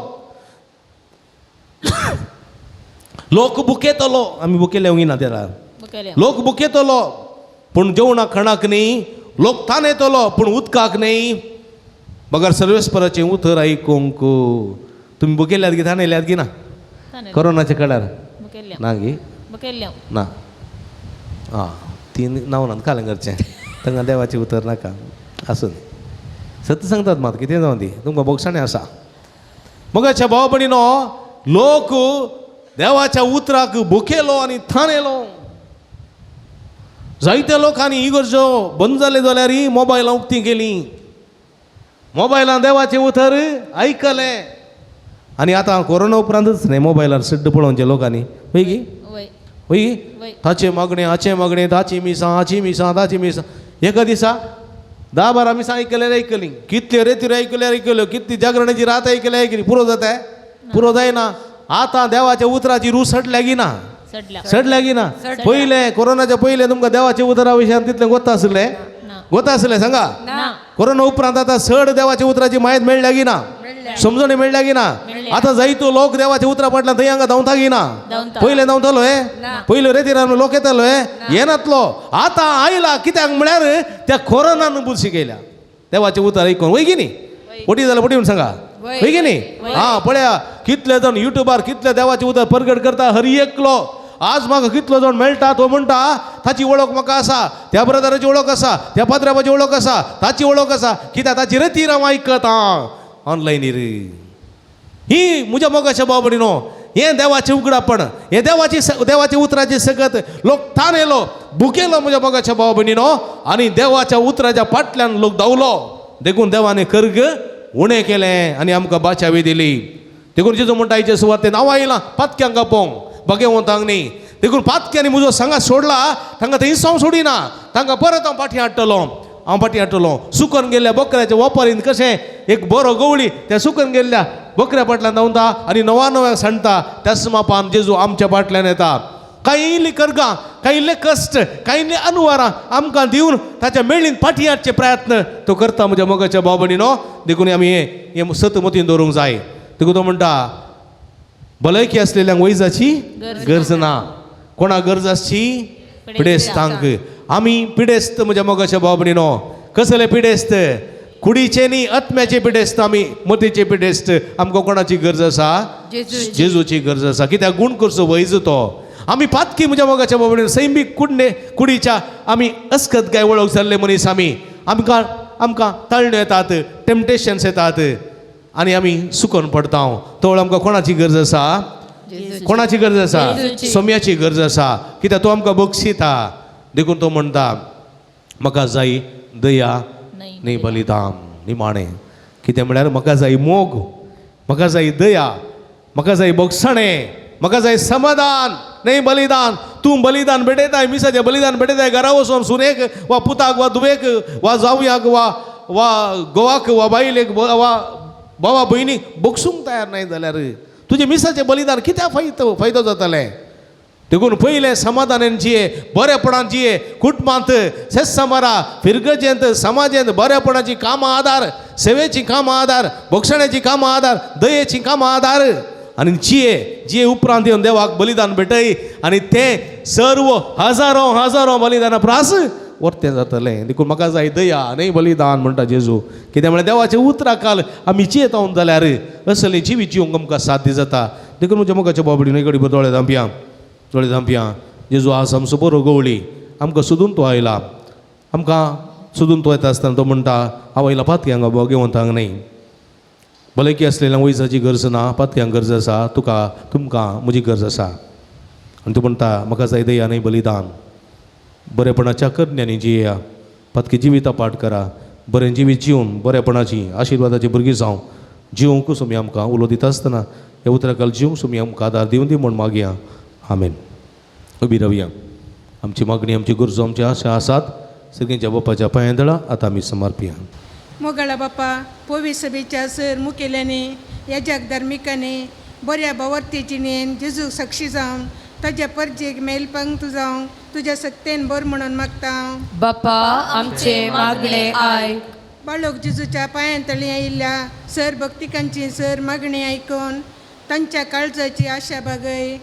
लोक भुकेतलो. आमी भुकेले ना तेरा, लोक भुकेतलो पूण जेवणा खाणाक न्ही, लोक ताण येतलो पूण उदकाक न्ही, बगर सर्वेस्पराचें उतर आयकूंक. तुमी भुकेल्यात गी ताण येयल्यात गी ना कोरोनाच्या काळार? ना गी ना. आं तीन नांव ना कालंगरचें, तांकां देवाचें उतर नाका. आसूं, सत्य सांगतात मात, कितें जावं ती, तुमकां बोगसाणें आसा. मगाच्या भाव भयणीनो, लोक देवाच्या उतराक भुकेलो आनी थाणेलो. जायत्या लोकांनी इगर्जो बंद जाले जाल्यार मोबायलां उक्तीं केलीं, मोबायलान देवाचें उतर आयकलें. आनी आतां कोरोना उपरांतच न्ही मोबायलार सड्ड पळोवचें लोकांनी, वय गी वय गी? ताचें मागणें, हाचें मागणें, ताची मिसां, हाची मिसां, ताची मिसां. एका दिसा 10-12 मिसां आयकल्यार आयकलीं, कितल्यो रेतीर आयकल्यार आयकल्यो, कितली जागरणाची रात आयकल्यार आयकली, पुरो जाता? पुरो जायना. आतां देवाच्या उतराची रूच सडल्या की ना? सडल्या की ना? पयलें कोरोनाच्या पयलें तुमकां देवाच्या उतरा विशयान तितलें गोत्ता आसलें? गोत्ता आसलें सांगा? कोरोना उपरांत आतां चड देवाच्या उतराची म्हायत मेळ्ळ्या की ना? समजणी मेळ्ळ्या की ना? आतां जायतो लोक देवाच्या उतरा फाटल्यान थंय हांगा धांवता की ना? पयलें धांवतालो हे, पयलो रेतीरान लोक येतालो हे, येनातलो. आतां आयला कित्याक म्हळ्यार त्या कोरोनान बुरशी केल्या देवाचें उतर आयकून. वय की न्ही? पोटी जाल्यार पोटी म्हूण सांगा, वय की न्ही? आं पळया कितले जाण युट्यूबार कितले देवाचें उतर परगट करता. हर एकलो आज म्हाका कितलो जाण मेळटा तो म्हणटा ताची वळख म्हाका आसा, त्या ब्रदराची वळख आसा, त्या पाद्राबाची वळख आसा, ताची वळख आसा, कित्याक ताची रेतीर हांव आयकतां ऑनलायनीर. ही म्हज्या मोगाच्या भाव भयणीनो, हें देवाचें उगडापण, हें देवाची देवाच्या उतराची सकत. लोक ताण येयलो, भुकेलो म्हज्या मोगाच्या भाव भयणीनो, आनी देवाच्या उतराच्या फाटल्यान लोक धांवलो. देखून देवाने कर्ग उणें केलें आनी आमकां बाचावी दिली. देखून जेजू म्हणटा आयचे सुवातेन हांव आयलां पातक्यांक आपोवंक, बगेवंतांक न्ही. देखून पातक्यांनी म्हजो सांगात सोडला, तांकां थंयच हांव सोडिना, तांकां परत हांव फाटीं हाडटलो, हांव फाटीं हाडटलो. सुकून गेल्ल्या बोकऱ्याच्या वपारीन कशें एक बरो गवळी त्या सुकून गेल्ल्या बोकऱ्या फाटल्यान धांवता आनी नवा नव्याक सांडटा, त्याच मापान जेजू आमच्या फाटल्यान येता. कांय इल्ली करगां, कांय इल्ले कश्ट, कांय इल्ले अनुवारां आमकां दिवन ताच्या मेळीन फाटीं हाडचे प्रयत्न तो करता म्हज्या मोगाच्या भाव भयणीनो. देखून आमी हें सत मतीन दवरूंक जाय. देखून तो म्हणटा भलायकी आसलेल्यांक वैजाची गरज ना. कोणाक गरज आसची? पिडेस्तांक. आमी पिडेस्त म्हज्या मोगाच्या भाव भयणीनो. कसले पिडेस्त? कुडीचे न्ही, आत्म्याचे पिडेस्त आमी, मतीचे पिडेस्त. आमकां कोणाची गरज आसा? जेजूची गरज आसा. कित्याक गूण करचो वैज तो. आमी पातकी म्हज्या मोगाच्या भाव भयणीनो, सैमीक कुडणे कुडीच्या आमी अस्कत काय वळख जाल्ले मनीस आमी. आमकां आमकां तळण्यो येतात, टेम्पटेशन्स येतात आनी आमी सुकोन पडटा. तवळ आमकां कोणाची गरज आसा? कोणाची गरज आसा? सोम्याची गरज आसा. कित्याक तो आमकां बक्षिता. देखून तो म्हणटा म्हाका जाय दया न्ही बलिदान निमाणें. कितें म्हळ्यार म्हाका जाय मोग, म्हाका जाय दया, म्हाका जाय बोगसणें, म्हाका जाय समाधान न्ही बलिदान. तूं बलिदान भेटयताय, मिसाचें बलिदान भेटयताय, घरा वचोन सुनेक वा पुताक वा धुवेक वा जावयाक वा वा घोवाक वा बायलेक वा भावा भयणीक बगसूंक तयार नाय जाल्यार तुजें मिसाचें बलिदान कित्याक फायदो फायदो जातलें? देखून पयलें समाधानान जिये, बरेपणान जिये, कुटुंबांत, सेस्समारा, फिरगजेंत, समाजेंत बरेपणाची कामां आदार, सेवेची कामां आदार, बक्षण्याची कामां आदार, दयेची कामां आदार आनी जिये जिये उपरांत येवन देवाक बलिदान भेटय आनी तें सर्व हजारो हजारो बलिदाना प्रास वर्तें जातलें. देखून म्हाका जाय दया न्ही बलिदान म्हणटा जेजू. कित्याक म्हळ्यार देवाचें उतरा काल आमी जियेता जाल्यार असलें जिवीत जिवंक आमकां साध्य जाता. देखून म्हज्या मोगाच्या बाबडी न्हय घडी दोळे धांपया, दोळे धांपया. जेजू आज आमचो बरो गवळी, आमकां सोदून तो आयला. आमकां सोदून तो येता आसतना तो म्हणटा हांव आयला पातक्यांक भोगेवंतांक न्ही. भलायकी आसलेल्या वैजाची गरज ना, पातक्यांक गरज आसा, तुका तुमकां म्हजी गरज आसा. आनी तो म्हणटा म्हाका जाय दया न्ही बलिदान. बरेपणाच्या करण्यांनी जियेया, पातकी जिविता पाठ करा. बरें जिवीत जिवन बरेपणाची आशिर्वादाची भुरगीं जावं जिवंक सोमी आमकां उलो दिता आसतना ह्या उतराकाल जिवंक सोमी आमकां आदार दिवन दी म्हूण मागया. आमेन. उबी रावया. आमची मागणी, आमची गरजो, आमची आशा आसात सगळ्यांच्या बापाच्या पांयां दळा आतां आमी समर्पया. मोगाळा बापा, पोवी सभेच्या सर मुखेल्यांनी, याजक धार्मिकांनी बऱ्या बावर्ती जिणेन जेजूक साक्षी जावन ताज्या परजेक मेलपंक जावंक तुज्या सक्तेन बर म्हणून मागता. बापा आमचे मागणे आयक. बाळोक जेजूच्या पांयां तळी आयिल्ल्या सर भक्तिकांची सर मागणी आयकून तांच्या काळजाची आशा भागय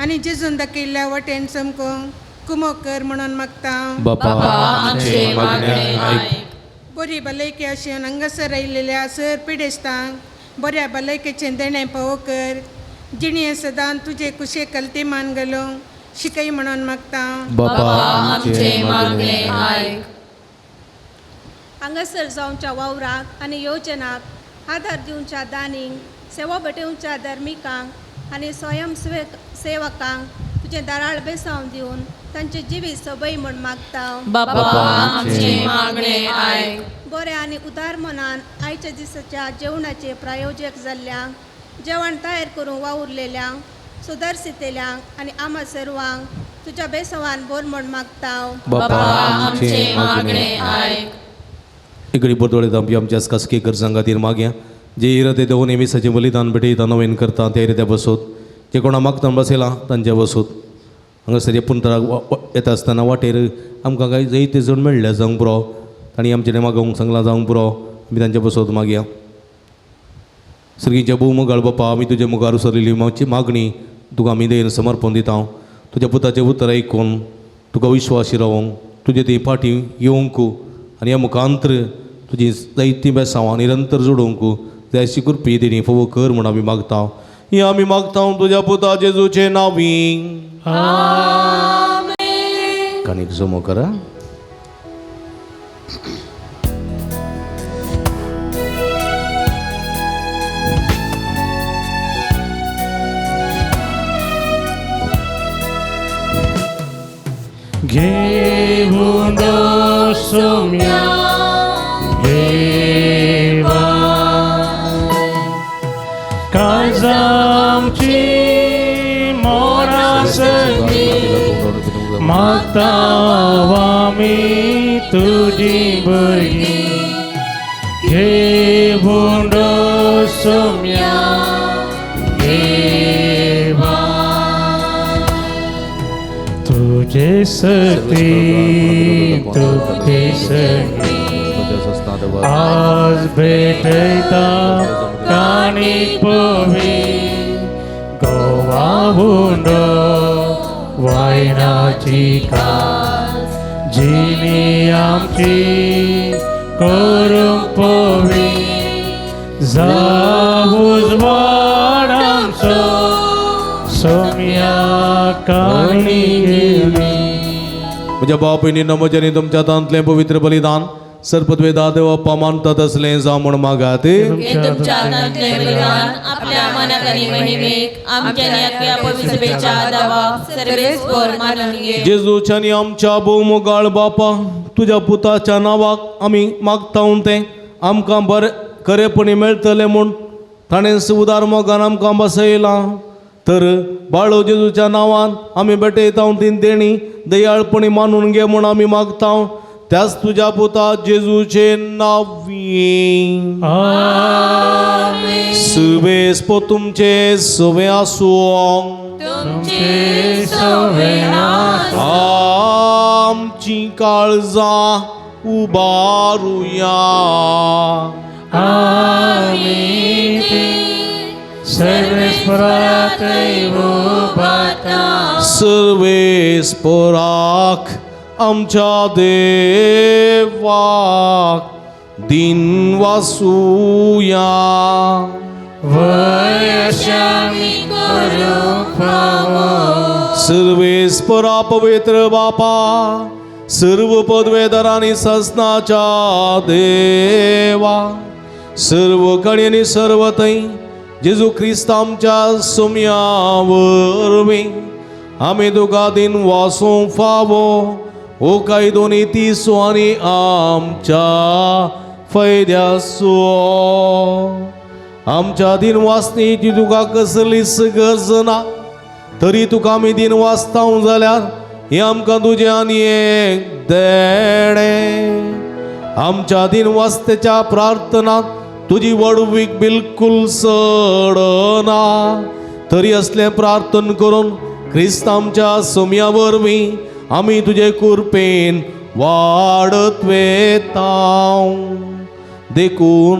आनी जेजून दाखयल्ल्या वाटेन चमकूंक कुमोक कर म्हणून मागता. बापा आमचे मागणे आयक. बरी भलायकी आसून हांगासर आयिल्ल्या सर पिडेस्तांक बऱ्या भलायकेचें देणें पावो कर, जिणें सदां तुजे कुशे कलती मान घालूंक शिकय म्हणून मागता. बापा आमचे मागणे आयक. हांगासर जावच्या वावराक आनी योजनाक आदार दिवच्या दानींक, सेवा भेटोवच्या धार्मिकांक आनी स्वयं सेवकांक तुजें दाराळ बेसांव दिवन तांचें जिवीत सोबय म्हूण मागता. बापा आमचे मागणे आयक. बऱ्या आनी उदार मनान आयच्या दिसाच्या जेवणाचे प्रायोजक जाल्ल्यांक, जेवण तयार करूंक वावुरलेल्यांक, सुदारसितेल्यांक आनी आमा सर्वांक तुज्या बेसवान बोर म्हूण मागता. बापा आमचे मागणे आयक. इकडे बोरदोळे आमची आमच्या खासगी गरजां खातीर मागया. जे इरादे देव नेमिसाचें बलिदान भेटयता नवीन करता त्या इराद्या बसोत, जे कोणा मागता बसयलां तांच्या बसोत. हांगासर पुंतराक येता आसतना वाटेर आमकां कांय जायते जण मेळ्ळे जावंक पुरो, तांणी आमचे मागोवंक सांगलां जावंक पुरो, आमी तांच्या बसोत मागया. सर्गीच्या भोव मोगाळ बापा, आमी तुज्या मुखार उसरलेली मागणी तुका आमी देन समर्पण दिता. तुज्या पुताचें उतर आयकून तुका विश्वासी रावोंक, तुजे ती फाटीं येवंक आनी ह्या मुखांत्र तुजी जायतीं बेसांवां निरंतर जोडूंक जाय अशी कृपी देणी फोव कर म्हूण आमी मागता. ही आमी मागता तुज्या पुता जेजूचे नांवी. काणीक जमो करा. घेऊन सोम्या देवा, काळजांची मोरा संगी मागता आमी तुजी भुरगीं. घेऊन सोम्या देवा, तुझे सती तुझे सगी आज भेटता काणी पोवी गोवा हुंडो वायनाची कास जिणी आमची करूंक पोवी जावूच वाड आमचो सोम्या काणी गेली. म्हज्या बापूयनी नमोजनी तुमच्या तांतलें पवित्र बलिदान सरपदवेदा देव मानतात असलें जावं म्हूण मागात. तुमच्या हातांतलें बलिदान आपल्या मनात आनी महिमेक आमच्या न्याय पवित्रतेच्या दावाक सर्वेस्पर मानून घे. जेजूच्या आनी आमच्या भोव मोगाळ बापा, तुज्या पुताच्या नांवाक आमी मागता तें आमकां बरें खरेपणी मेळटलें म्हूण ताणें उदार मोगान आमकां बसयलां. तर बाळो जेजूच्या नांवान आमी भेटयता ती देणी दयाळपणी मानून घे म्हूण आमी मागता. त्याच तुज्या पुता जेजूचे नांवी. सुबेस तुमचे सवे आसूं. तुमचे सवे आमची काळजां उबारुया. आमी सर्वेस्पराक उबाता. सर्वेस्पराक आमच्या देवाक दिन वासूया. वयशामी करूंक फावो. सर्वेस्परा पवित्र बापा, सर्व पदवेदारांनी ससनाच्या देवा, सर्व कडेनी सर्व थंय जेजू क्रिस्त आमच्या सोम्या वरवीं आमी तुका दिन वासूंक फावो. हो कायदो नी तिसो आनी आमच्या फायद्याचो. आमच्या दिन वासनेची तुका कसलीच गरज ना, तरी तुका आमी दिन वाचता जाल्यार हें आमकां तुजें आनी एक देणें. आमच्या दिन वाचतेच्या प्रार्थनात तुजी व्हडवीक बिलकुल सडना, तरी असलें प्रार्थन करून क्रिस्त आमच्या सोम्या वरवीं आमी तुजे कृपेन वाडत वेता. देखून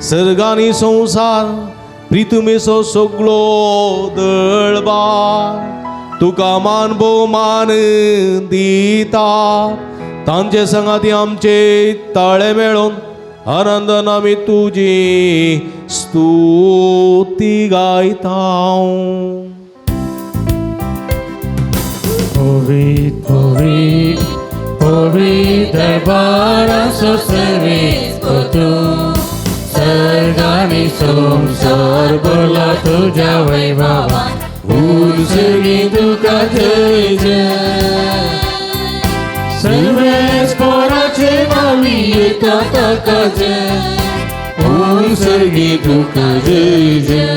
सर्गानी संवसार प्रितुमेचो सगळो दळबा तुका मान भोवमान दिता. तांचे संगाती आमचे ताळे मेळोवन आनंदान आमी तुजी स्तुती गायता. पवित्र पवित्र पवित्र दरबाराचो सर्वेस तूं, सर्गानी संवसार भरला तुज्या वैभवान, उर्सगी तुका जय जय. सर्वेस पोराचे मावी येता ताका जय, उर्सगी तुका जय जय,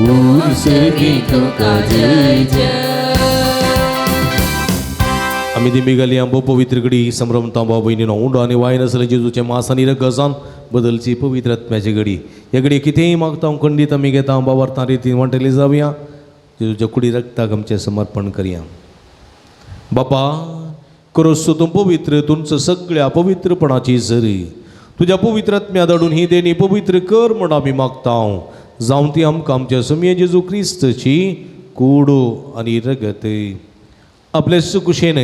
उर्सगी तुका जय जय. आमी दिमी घाली आंबो पवित्र घडी संभ्रमता भाव भयणीनो, उंडो आनी वायन आसलें जेजूचें मांस आनी रगसान बदलची पवित्र आत्म्याची घडी. ह्या घडी कितेंय मागता खंडीत आमी घेता बाबार्थां रितीन वांटेली जावया. जेजूच्या कुडी रक्ताक आमचें समर्पण करया. बापा क्रोस तूं पवित्र, तुमचो सगळ्या पवित्रपणाची जरी तुज्या पवित्र आत्म्या धाडून ही देणी पवित्र कर म्हूण आमी मागता. जावं ती आमकां आमच्या सुमये जेजू क्रिस्तची कूड आनी रगत. आपले सुकुशेन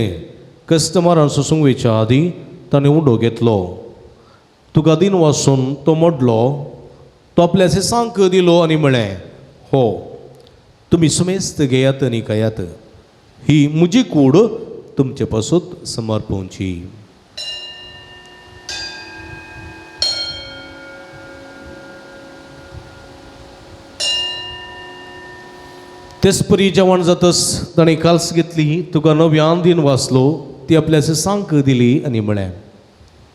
कस्टमरान सोसूंक वयच्या आदीं ताणें उडो घेतलो, तुका दिन वासून तो मोडलो, तो आपल्या सांक दिलो आनी म्हळें, हो तुमी सुमेस्त घेयात आनी खायात, ही म्हजी कूड तुमचे पासून समर्पणची. तेचपरी जेवण जातच ताणें काल्स घेतली, तुका नव्यान दिन वाचलो, ती आपल्या सांक दिली आनी म्हळें,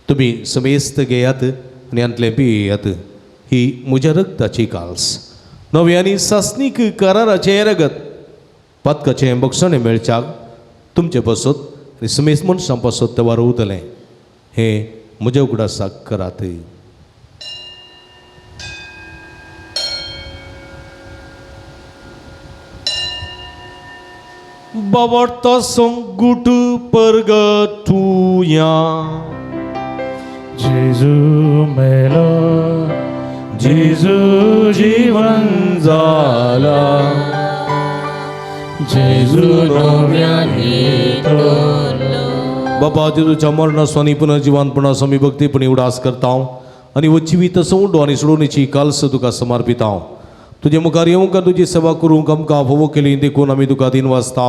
तुमी समेस्त घेयात आनी हांतलें पियात, ही म्हज्या रक्ताची काल्स, नव्यानी सासणीक कराराचें रगत, पातकाचें बक्षणें मेळच्याक तुमचे पासत आनी समेस्त मनशां पासत तें वारवतलें, हें म्हज्या उगडासाक करात. बाबा संगूट परगटुया. जेजू मेलो, जेजू जीवन जाला, जेजू नव्यान येतलो. बाबा जेजूच्या मरणाचो आनी पुनर्जिवानपणाचो आमी भक्तीपणी उडास करता आनी हो जिवीत सोडो आनी सोडोवणेची काल्स तुका समर्पिता. तुजे मुखार येवंक आनी तुजी सेवा करूंक आमकां फावो केली देखून आमी तुका दिन वाचता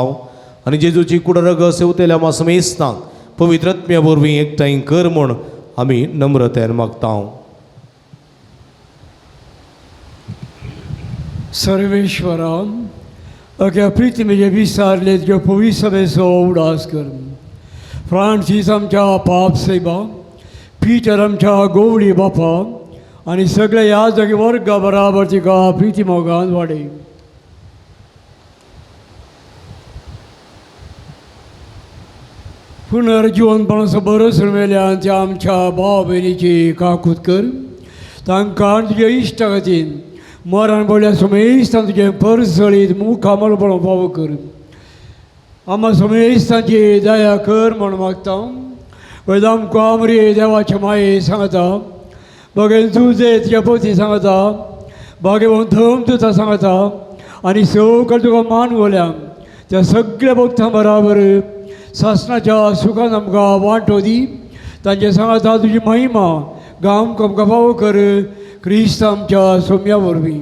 आनी जेजूची कुडरग सेवतेल्या आमा समेस्तांक पवित्र आत्म्या वरवीं एकठांय कर म्हूण आमी नम्रतेन मागता. सर्वेश्वरा, अख्या प्रिथ्वीचे विसारले तुज्या पवित्र सभेचो उडास कर. फ्रांसीस आमच्या पाप सेवा, पीटर आमच्या गोवळी बापा आनी सगळे ह्या जागे वर्गा बराबर तिका प्रिती मोगान वाडय. पुनर्जिवनपणाचो बरो मेल्यान त्या आमच्या भाव भयणीची काकूत कर. तांकां तुज्या इश्टा खातीर मरण पडल्या समेस्तान तुजें परसळीत मुखामळ फावो कर. आमा समेस्तांची दया कर म्हूण मागता. वयल्या आमकां आमरी देवाचे माये सांगता, बागेन तुजें तुज्या पोती सांगता, बागेवन धम तुता सांगता आनी सगळें तुका मान वल्या त्या सगळ्या भक्तां बराबर सासणाच्या सुखान आमकां वांटो दी. तांचे सांगता तुजी महिमा गांव आमकां फावो कर, क्रिस्त आमच्या सोम्या वरवीं.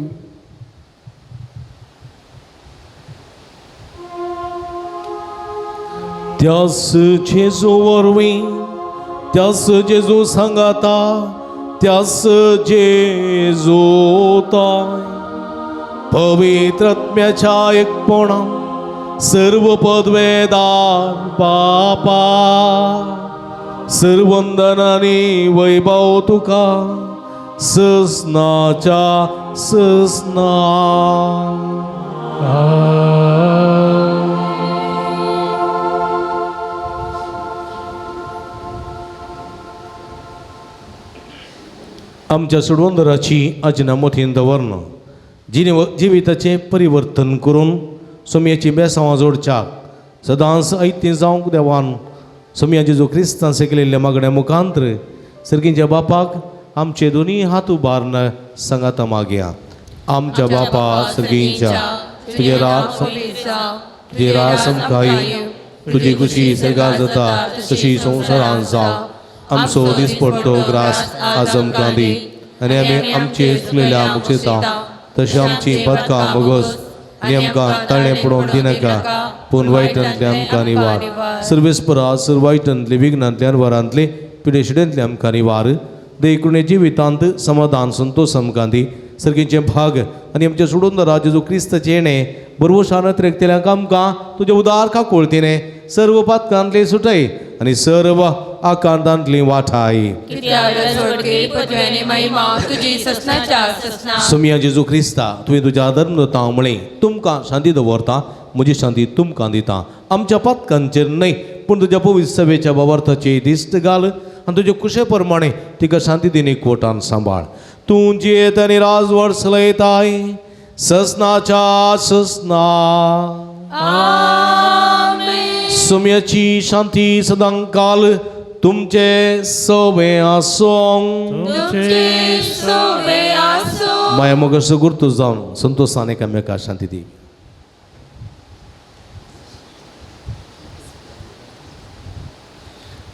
त्यास जेजू वरवीं, त्यास जेजू सांगाता, त्यास जेजू पवित्र आत्म्याच्या एकपणा सर्व पदवेदार बापा सर्वंदनानी वैभव तुका ससनाच्या ससना. आमच्या सोडवंदराची आजना मोठीन दवरन जिविताचें परिवर्तन करून सोमयाची बेसांवां जोडच्याक सदांच ऐतीं जावंक देवान सोमया जेजू क्रिस्तान शिकलेल्या मागण्या मुखांत्र सर्गींच्या बापाक आमचे दोनी हात उबारन सांगाता मागया. आमच्या बापा सर्गींच्या, तुजें राज तुजें राज आमकां येवं, तुजी खुशी सर्गार जाता तशी संवसारांत जावं. आमचो दिसपडतो ग्रास आज आमकां दी आनी आमी आमचे चुकलेल्या मुक्षेता तशें आमची पदकां मोगोस आनी आमकां ताळें पडोवन दिनाका पूण वायटांतले आमकां निवार. सर्वेस्परा सर वायटांतले विघ्नांतले अनवरांतले पिडेशिडेंतले आमकां निवार. देखून जिवितांत समाधान संतोश आमकां दी. सर्गीचें भाग आनी आमचें सोडून राज जेजू क्रिस्ताचें येणें बरवशान त्रेकतेल्यांक आमकां तुजें उदार काकुळतीने सर्व पातकांतले सुटय आनी सर्व आकांतांतली वाठाय. सोमया जेजू क्रिस्ता, तुवें तुज्या धर्म दता म्हळें तुमकां शांती दवरता, म्हजी शांती तुमकां दिता. आमच्या पातकांचेर न्हय पूण तुज्या पवित्र सभेच्या बाबार्थाची दिश्ट घाल आनी तुजे कुशे प्रमाणे तिका शांती दिनी कोटान सांबाळ. तूं जियेत आनी राजवट चलयताय ससनाच्या ससना. सोम्याची शांती सदांकाल तुमचे सवे आसूं. माया मोगाचो गुर्तू जावन संतोषान एकामेका शांती दी.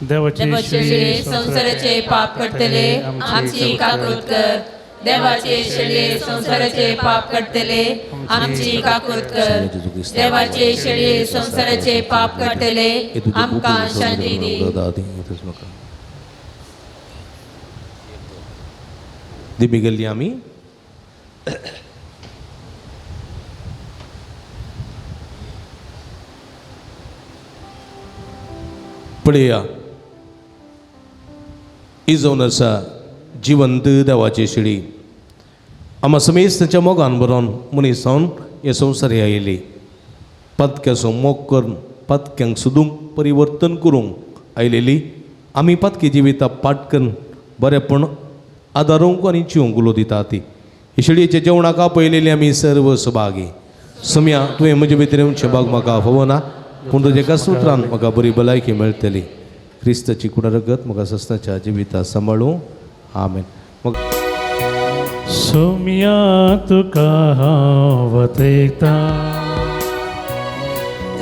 देवाचे संवसाराचे पाप करतले आमची काकूत कर. देवाचे शेळये संवसाराचे पाप करतले आमची काकूत कर. देवाचे शेळये संवसाराचे पाप करतले आमकां शांती दी. दिमी गेल्ली आमी पळया ही जावन आसा जिवंत देवाची शिडी. आमा समेज तांच्या मोगान बरोवन मनीस जावन हे संवसार आयिल्ली पातक्याचो मोग करून पातक्यांक सोदूंक परिवर्तन करूंक आयलेली. आमी पातकी जिविता पाठ करून बरेपण आदारूंक आनी जिवंक उलो दिता ती हे शिडयेच्या जेवणाक आपयलेली आमी सर्व सभागी. सम्या तुवें म्हजे भितर येवचें भाग म्हाका फावना पूण तुज्या एका सुत्रान म्हाका बरी भलायकी मेळटली. क्रिस्ताची कुडा रगत म्हाका सस्नाच्या जिविता सांबाळूं. आमेन. सोम्या तुका हांव वतयता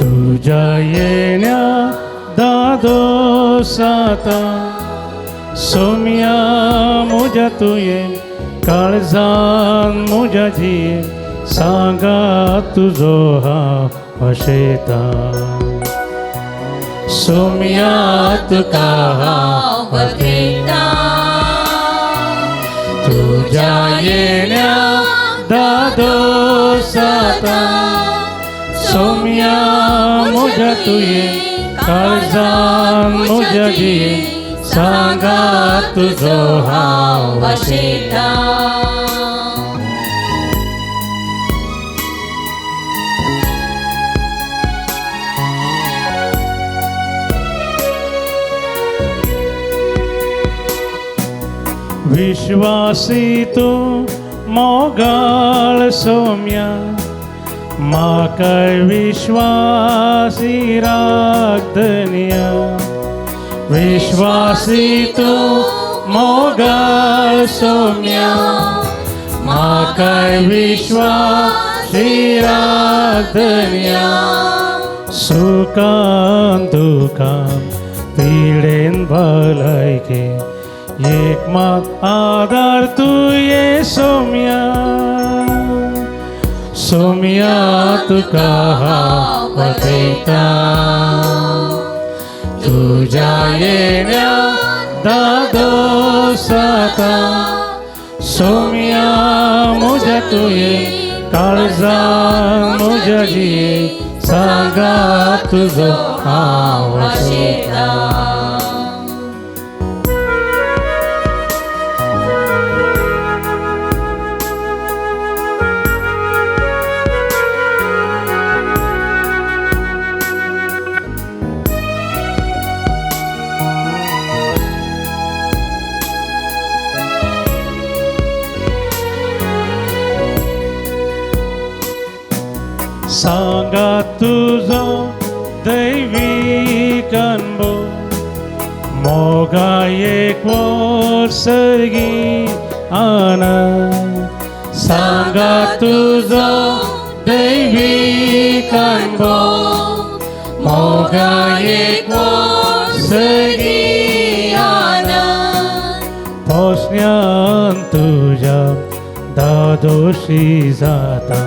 तुज्या येण्या दादोसाता. सोम्या म्हज्या तुवें काळजान म्हज्या जियेन सांगा तुजो हांव अशेता. सोम्या तुका हांव वतयता तुज्या येण्या दादोसाता. सोम्या म्हज्या तुवें काळजान म्हज्या जियेन सांगा तुजो हांव वशेता. विश्वासी तूं मोगाळ सोम्या म्हाकाय विश्वासी राख धनया. विश्वासी तूं मोगाळ सोम्या म्हाकाय विश्वासी राख धनया. सुखान दुखान पिडेन भलायके एक मात आदार तुये सोम्या. सोम्या तुका हांव वतयता तुज्या येण्या दादोसाता. सोम्या म्हज्या तुवें काळजान म्हज्या जियेन सांगा तुजो हांव वशेता. सांगा तुजो दैवीक अनभव मोगा एक सर्गी आनंद सांगा तुजो दैवीक अनभव मोगा एक सर्गी आनंद पोसण्यान तुज्या दादोशी जाता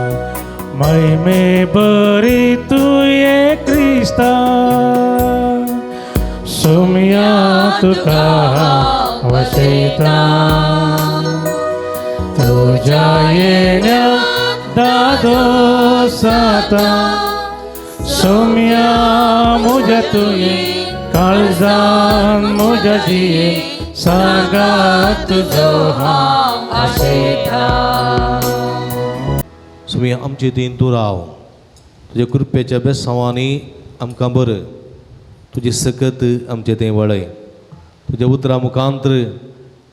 महिमे बरी तुये क्रिस्ता सुमया तुका वसयता तुज्या येण्या दादोसाता सुमया म्हज्या तुये काळजान म्हज्या जिये सांगा तुजो हांव आशेता. सुमी आमचे तीन तूं राव तुज्या कृपेच्या बेसांवांनी आमकां बरं तुजी सकत आमचे थंय वळय तुज्या उतरां मुखांत्र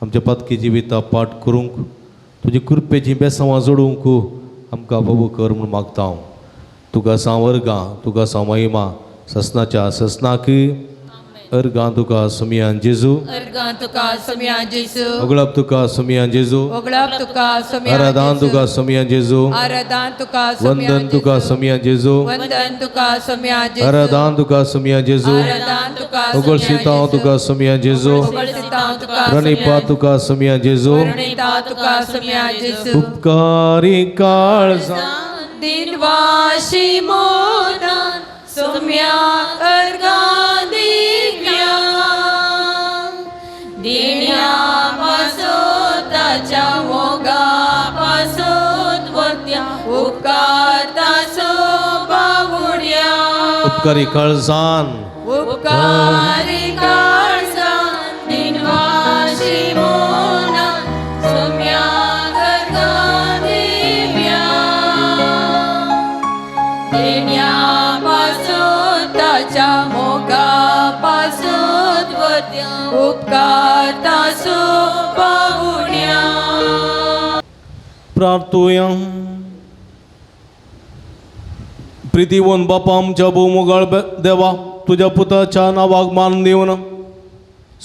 आमच्या पातकी जिविता पाठ करूंक तुजी कृपेची बेसांवां जोडूंक आमकां बाबू कर म्हूण मागता हांव. तुका सांव अर्गां तुका सांव महिमा ससनाच्या ससनाक अर्गां तुका सुमियान जेजू अर्गां तुका सोम्या जेजू ओगळप तुका सुमियान जेजू ओगळप तुका सोम्या आराधान तुका सुमियान जेजू आराधान तुका सोम्या वंदन तुका सुमियान जेजू वंदन तुका सोम्या जेजू आराधान तुका सुमियान जेजू आराधान तुका ओगळशितांव तुका सुमियान जेजू ओगळशितांव तुका प्रणिपा तुका सुमियान जेजू प्रणिता तुका सोम्या जेजू उपकारी काळजा दिनवाशी मोनान सोम्या अर्गां दिव्या दिण्या पासून ताच्या मोगा पासून वत्या उपकारता सो बावुड्या उपकारी काळजान उपकारी काळजान दिनवाशी मोनान सोम्या अर्गां दिव्या देण्या पासून ताच्या मोगा पासून वत्या उपकारता सो बावुड्या. प्रार्थुया. प्रितीवन बापा आमच्या भोवमोगाळ देवा तुज्या पुताच्या नांवाक मान दिवन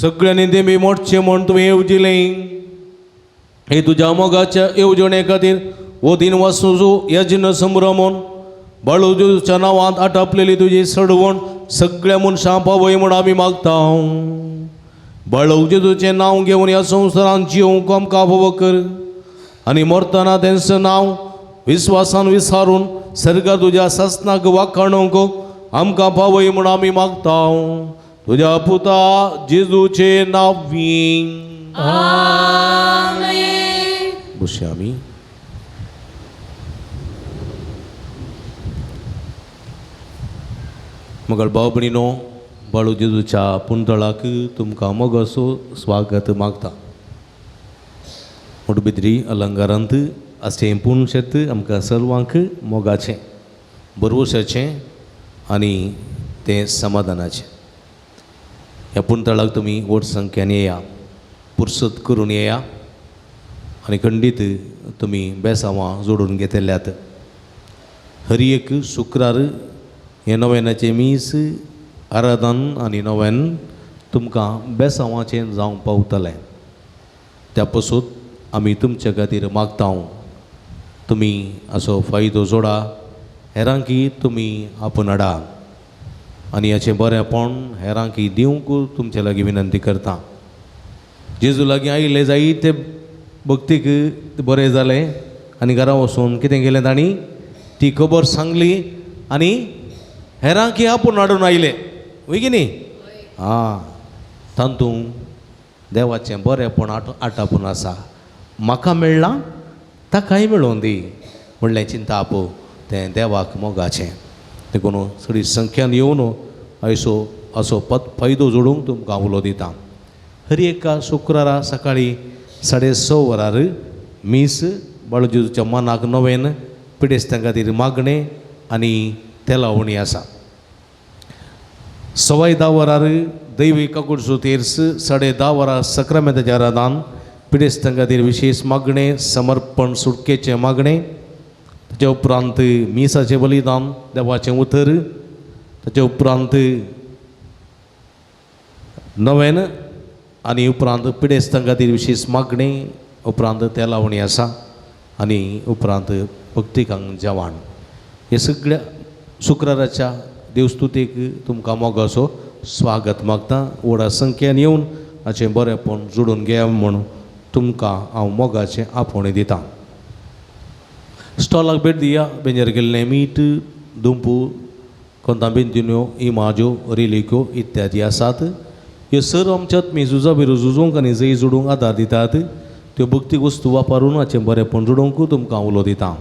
सगळ्यांनी देमी मोडचे म्हूण तुवें येवजिलें. हे तुज्या मोगाच्या येवजणे खातीर हो दिन वासुजो यज्ञ संभ्रमून बाळू जेजूच्या नांवांत आटापलेली तुजी सडवण सगळ्या मनशां पावय म्हूण आमी मागता. बाळू जेजूचें नांव घेवन ह्या संवसारांत जियोवंक आमकां फावो कर आनी मरतना तेंचें नांव विस्वासान विसारून सर्गार तुज्या सासनाक वाखाणूंक आमकां पावय म्हूण आमी मागता. तुज्या पुता जेजूचे नांवी आमेन. बसया आमी. मगळ भाव भयणीनो बाळू जेजूच्या पुंतळाक तुमकां मोगाचो स्वागत मागता. मोटबित्री अलंकारांत अशें पूण शेत आमकां सर्वांक मोगाचें बरवशाचें आनी तें समाधानाचें. ह्या पुंतळाक तुमी व्हड संख्यान येया पुरसत करून येया आनी खंडीत तुमी बेसांवां जोडून घेतल्यात. हर एक शुक्रार हें नव्यानाचें मीस आराधन आनी नव्यान तुमकां बेसांवाचें जावंक पावतलें. त्या पसून आमी तुमच्या खातीर मागता. तुमी असो फायदो जोडा हेरांकी तुमी आपूण हाडा आनी हाचें बरेंपण हेरांकी दिवंक तुमचे लागीं विनंती करता. जेजू लागीं आयिल्ले जायते भक्तीक बरें जालें आनी घरा वचून कितें केलें तांणी ती खबर सांगली आनी हेरांकी आपूण हाडून आयले वय की न्ही. आं तातूंत देवाचें बरेंपण आटापून आसा. म्हाका मेळ्ळां ताकाय मेळोवन दी म्हणलें चिंताप तें देवाक मोगाचें. देखून चड संख्यान येवन आयसो असो पद फायदो जोडूंक तुमकां उलो दिता. हर एका शुक्रारा सकाळीं 6:30 वरार मीस बाळू जेजूच्या मनाक नवेन पिडेस्तां खातीर मागणें आनी तेलावणी आसा. 10:15 वरार दैवी काकुळसो तेर्स 10:30 वरार सक्रामेंताच्या आराधान पिडेस्तां खातीर विशेश मागणें समर्पण सुटकेचें मागणें. ताच्या उपरांत मिसाचें बलिदान, देवाचें उतर, ताच्या उपरांत नवेन आनी उपरांत पिडेस्तां खातीर विशेश मागणी, उपरांत तेलावणी आसा आनी उपरांत भक्तिकांक जेवण. हे सगळ्या शुक्राराच्या देवस्तुतीक तुमकां मोगाचो स्वागत मागता. व्हडा संख्येन येवन हाचें बरेंपण जोडून घेया म्हूण तुमकां हांव मोगाचें आपोवणें दितां. स्टॉलाक भेट दिया. बेंजर केल्लें मीठ, दुंपू, कोंता बेंतिन्यो, इमाज्यो, रिलिक्यो इत्यादी आसात. ह्यो सर्व आमच्या आत्मी झुजा बिरो झुजोवंक आनी जंय जोडूंक आदार दितात. त्यो भक्तीक वस्तू वापरून हाचें बरेंपण जोडोवंक तुमकां उलो दिता.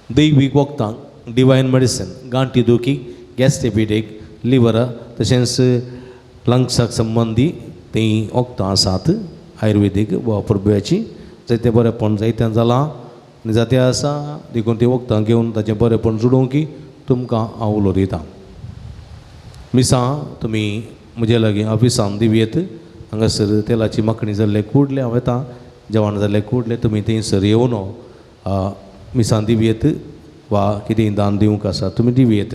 दैवीक वखदां, डिवायन मेडिसीन, गांठी दुखी, गॅस्टेपिडेक, लिवर तशेंच लंग्साक संबंदी तीं वखदां आसात. आयुर्वेदीक वा परब्याची जायतें बरेंपण जायतें जालां आनी जातें आसा, देखून तीं वखदां घेवन ताचें बरेंपण जोडोवंक तुमकां हांव उलो दितां. मिसां तुमी म्हजे लागीं ऑफिसान दिवयेत. हांगासर तेलाची माखणी जाल्ले कुडले हांव येता, जेवण जाल्ले कुडले तुमी थंयसर येवन मिसां दिवयेत वा कितेंय दान दिवंक आसा तुमी दिवयेत.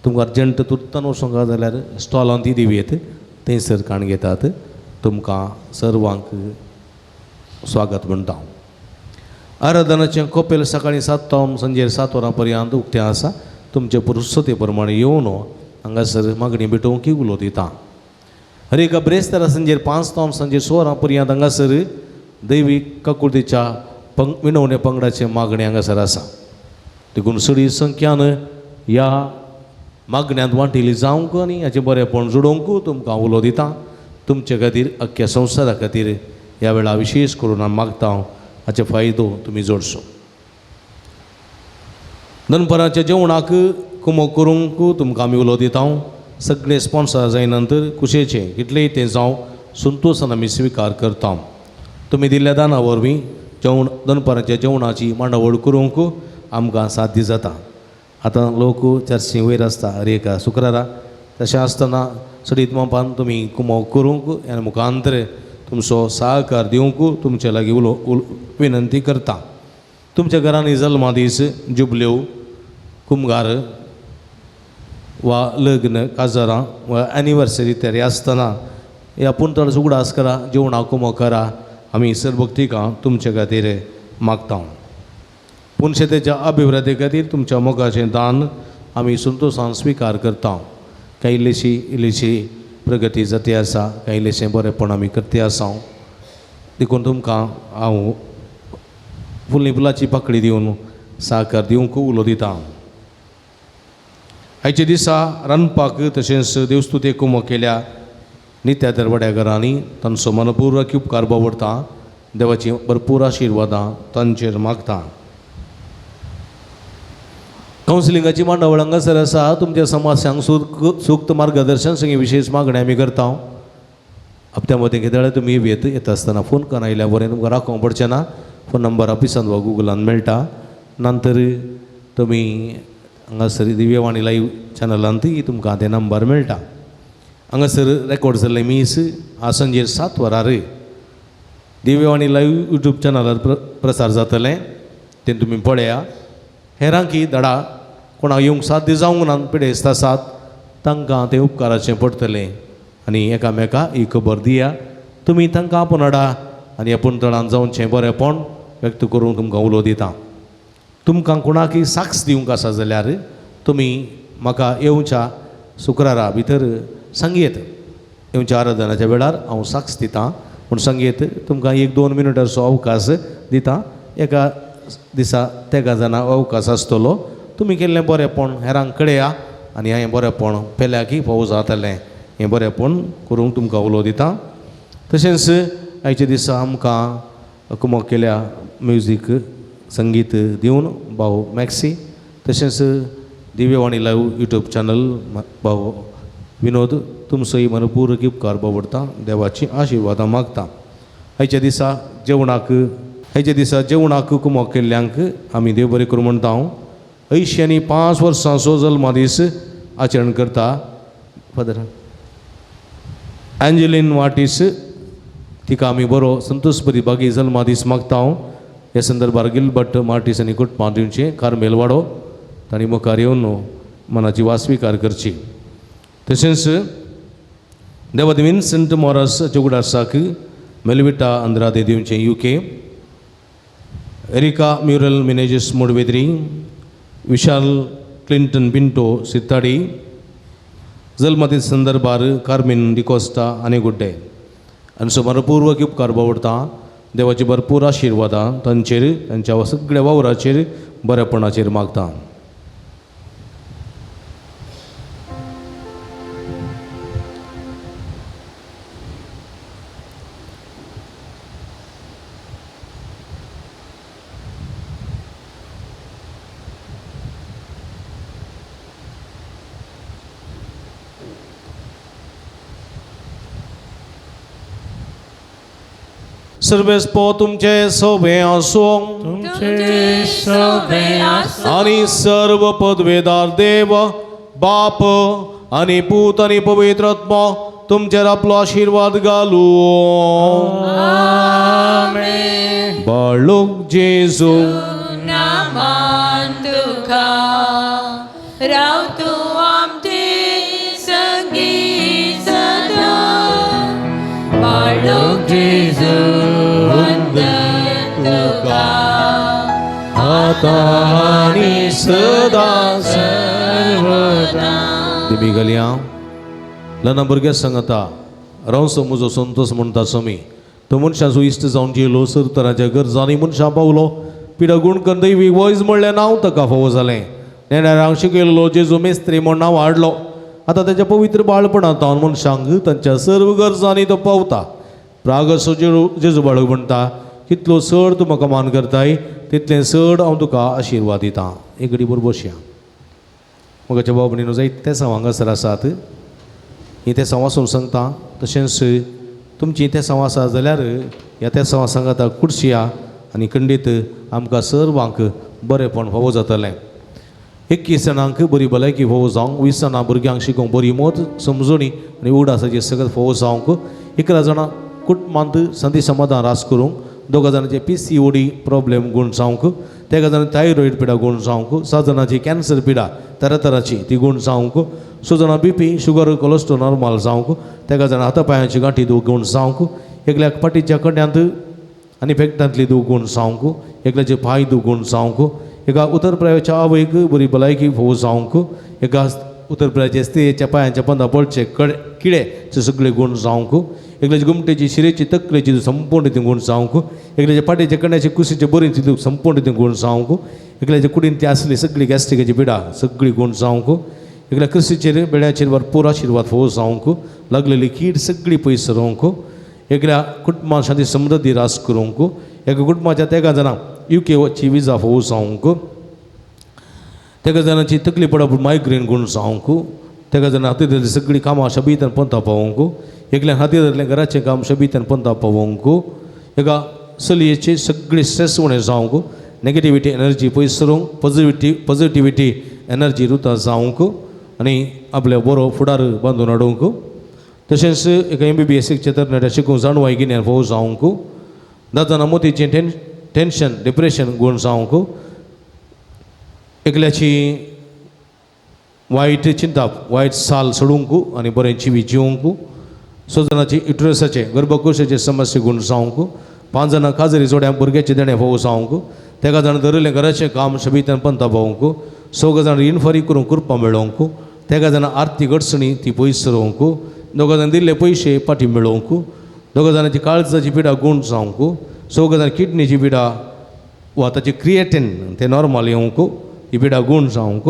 तुमकां अर्जंट तुर्तान वचूंक आसा जाल्यार स्टॉलान ती दिवयेत, थंयसर काण घेतात. तुमकां सर्वांक स्वागत म्हणटा. आराधनाचें कोपेल सकाळीं 7 तावन सांजेर 7 वरां पर्यंत उक्तें आसा. तुमचे पुरसते प्रमाणे येवन हांगासर मागणी भेटोवंक उलो दिता. हर एका ब्रेस्तारा सांजेर 5 तावन सांजेर 6 वरां पर्यंत हांगासर दैवीक काकुळतीच्या विनवणे पंगडाचें मागणें हांगासर आसा. देखून सडी संख्यान ह्या मागण्यांत वांटिल्ली जावंक आनी हाचें बरेंपण जोडोवंक तुमकां उलो दिता. तुमचे खातीर अख्ख्या संवसारा खातीर ह्या वेळार विशेश करून हांव मागता, हाचे फायदो तुमी जोडचो. दनपाराच्या जेवणाक कुमक करूंक तुमकां आमी उलो दिता. सगळे स्पॉन्सर जाय नंतर कुशेचें कितलेंय तें जावं संतोशान आमी स्विकार करता. तुमी दिल्ल्या दाना वरवीं जेवण दनपाराच्या जेवणाची मांडावळ करूंक आमकां साध्य जाता. आतां लोक चर्ची वयर आसता हर एका शुक्रारा, तशें आसतना सडीत मापान तुमी कुमक करूंक ह्या मुखांतर तुमचो सहकार दिवंक तुमचे लागीं उलो विनंती करता. तुमच्या घरांनी जल्मा दीस, जुबल्यो, कुमगार वा लग्न, काजारां वा एनिवर्सरी तयारी आसतना ह्या पुणतळ उगडास करा, जेवणां कुमक करा. आमी सर्वभक्तिकां तुमचे खातीर मागता. पुनशेतेच्या अभिवृद्धी खातीर तुमच्या मोगाचें दान आमी संतोशान स्विकार करता. कांय इल्लीशी इल्लीशी प्रगती जाती आसा, कांय इल्लेशें बरेंपण आमी करते आसा. देखून तुमकां हांव फुलनी फुलाची पाकळी दिवन साकर दिवंक उलो दिता. आयच्या दिसा रांदपाक तशेंच देवस्तुते कुमक केल्या नित्या दरवड्या घरांनी तांचो मनपूर्वक उपकार बावडटा. देवाची भरपूर आशिर्वादां तांचेर मागता. कावन्सिलिंगाची मांडावळ हांगासर आसा. तुमच्या समस्यांक सूक्त मार्गदर्शन सगळीं विशेश मागण्यो आमी करता. हप्त्या मदीं कितें तुमी येत येता आसतना फोन करून आयल्यार बरें, तुमकां राखोवंक पडचें ना. फोन नंबर ऑफिसान वा गुगलान मेळटा. नंतर तुमी हांगासर दिव्यवाणी लायव्ह चॅनलांतूय तुमकां ते नंबर मेळटा. हांगासर रेकॉर्ड जाल्लें मीस आज सांजेर 7 वरार दिव्यवाणी लायव्ह यूट्यूब चॅनलार प्रसार जातलें, तें तुमी पळया. हेरांकी धाडा, कोणाक येवंक साध्य जावंक ना पिडेस्त आसात तांकां तें उपकाराचें पडटलें आनी एकामेका ही खबर दिया. तुमी तांकां आपोवन हाडा आनी आपूण तळान जावचें बरेंपण व्यक्त करूंक तुमकां उलो दिता. तुमकां कोणाकय साक्ष दिवंक आसा जाल्यार तुमी म्हाका येवच्या शुक्रारा भितर सांगयेत. येवच्या आराधनाच्या वेळार हांव साक्ष दितां पूण सांगयेत. तुमकां 1-2 मिनटाचो अवकाश दिता. एका दिसा तेगा जाणां अवकाश आसतलो. तुमी केल्लें बरेंपण हेरांक कळया आनी हें बरेंपण पेल्याकय फावो जातलें. हें बरेंपण करूंक तुमकां उलो दिता. तशेंच आयच्या दिसा आमकां कुमक केल्या म्युजीक संगीत दिवन भाव मॅक्सी, तशेंच दिव्यवाणी लायव्ह यूट्यूब चॅनल भाव विनोद तुमचोय मनपूर्वक उपकार बावडटा. देवाची आशिर्वादां मागता. आयच्या दिसा जेवणाक कुमक केल्ल्यांक आमी देव बरें करूं म्हणटा. हांव 80 आनी 5 वर्सांचो जल्मा दीस आचरण करता फादर एंजेलीन वाटीस, तिका आमी बरो संतोष बरी बागी जल्मा दीस मागता. हांव ह्या संदर्भार गिलबट मार्टीस आनी कुटुंबां दिवचें कार्मेल वाडो तांणी मुखार येवन मनाची वास्विकार करची. तशेंच देवाद विन्संट मोरास चौगडासाक मेलविटा अंद्रादे दिवचें UK, Erica Muriel Menezes Moodbidri, Vishal Clinton Pinto Sittadi, जल्मती संदर्भार कार्मीन डिकोस्टा आनी गुड्डे आनी सो भरपूर उपकार बावडटा. देवाची भरपूर आशिर्वादां तांचेर तांच्या सगळ्या वावराचेर बरेपणाचेर मागता. सर्वेस्पो तुमचे सोबे आसूं तुमचे सोबे आसूं. आनी सर्व पदवेदार देव बाप आनी पूत आनी पवित्र आत्मो तुमचेर आपलो आशिर्वाद घालूं. आमेन. बाळूक जेजू नामान तुका राव तूं आमचे संगी सदां. बाळूक जेजू वंदन तुका आतां आनी सदां सर्वदा. दिमी घालया ल्हान भुरग्यां सांगता रावसो म्हजो संतोष म्हणटा स्वामी तो मनशाचो इश्ट जावन जेलो सर तरांच्या गरजांनी मनशां पावलो पिडा गुण करून दैवी वैज म्हणलें नांव ताका फावो जालें. नेणारांक शिकयल्लो जेजू मेस्त्री म्हूण नांव हाडलो. आतां ताच्या पवित्र बाळपणांत हांव मनशांक तांच्या सर्व गरजांनी तो पावता. प्रागसो जेजू बाळक म्हणटा कितलो चड तूं म्हाका मान करताय तितलें चड हांव तुका आशिर्वाद दितां. एक घडी बरोबर बसया. म्हज्या भाव भयणीनो जायते तेसांव हांगासर आसात हीं तेसांव वाचून सांगता. तशेंच तुमचीं तेसांव आसा जाल्यार ह्या तेसांवां सांगाता कुडशिया आनी खंडीत आमकां सर्वांक बरेंपण फावो जातलें. 21 जाणांक बरी भलायकी फावो जावंक, 20 जाणां भुरग्यांक शिकोवंक बरी मत समजणी आनी उडासाची सगळें फावो जावंक, 11 जाणां कुटुंबांत संदी समाधान रास करूंक, 2 जाणांचे PCOD problem गूण जावंक, 3 जाणांची थायरॉयड पिडा गूण जावंक, 7 जाणांची कॅन्सर पिडा तरातराची ती गूण जावंक, 6 जाणां BP sugar cholesterol normal जावंक, 3 जाणां हाता पांयांची गांठी दूख गूण जावंक, एकल्याक फाटीच्या कड्यांत आनी पेकटांतली दूख गूण जावंक, एकल्याचे पांय दूख गूण जावंक, एका उत्तर प्रदेशाच्या आवयक बरी भलायकी फावो जावंक, एका उत्तर प्रदेशाचे स्त्रियेच्या पांयांच्या पंदा पडचे किडे ते सगळे गूण जावंक, एकल्याचे गुमटेची शिरेची तकलेची संपूर्ण ती गूण जावंक, एकल्याच्या फाटीच्या कण्याची कुशीचे बरीची ती संपूर्ण ती गूण जावंक, एकल्याच्या कुडीन ती आसली सगळी गॅस्ट्रिकाची पिडा सगळी गूण जावंक, एकल्या कृशीचेर बेड्याचेर भरपूर आशिर्वाद फावो जावंक, लागलेली कीड सगळी पयस सरोवंक, एकल्या कुटुंबान शांती समृद्धी रास करूंक, एका कुटुंबाच्या 3 जाणांक UK विजा फावो जावंक, 3 जाणांची तकली पडप मायग्रेन गूण जावंक, 3 जाणां हाती धरली सगळीं कामां शबीतान पंता पावोवंक, एकल्यान हाती धरलें घराचें काम शबीतान पंता पावोवंक, एका चलयेची सगळी स्ट्रेस उणें जावंक, नेगेटिविटी एनर्जी पयस सरूंक, पॉझिटिविटी एनर्जी रुता जावंक आनी आपल्या बरो फुडार बांदून हाडूंक. तशेंच एका MBBS तरणाट्या शिकूंक जाणवाय गिन्यान फावो जावंक, 10 जाणां मोतीचें टेन्शन डिप्रेशन गूण जावंक, एकल्याची वायट चिंताप वायट साल सोडूंक आनी बरें जिवीत जिवंक, 6 जाणांची युट्रसाचे गर्भकोशाचे समस्या गूण जावंक, 5 जाणां काजरी जोड्या भुरग्याचे देणें फावो जावंक, 3 जाणां धरिल्लें घराचें काम शबीतान पंता पावोवंक, 6 जाणां इनफारी करूंक कृपा मेळोवंक, 3 जाणां आर्थीक अडचणी ती पयस सरोवंक, 2 जाणां दिल्ले पयशे फाटीं मेळोवंक, 2 जाणांची काळजाची पिडा गूण जावंक, 6 जाणां किडनीची पिडा वा ताची क्रिएटीन तें नॉर्मल येवंक ही पिडा गूण जावंक,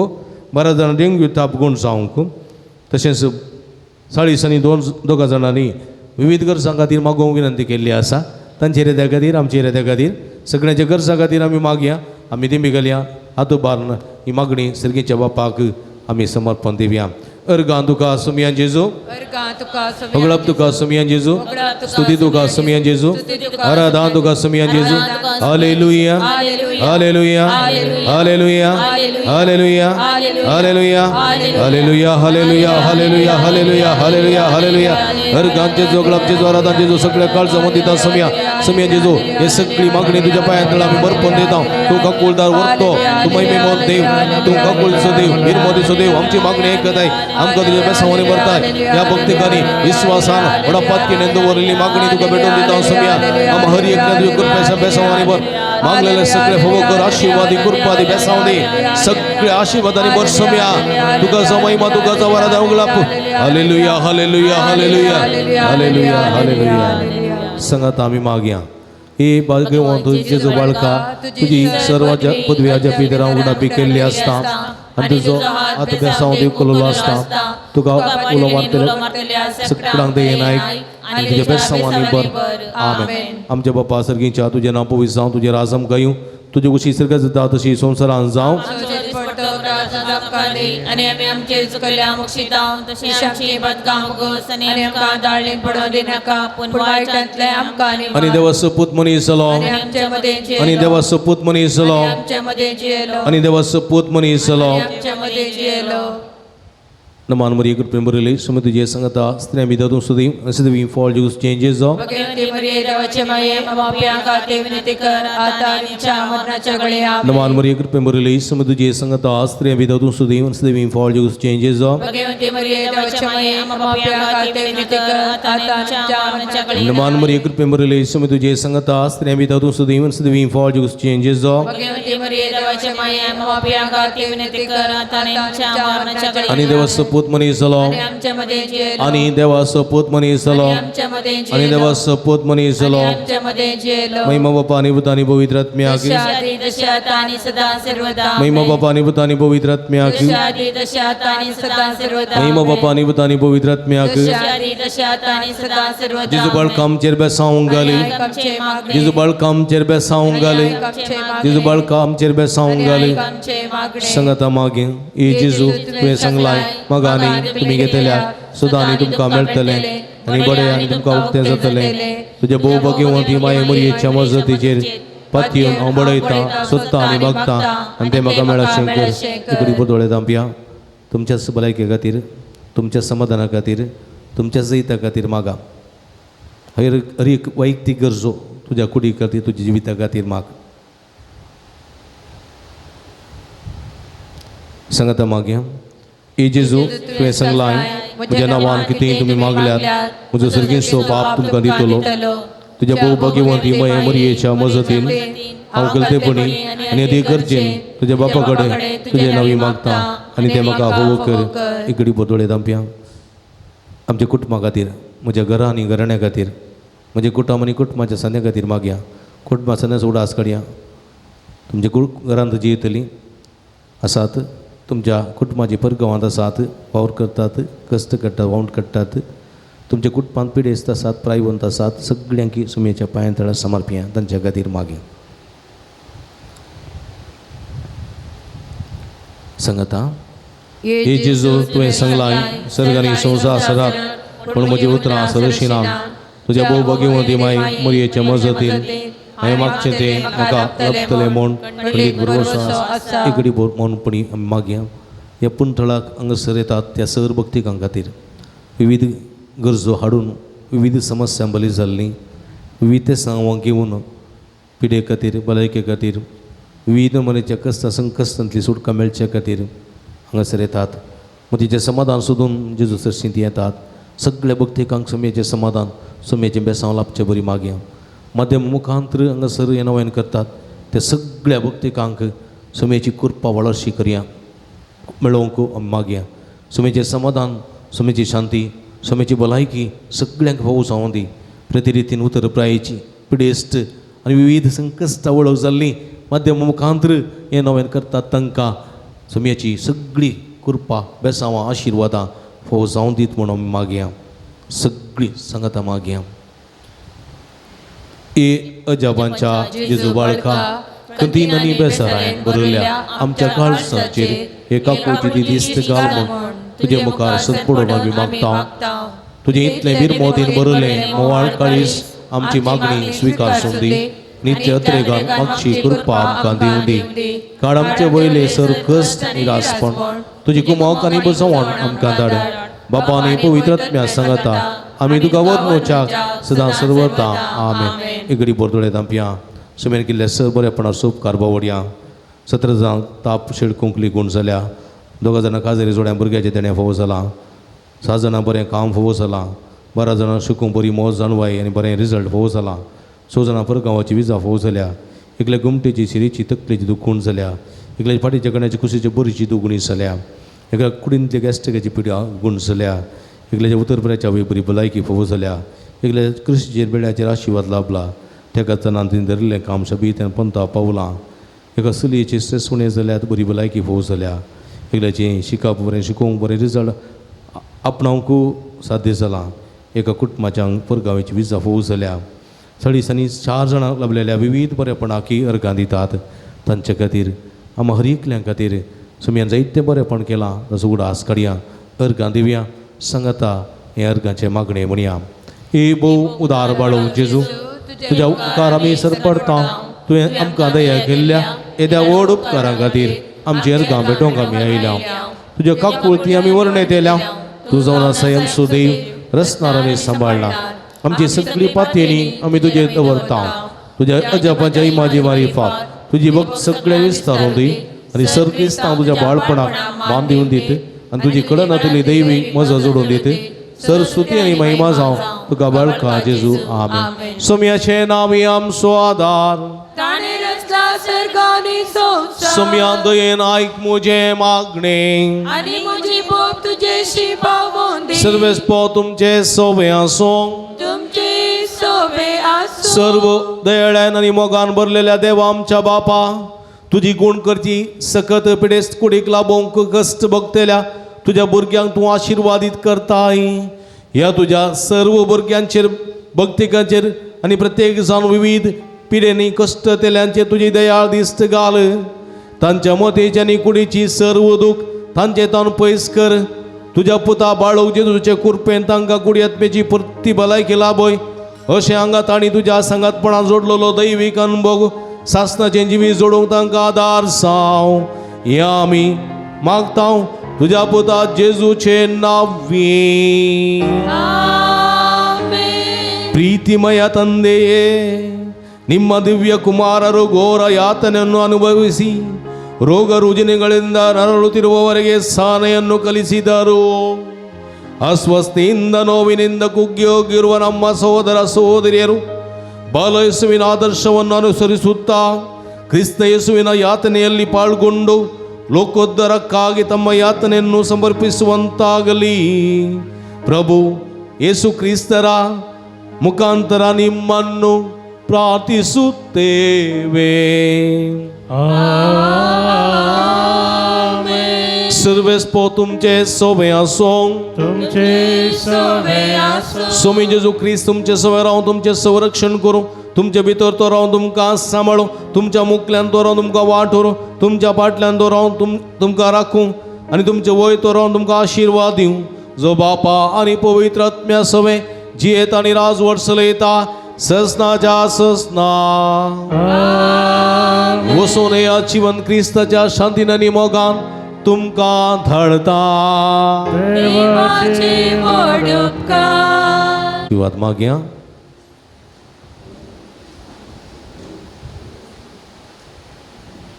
12 जाणां डेंग्यू ताप गूण जावंक. तशेंच 40 आनी 2 जाणांनी विविध गरजां खातीर मागोवंक विनंती केल्ली आसा. तांचे इराद्या खातीर आमच्या इराद्या खातीर सगळ्यांच्या गरजां खातीर आमी मागया. आमी दिमी घालया हात उबारून ही मागणी सर्गीच्या बापाक आमी समर्पण दिवया. अर्गां तुका सोमयान जेजू, होगळप तुका सोमयान जेजू, स्तुती तुका सोमयान जेजू, आराधना तुका सोमयान जेजू. Hallelujah, hallelujah, hallelujah, hallelujah, hallelujah, hallelujah, hallelujah, hallelujah, hallelujah, hallelujah, hallelujah. अर्गां जेजू, होगळप जेजू, आराधना जेजू, सगळ्या काळजा दिता सोमया, सोमया जेजू. हे सगळी मागणी तुझ्या पायांतळ आमी भरपूर दिता. तूं काकुळदार वरतो, तूं महिमेमोन देव, तूं काकुळचो देव, निर्मोदीचो देव. आमची मागणी ऐकत आहे, आमकां तुझ्या बेसावानी भरताय. ह्या भक्तिकांनी विश्वासान व्हडा पातकीने दवरलेली मागणी तुका भेटून दिता सोमया. आम हर एकल्या तुझ्या कृपेच्या बेसावानी भर. मागलेले सगळे फवकर आशीर्वादी कृपादी बेसावनी सगळे आशीर्वादानी भर सोमया. तुका महिमा, तुका जवारा उगलाप. Hallelujah, hallelujah, hallelujah, hallelujah, hallelujah. संगात आमी मागया. हे भाग्यवंत जेजू बाळका, तुजी सर्व पदवी अजापी देरां उडापी केल्ली आसता आनी तुजो हात बेसांव दिव केल्लो आसता. तुका उलो मारतले सगळ्यांक दयेन आयक आनी तुज्या बेसांवांनी भर. आमेन. आमच्या बापा सर्गीच्या, तुजें नांव पवित्र जावं, तुजें राज आमकां येवं, तुजे कुशी सर्गात जाता तशी संवसारान जावं. आनी आमी आमचे चुकल्या मुक्षितां तशें आमची बदकां मुगोस आनी आमकां दाळणेक पडोवं दिनाका, पूण वायटांतलें आमकां आनी देवा सपूत मनीस जालो, आमचे मदें जियेलो, आनी देवा सपूत मनीस जालो, आमचे मदें जियेलो, आनी देवा सपूत मनीस जालो. आमचे मदें जियेलो. नमान मरिये, कृपेन भरिल्ली, सम तुजे संगता, स्त्रियां भितर तूं सुदीव सुदीव फॉल ज्यूस चेंजेस जावं. भगवती मरिये, देवाचे माये, पाप्यां खातीर विनंती कर, आता आनी आमच्या मरणाच्या वेळी. आमेन. नमान मरिये, कृपेन भरिल्ली, सम तुजे संगता, स्त्रियां भितर तूं सुदीव सुदीव फॉल ज्यूस चेंजेस जावं. भगवती मरिये, देवाचे माये, पाप्यां खातीर विनंती कर, आता आनी आमच्या मरणाच्या वेळी. नमान मरिये, कृपेन भरिल्ली, सम तुजे संगता, स्त्रियां भितर तूं सुदीव सुदीव फॉल ज्यूस चेंजेस जावं. भगवती मरिये, देवाचे माये, पाप्यां खातीर विनंती कर, आता आनी आमच्या मरणाच्या वेळी. आनी देवा सपूत मनीस जालो, आमच्या मदें जियेलो, आनी देवा सपूत मनीस जालो, आमच्या मदें आनी जियेलो, देवा सपूत मनीस जालो. आमच्या मदें जियेलो. महिमा बापा आनी पुता आनी पवित्र आत्म्याक. जशा आदी तशें आतां आनी सदा सर्वदा. महिमा बापा आनी पुता आनी पवित्र आत्म्याक. जशा आदी तशें आतां आनी सदा सर्वदा. महिमा बापा आनी पुता आनी पवित्र आत्म्याक. जशा आदी तशें आतां आनी सदा सर्वदा. जेजू बाळका आमचेर बेसावंक घाली, जेजू बाळका आमचेर बेसावंक घाली, जेजू बाळका आमचेर बेसावंक घाली. संगता मागीर ए जेजू, तुवें सांगलाय, म्हाका आनी तुमी घेतल्या सुद्दां आनी तुमकां मेळटलें आनी बरें आनी तुमकां उक्तें जातलें. तुज्या भोव भाग्यवंत माये मरयेच्या मजतीचेर पातयेवन हांव बडयतां, सोदतां आनी मागतां आनी तें म्हाका मेळाशें कर. इकडे दोळे धांपया. तुमच्या भलायके खातीर, तुमच्या समाधाना खातीर, तुमच्या जैता खातीर मागा. हर हर एक वैयक्तीक गरजो तुज्या कुडी खातीर, तुज्या जिविता खातीर माग. सांगता मागया. ए जेजू, तुवें सांगलाय, म्हज्या नांवान कितेंय तुमी मागल्यात, म्हजो सर्गेचो बाप तुमकां दितलो. तुज्या भोव भाग्यवंती मये मरयेच्या मजतीन हांव गलतेपणी आनी अदी गरजेन तुज्या बापा कडेन तुजें नांव मागता आनी तें म्हाका फावो कर. इकडे दोळे धांपया. आमच्या कुटुंबा खातीर, म्हज्या घरा आनी घराण्या खातीर, म्हज्या कुटुंब आनी कुटुंबाच्या संद्या खातीर मागया. कुटुंबा संद्याचो उडास काडया. तुमच्या घरांत जी येतली आसात, तुमच्या कुटुंबाचे परगांवांत आसात, वावर करतात, कश्ट काडटात, वावंट काडटात, तुमच्या कुटुंबांत पिडेस्त आसात, प्रायवंत आसात, सगळ्यांकी सुमयेच्या पांयां तळा समर्पया. तांच्या खातीर मागया. सांगता हे जेजू, तुवें सांगलाय, सर्ग आनी संवसार सरात, पूण म्हजी उतरां सरशी ना. तुज्या भोव भाग्यवंती माय मरयेच्या मजतीन हांवें मागचें तें म्हाका लभतलें म्हूण खंडीत भरवंसो आसा. इकडी मौनपणी आमी मागया. ह्या पुंथळाक हांगासर येतात त्या सर भक्तिकां खातीर विविध गरजो हाडून, विविध समस्यां बली जाल्लीं, विविध सांवां घेवन पिडे खातीर, भलायके खातीर, विविध मनेच्या कश्ट संकश्टांतली सुटका मेळचे खातीर हांगासर येतात. मतीचें समाधान सोदून जेजू सरशीं ती येतात. सगळ्या भक्तिकांक सुमयेचें समाधान, सुमयेचें बेसांव लाबचें बरी मागया. माध्यम मुखांतर हांगासर हें नवेन करतात त्या सगळ्या भक्तिकांक सुमयेची कृपा वळशी करया, मेळोवंक आमी मागया. सुमयेचें समाधान, सुमयेची शांती, सुमयेची भलायकी सगळ्यांक फावो जावं दी. प्रतिरितीन उतर प्रायेची पिडेस्ट आनी विविध संकश्टां वळख जाल्लीं माध्यम मुखांतर हें नवेन करतात तांकां सुमयेची सगळी कृपा, बेसांवां, आशिर्वादां फावो जावं दीत म्हूण आमी मागया. सगळीं सांगाता मागया. ए अजाबांच्या जेजू बाळका, कंतीन आनी बेसारायन बरयल्या आमच्या काळजाचेर हे काकुळटी ती दिस्त घाल म्हूण तुजे मुखार सदपडून आमी मागता. तुजें इतलें बिरमोतीन बरयलें मोवाळ काळीस आमची मागणी स्विकार दी. नित्य अत्रेगान मागची कृपा आमकां दिवं दी. काड आमचे वयले सर कश्ट निरासपण तुजी कुमक आनी बसवण आमकां धाड. बापा आनी पवित्र आत्म्या सांगता आमी तुका वदनोच्याक सदां सर्वता. आमेन. इगडी बोरदोळे तांपया सुमेर केल्ले सर बरेपणा सोपकार बावडया. 17 जाणांक ताप शेळ कुंकली गुण जाल्या. 2 जाणां काजरी जोड्या भुरग्याचें देणें फावो जालां. 6 जाणां बरें काम फावो जालां. 12 जाणां शिकूंक बरी मौज जाणवाय आनी बरें रिजल्ट फावो जालां. 6 जाणां परगांवाची विजा फावो जाल्या. एकल्या गुमटेची शिरीची तकलेची दुखूण जाल्या. एकल्या फाटीच्या कण्याची कुशीची बरीची दुगुणी जाल्या. एका कुडींतल्या गॅस्ट्रिकाची पिड्या गुण जाल्या. एकल्याच्या उतरपऱ्याच्या आवय बरी भलायकी फावो जाल्या. एकल्या कृशीचेर बेड्याचेर आशिर्वाद लाभला. तेका तनान तिणें धरिल्लें काम शबीत पंता पावलां. एका चलयेची स्ट्रेस उणें जाल्यार बरी भलायकी फावो जाल्या. एकल्याचें शिकप बरें शिकोवंक बरें रिजल्ट आपणावंक साध्य जालां. एका कुटुंबाच्या परगांवाची विजा फावो जाल्या. 40 4 जाणां लाभलेल्या विविध बरेपणाकी अर्गां दितात. तांचे खातीर आमी हर एकल्यां खातीर सुमयान जायतें बरेपण केलां ताचो उडास काडया अर्गां दिवया. सांगाता हें अर्गांचें मागणें म्हणया. हे भोव उदार बाळो जेजू, तुज्या उपकार आमी सरपडता. तुवें आमकां दया केल्ल्या येद्या व्हड उपकारां खातीर आमची अर्गां भेटोवंक आमी आयल्या. तुज्या काकुळती आमी वर्णेत येल्या. तूं जावन सयम सुदैव रसणार आनी सांबाळना. आमची सगळी पातयेनी आमी तुजेर दवरता. तुज्या अजापाच्या इमाजी मारिफात तुजी भक्त सगळे विस्तारून दी आनी सर क्रिस्तांव तुज्या बाळपणाक मान दिवन दित आनी तुजी कडनातली दैवी मजा जोडून दित. सर स्तुती आनी महिमा जावं तुका बाळका जेजू. आमेन. सोम्याचें नांव आमचो आदार. सोम्या दयेन आयक म्हजें मागणें आनी म्हजी बोब तुजेशी पावोवन दी. सर्वेस्पो तुमचे सोबे आसूं. तुमचे सोबे आसूं. सर्व दयाळ्यान आनी मोगान भरलेल्या देवा आमच्या बापा, तुजी गुण करची सकत पिडेस्त कुडीक लाभोवंक कश्ट भोगतल्या तुज्या भुरग्यांक तूं आशिर्वादीत करताय. ह्या तुज्या सर्व भुरग्यांचेर भक्तिकांचेर आनी प्रत्येक जावन विविध पिडेनी कश्ट तेल्यांचेर तुजी दयाळ दिस्त घाल. तांच्या मतेची आनी कुडीची सर्व दूख तांचे तावन पयस कर. तुज्या पुता बाळोवचे जेजूचे कुरपेन तांकां कुडी आत्मेची परती भलायकी लाभय. अशें हांगा तांणी तुज्या सांगातपणान जोडलेलो दैवीक अनुभव सासनाचें जिवीत जोडूंक तांकां आदार जावं. हें आमी मागता तुज्या पुता जेजूचे नांवी. ಪ್ರೀತಿಮಯ ತಂದೆಯೇ, ನಿಮ್ಮ ದಿವ್ಯ ಕುಮಾರರು ಘೋರ ಯಾತನೆಯನ್ನು ಅನುಭವಿಸಿ ರೋಗ ರುಜಿನಗಳಿಂದ ನರಳುತ್ತಿರುವವರಿಗೆ ಸಹನೆಯನ್ನು ಕಲಿಸಿದರು. ಅಸ್ವಸ್ಥೆಯಿಂದ ನೋವಿನಿಂದ ಕುಗ್ಗಿ ಹೋಗಿರುವ ನಮ್ಮ ಸಹೋದರ ಸಹೋದರಿಯರು ಬಾಲಯೇಸುವಿನ ಆದರ್ಶವನ್ನು ಅನುಸರಿಸುತ್ತಾ ಕ್ರಿಸ್ತ ಯೇಸುವಿನ ಯಾತನೆಯಲ್ಲಿ ಪಾಲ್ಗೊಂಡು ಲೋಕೋದ್ಧಾರಕ್ಕಾಗಿ ತಮ್ಮ ಯಾತನೆಯನ್ನು ಸಮರ್ಪಿಸುವಂತಾಗಲಿ. ಪ್ರಭು ಯೇಸು ಕ್ರಿಸ್ತರ ಮುಖಾಂತರ ನಿಮ್ಮನ್ನು ಪ್ರಾರ್ಥಿಸುತ್ತೇವೆ. सर्वेस्पो तुमचे सोबे आसूं. तुमचे सोबे आसूं. स्वामी जेजू क्रिस्त तुमचे सवे रावन तुमचें संरक्षण करूं. तुमचे भितर तो रावन तुमकां सांबाळूं. तुमच्या मुखल्यान तो रावन तुमकां वाट व्हरूं. तुमच्या फाटल्यान तो रावन तुमकां राखूं आनी तुमचे वय तो रावन तुमकां आशिर्वाद दिवं. जो बापा आनी पवित्र आत्म्या सवे जियेत आनी राजवट चलयता ससनाच्या ससना. वसून ह्या जिवन क्रिस्ताच्या शांतीन आनी मोगान तुमकां धाडता. देवाचे व्हड उपकार. विवाद मागया.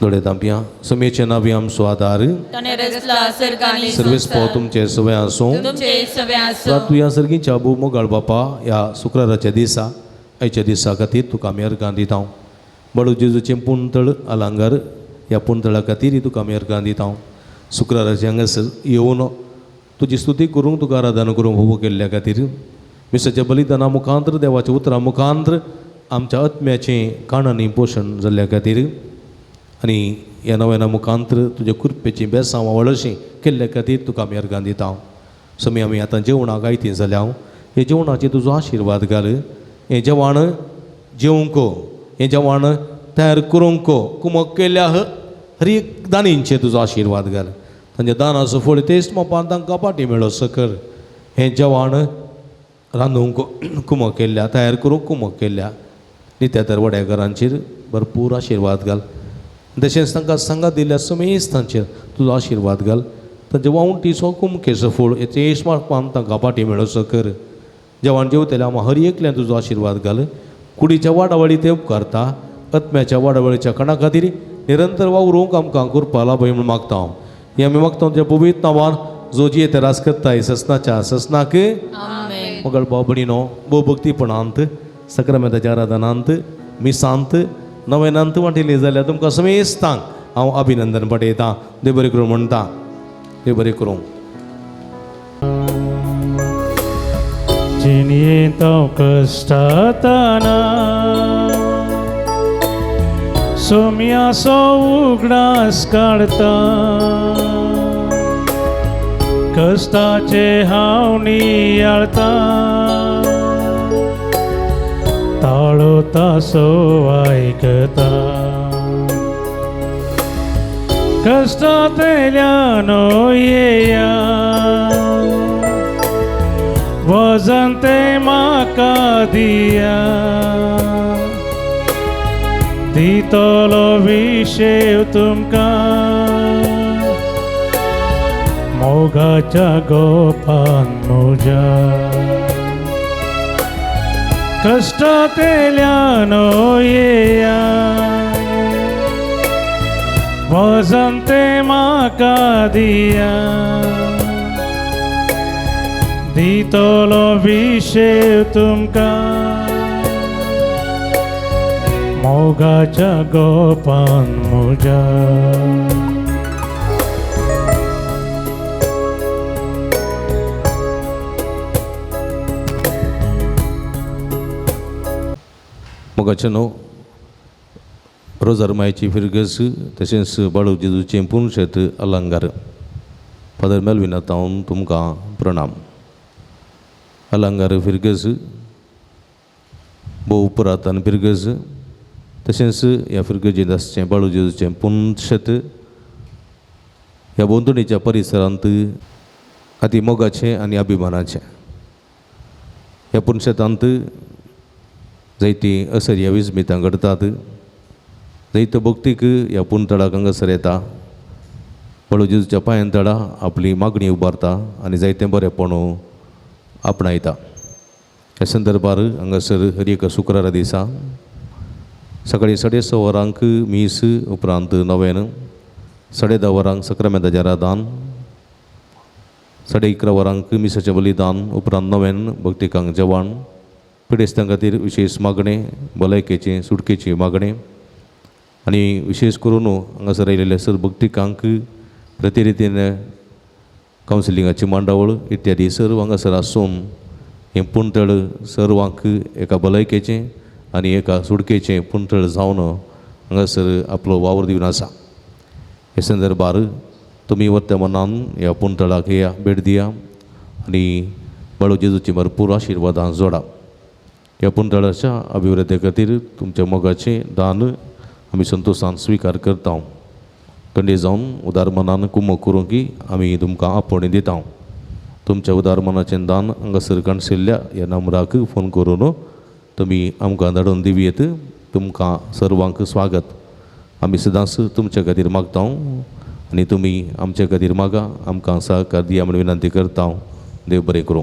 दोळे तांपया. समेचे नावी आमचो आदार. ताणें रचला सर्गांनी सर्वेस्पो तुमचे सवे आसूं. तुमचे सवे आसूं. तुया सर्गीच्या भोव मोगाळ बापा, ह्या शुक्राराच्या दिसा आयच्या दिसा खातीर तुका आमी अर्गां दिता. बडू जेजूचें पुंतळ अलांगार ह्या पुंतळा खातीर तुका आमी अर्गां दिता. शुक्राराचें हांगासर येवन तुजी स्तुती करूंक तुका आराधना करूंक उबो केल्ल्या खातीर मिसाच्या बलिदाना मुखांतर देवाच्या उतरां मुखांतर आमच्या आत्म्याचें काणांनी पोशण जाल्ल्या खातीर आनी ह्या नव्याना मुखांतर तुज्या कृपेचीं बेसांव वळशीं केल्ल्या खातीर तुका आमी अर्गां दिता. समी आमी आतां जेवणाक आयतीं जाल्या हे जेवणाचेर तुजो आशिर्वाद घाल. हें जेवण जेवंक हें जेवण तयार करूंक कुमक केल्ल्या हर एक दानींचेर तुजो आशिर्वाद घाल. तांच्या दानाचो फळ तेच मोपान तांकां पाटी मेळो सकर हें जेवण रांदूंक कुमक केल्ल्या तयार करूंक कुमक केल्ल्या नित्या तर वड्या घरांचेर भरपूर आशिर्वाद घाल. तशेंच तांकां सांगात दिल्ल्या समेस्तांचेर तुजो आशिर्वाद घाल. तांचे वावंटीचो कुमकेचो फळ हें मापान तांकां पाटी मेळो सकर. जेवण जेवतल्या आमी हर एकल्यान तुजो आशिर्वाद घाल. कुडीच्या वाडावळी ते उपकारता आत्म्याच्या वाडावळीच्या कणा खातीर निरंतर वावरूंक आमकां कृपा लाभय म्हूण मागता हांव. हें आमी मागता तुज्या पवित्र नांवान जो जियेत राज करताय ससनाच्या ससनाक. मगळ भाव भयणीनो भोवभक्तीपणांत सक्रामेंताच्या आराधनांत मिसांत नवेनांत वांटिल्ली जाल्यार तुमकां समेस्तांक हांव अभिनंदन पटयतां. देव बरें करूं म्हणटा. देव बरें करूं. जिणयेंत हांव कश्टाताना सोम्याचो उगडास काडटा कश्टाचे हांव नियाळता ताळो तासो आयकता कश्टांतल्यान येया वजन ते म्हाका दिया दितलो विशेव तुमकां मोगाच्या गोपान म्हज्या कश्टांतल्यान येया वजन ते म्हाका दिया दितलो विशेव तुमकां मोगाच्या गोपान म्हज्या. मोगाचें न्हू रोजार मायची फिरगस तशेंच बाळू जेजूचें पुनशेत अलंगार. फादर मेलविनाथ हांव तुमकां प्रणाम. अलंगार फिरगस भोव पुरातन फिरगस तशेंच ह्या फिरगजेंत आसचें बाळू जेजूचें पुनशेत ह्या भोंवतणीच्या परिसरांत अती मोगाचें आनी अभिमानाचें. ह्या पुनशेतांत जायतीं असर्या विस्मितां घडटात. जैत भक्तीक ह्या पुनतळाक हांगासर येता बाळू जेजूच्या पांयान तळा आपली मागणी उबारता आनी जायतें बरेंपण आपणायता. ह्या संदर्भार हांगासर हर एका शुक्रारा दिसा सकाळीं 6:30 वरांक मीस उपरांत नवेन 10:30 वरांक सक्रामेंताचें आराधन 11:30 वरांक मिसाचें बलिदान उपरांत नवेन भक्तिकांक जेवण पिडेस्तां खातीर विशेश मागणें भलायकेचें सुटकेचें मागणें आनी विशेश करून हांगासर आयिल्ले सर भक्तिकांक प्रतिरितीन कावन्सिलिंगाची मांडावळ इत्यादी सर्व हांगासर आसून हें पुणतळ सर्वांक एका भलायकेचें आनी एका सुटकेचें पुणतळ जावन हांगासर आपलो वावर दिवन आसा. हे संदर्भार तुमी वर्तमानान ह्या पुणतळाक या भेट दिया आनी बाळू जेजूची भरपूर आशिर्वादां जोडा. ह्या पुणतळाच्या अभिवृद्धी खातीर तुमच्या मोगाचें दान आमी संतोशान स्विकार करता. कंडे जावन उदार मनान कुमक करूंक की आमी तुमकां आपोवणें दिता. तुमच्या उदार मनाचें दान हांगासर काणशिल्ल्या ह्या नंबराक फोन करून तुमी आमकां धाडून दिवयेत. तुमकां सर्वांक स्वागत. आमी सदांच तुमच्या खातीर मागता आनी तुमी आमच्या खातीर मागा आमकां सहकार दिया म्हूण विनंती करता. देव बरें करूं.